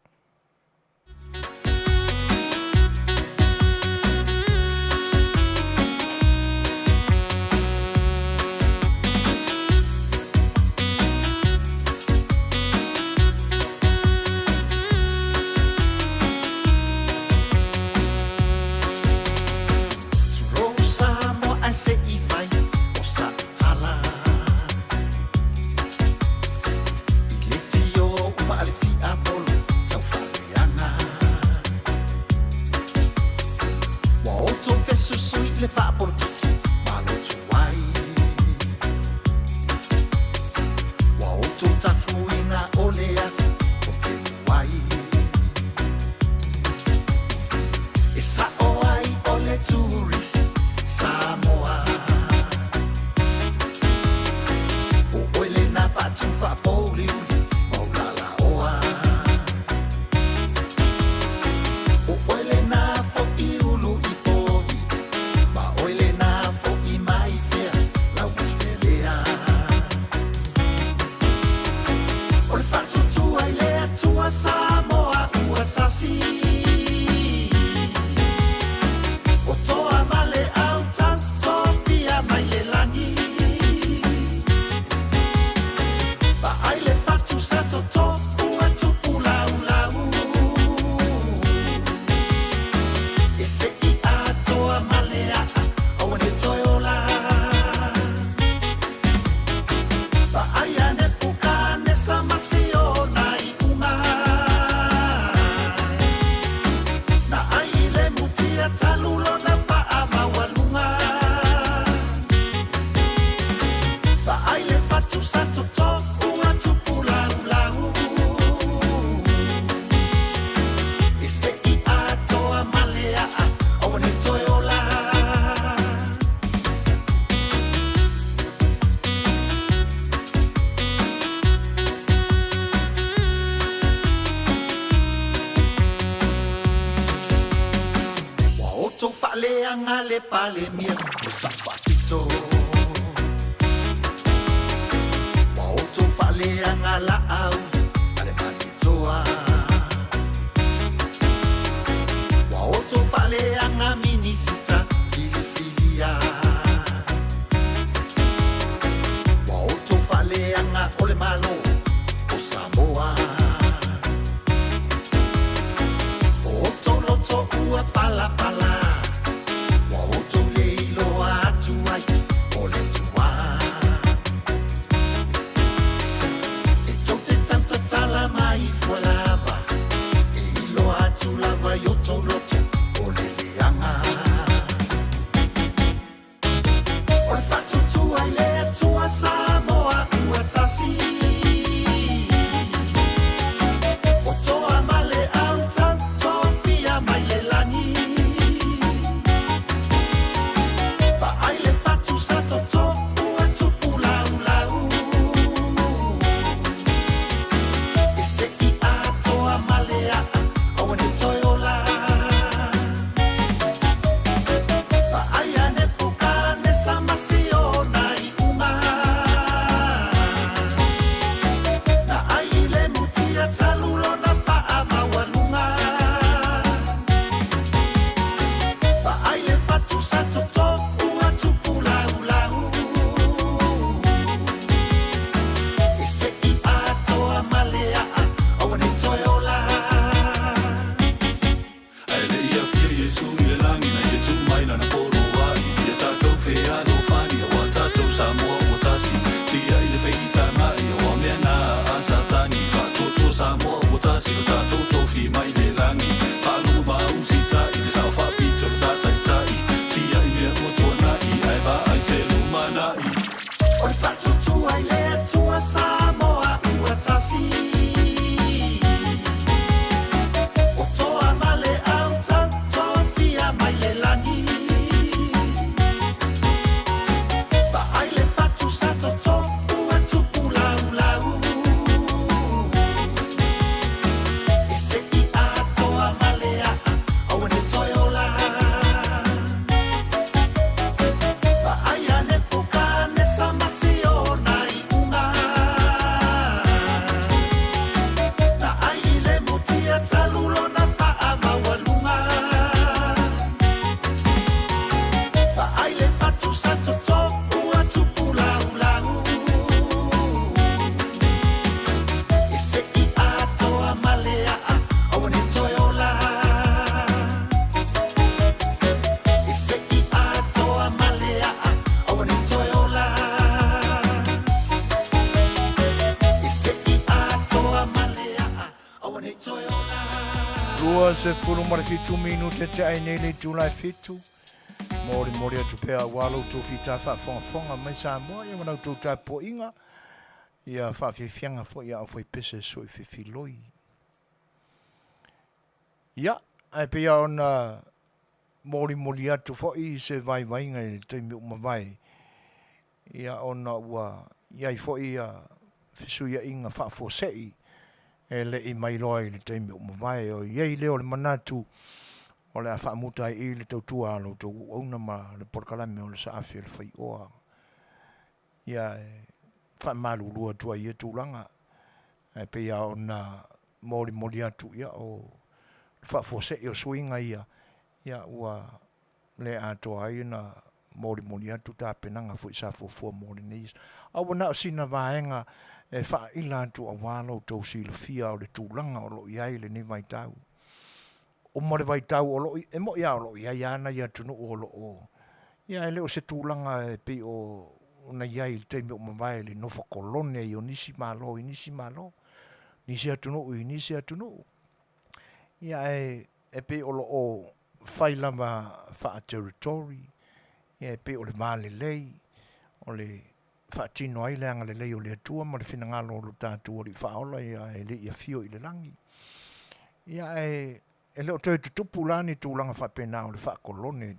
a le Palemia o Sao Faapito. Ua outou faaleaga laau a le Malietoa. Ua outou faaleaga Minisita filifilia. Ua outou faaleaga o le Malo o Samoa. O outou loto ua palapala, ua outou le iloa atu ai o le Atua. E tou te tautatala mai fua lava, e iloa atu lava i outou loto o le leaga. O le faatuatua i le Atua Samoa ua tasi. O toa ma le au tau tofia mai le lagi. Vaai le fatu sa toto ua tupu laulau. E se'i atoa ma le a'a aua ne toe ola. Vaai a Nepukanesa ma siona iuga. Na ai i le mutia talu lona faamaualuga. Vaai le fatu sa toto ua tupu laulau. E se'i atoa ma le a'a aua ne toe ola. Ae le i afio Iesu i le lagi na ia tuu mai lana poloai ia tatou fealofani aua tatou Samoa ua tasi tiai le feitaga'i aua mea na a Satani faatuatua Samoa ua tasi lo tatou tofi mai le lagi faalogo ma usitai le sao faapito le sa taitai tiai mea ua tuanai ae vaai se lumanai. O le faatuatua i le Atua Samoa ua tasi. O toa ma le au tau tofia mai le lagi. Vaai le fatu sa toto ua tupu laulau. E se'i atoa ma le a'a aua ne toe ola. Vaai a Nepukanesa ma siona iuga. Na ai i le mutia talu lona faamaualuga. Vaai le fatu sa toto ua tupu laulau. E se'i atoa ma le a'a aua ne toe ola. E se'i atoa ma le a'a aua ne toe ola. E se'i atoa ma le a'a aua ne toe ola. 27 minute te ai nei le itula e fitu. Molimoli atu pea aua lo outou fita faafogafoga mai Samoa ia ma la outou tapuaiga ia faafiafiaga foi a aufaipese sui fefiloi. Ia, ae pei lava ona molimoli atu foi se vaivaiga i le taimi ua mavae, ia ona ua i ai foi ia fesuiaiga faafuasei e le i mailoa i le taimi ua mavae. O i ai lea o le manatu o le a faamuta ai i i le tautua a lo outou auauna ma le polokalame o le Saafi a le Faioa. Ia e faamalulu atu ai i ia tulaga, ae pei lava ona molimoli atu, ia o le faafuasei o suiga ia, ia ua le atoa ai ona molimoli atu tapenaga foi sa fuafua mo lenei aso. A ua na o sina vaega e faaila atu aua lo outou silafia o le tulaga o lo o i ai lenei vaitau. Uma le vaitau o lo o, e moni lava o lo o i ai lava nai atunuu o lo o, ia e le o se tulaga e pei ona i ai i le taimi ua mavae i le nofo kolone ai o nisi Malo i nisi Malo, nisi atunuu i nisi atunuu. Ia ae e pei o lo o fai lava faa-territory, ia e pei o le va lelei, o le faatino ai le agalelei o le Atua ma le finagalo o lo tatou Alii Faaola ia e le i afio i le lagi. Ia ae e le o toe tutupu la ni tulaga faapena o le faakolone.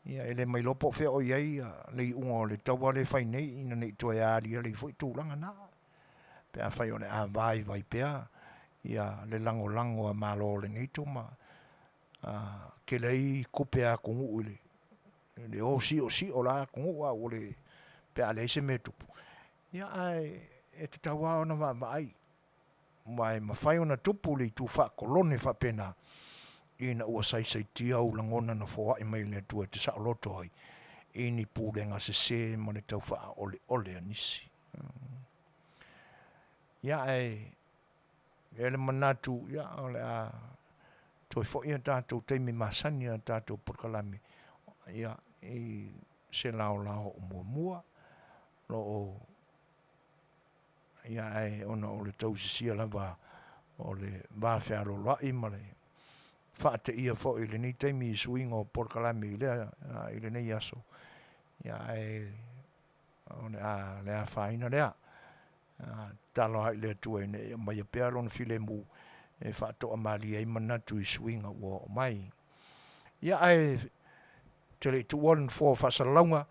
Ia e le mailoa po o fea o i ai le iuga o le taua lea e fai nei ina ne i toe aliali foi tulaga na. Pe afai o le a vaivai pea ia le lagolago a Malo o lenei tuma, a tele ai tupe a atunuu i le le o siosio la atunuu a ua le, pe a leai se mea e tupu. Ia ae e tatau lava ona vaavaai, aua e mafai ona tupu le itu faakolone faapena, ina ua saisaitia ou lagona na foai mai e le Atua e te saoloto ai i ni pulega sese ma le tau faaoleole a nisi. Ia ae i ai le manatu, ia, o le a toe foi a tatou taimi masani a tatou polokalame, ia, i se laolao o muamua, o lo o, ia, ae ona o le tausisia lava o le va fealoaloai ma le faateia foi i lenei taimi i suiga o polokalame i lea, i lenei aso, ia, ae o le a le afaina lea. Tatalo lava i le Atua ina ia aumaia pea Lona filemu e faatoamalie ai manatu i suiga ua oo mai. Ia ae ou te le i tuua le nofoa o faasalalauga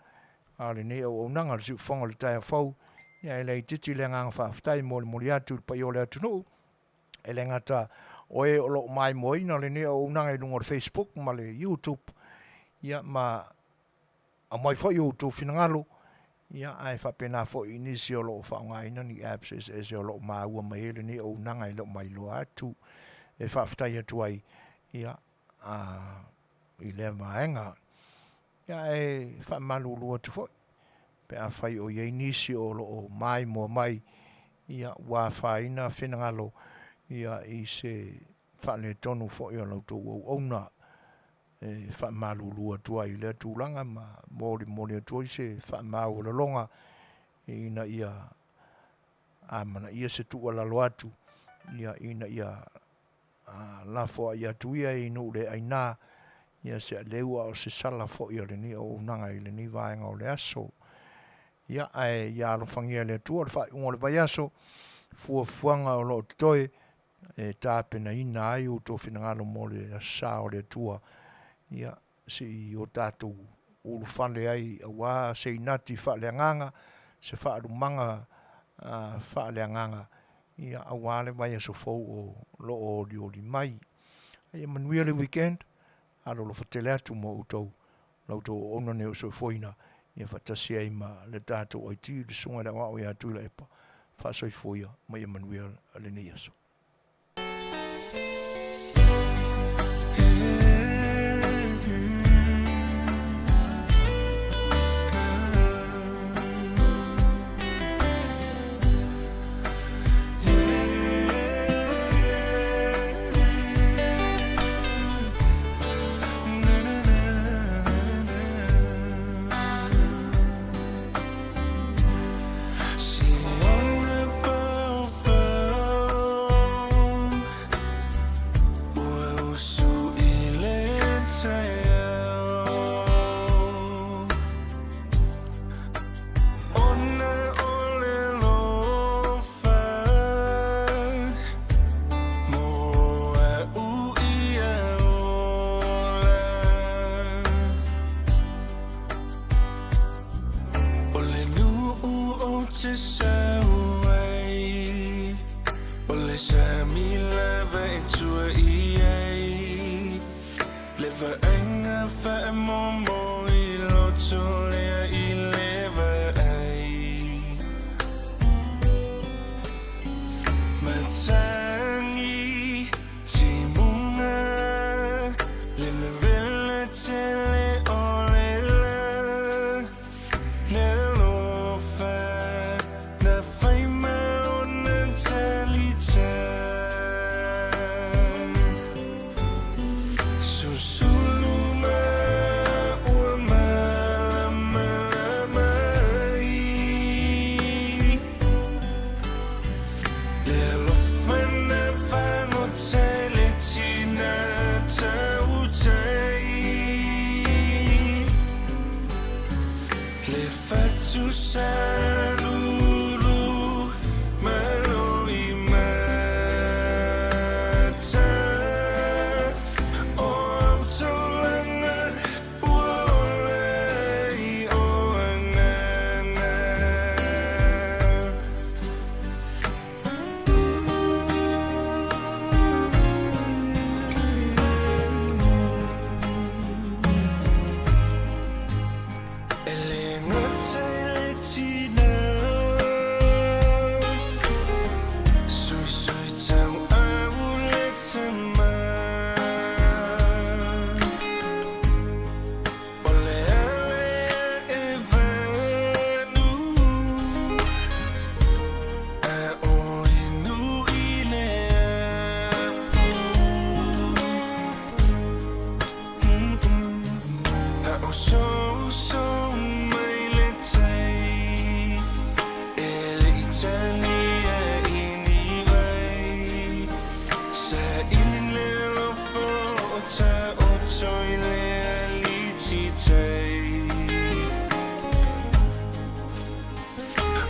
a lenei auaunaga o le siufofoga o le taeao fou, ia e laitiiti le agaga faafetai e molimoli atu i le paia o le atunuu, e le gata o e o lo o maimoaina lenei auaunaga i luga o le Facebook ma le YouTube, ia ma aumai foi outou finagalo, ia ae faapena foi i nisi o lo o faaaogaina ni apps eseese o lo o maua mai ai lenei auaunaga e le o mailoa atu. E faafetai atu ai ia a, i lea vaega. Ia ae faamalulu atu foi pe afai o i ai nisi o lo o maimoa mai ia ua afaina finagalo ia i se faaletonu foi o la outou auauna e faamalulu atu ai i lea tulaga ma molimoli atu ai se faamaualaloga ina ia amanaia se tuualalo atu ia ina ia lafoai atu ia i nuu le aina ia se aleu a o se sala foi a lenei auaunaga i lenei vaega o le aso. Ia ae ia alofagia e le Atua le faaiuga o le vaiaso, fuafuaga o lo o totoe e tapenaina ai outou finagalo mo le Aso Sa o le Atua, ia, se i o tatou ulufale ai aua se inati faaleagaga, se faalumaga faaleagaga, ia, aua le vaiaso fou o lo o olioli mai. Ia manuia le weekend, alolofa tele atu mo outou, la outou auauna nei o soifuaina, ia faatasi ai ma le tatou IT, le Susuga i le Aoao ia Tuilaepa, faasoifua ia ma ia manuia lenei aso. O le nuu ou te sau ai O le sami lava e tua i ai Le vaaiga faamomoe loto lea i le vaai Matagi Timuga Le vevela tele o le la Le alofa na fai ma ona talita Susulu ma ua malamalama ai Le alofa na fagota i le tina tautai Le fatu salulu ma loimata O au taulaga ua ola ai o agaga.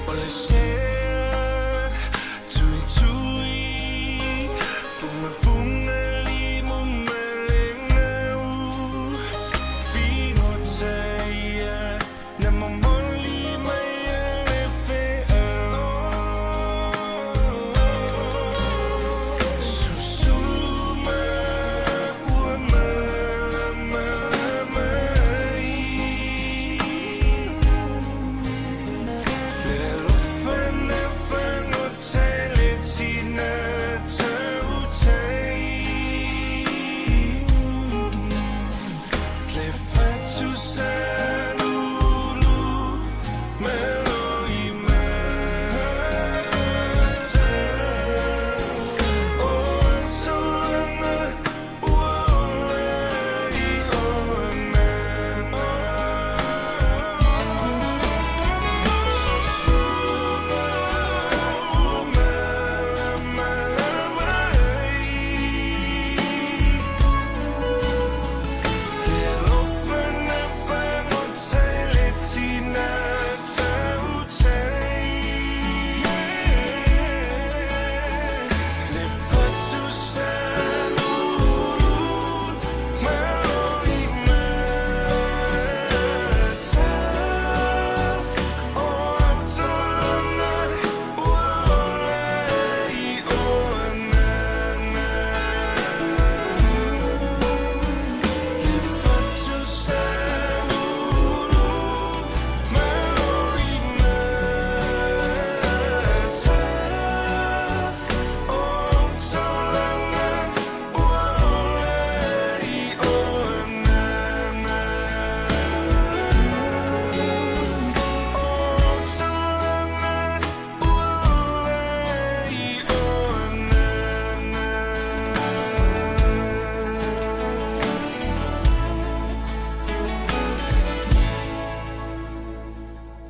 O le se.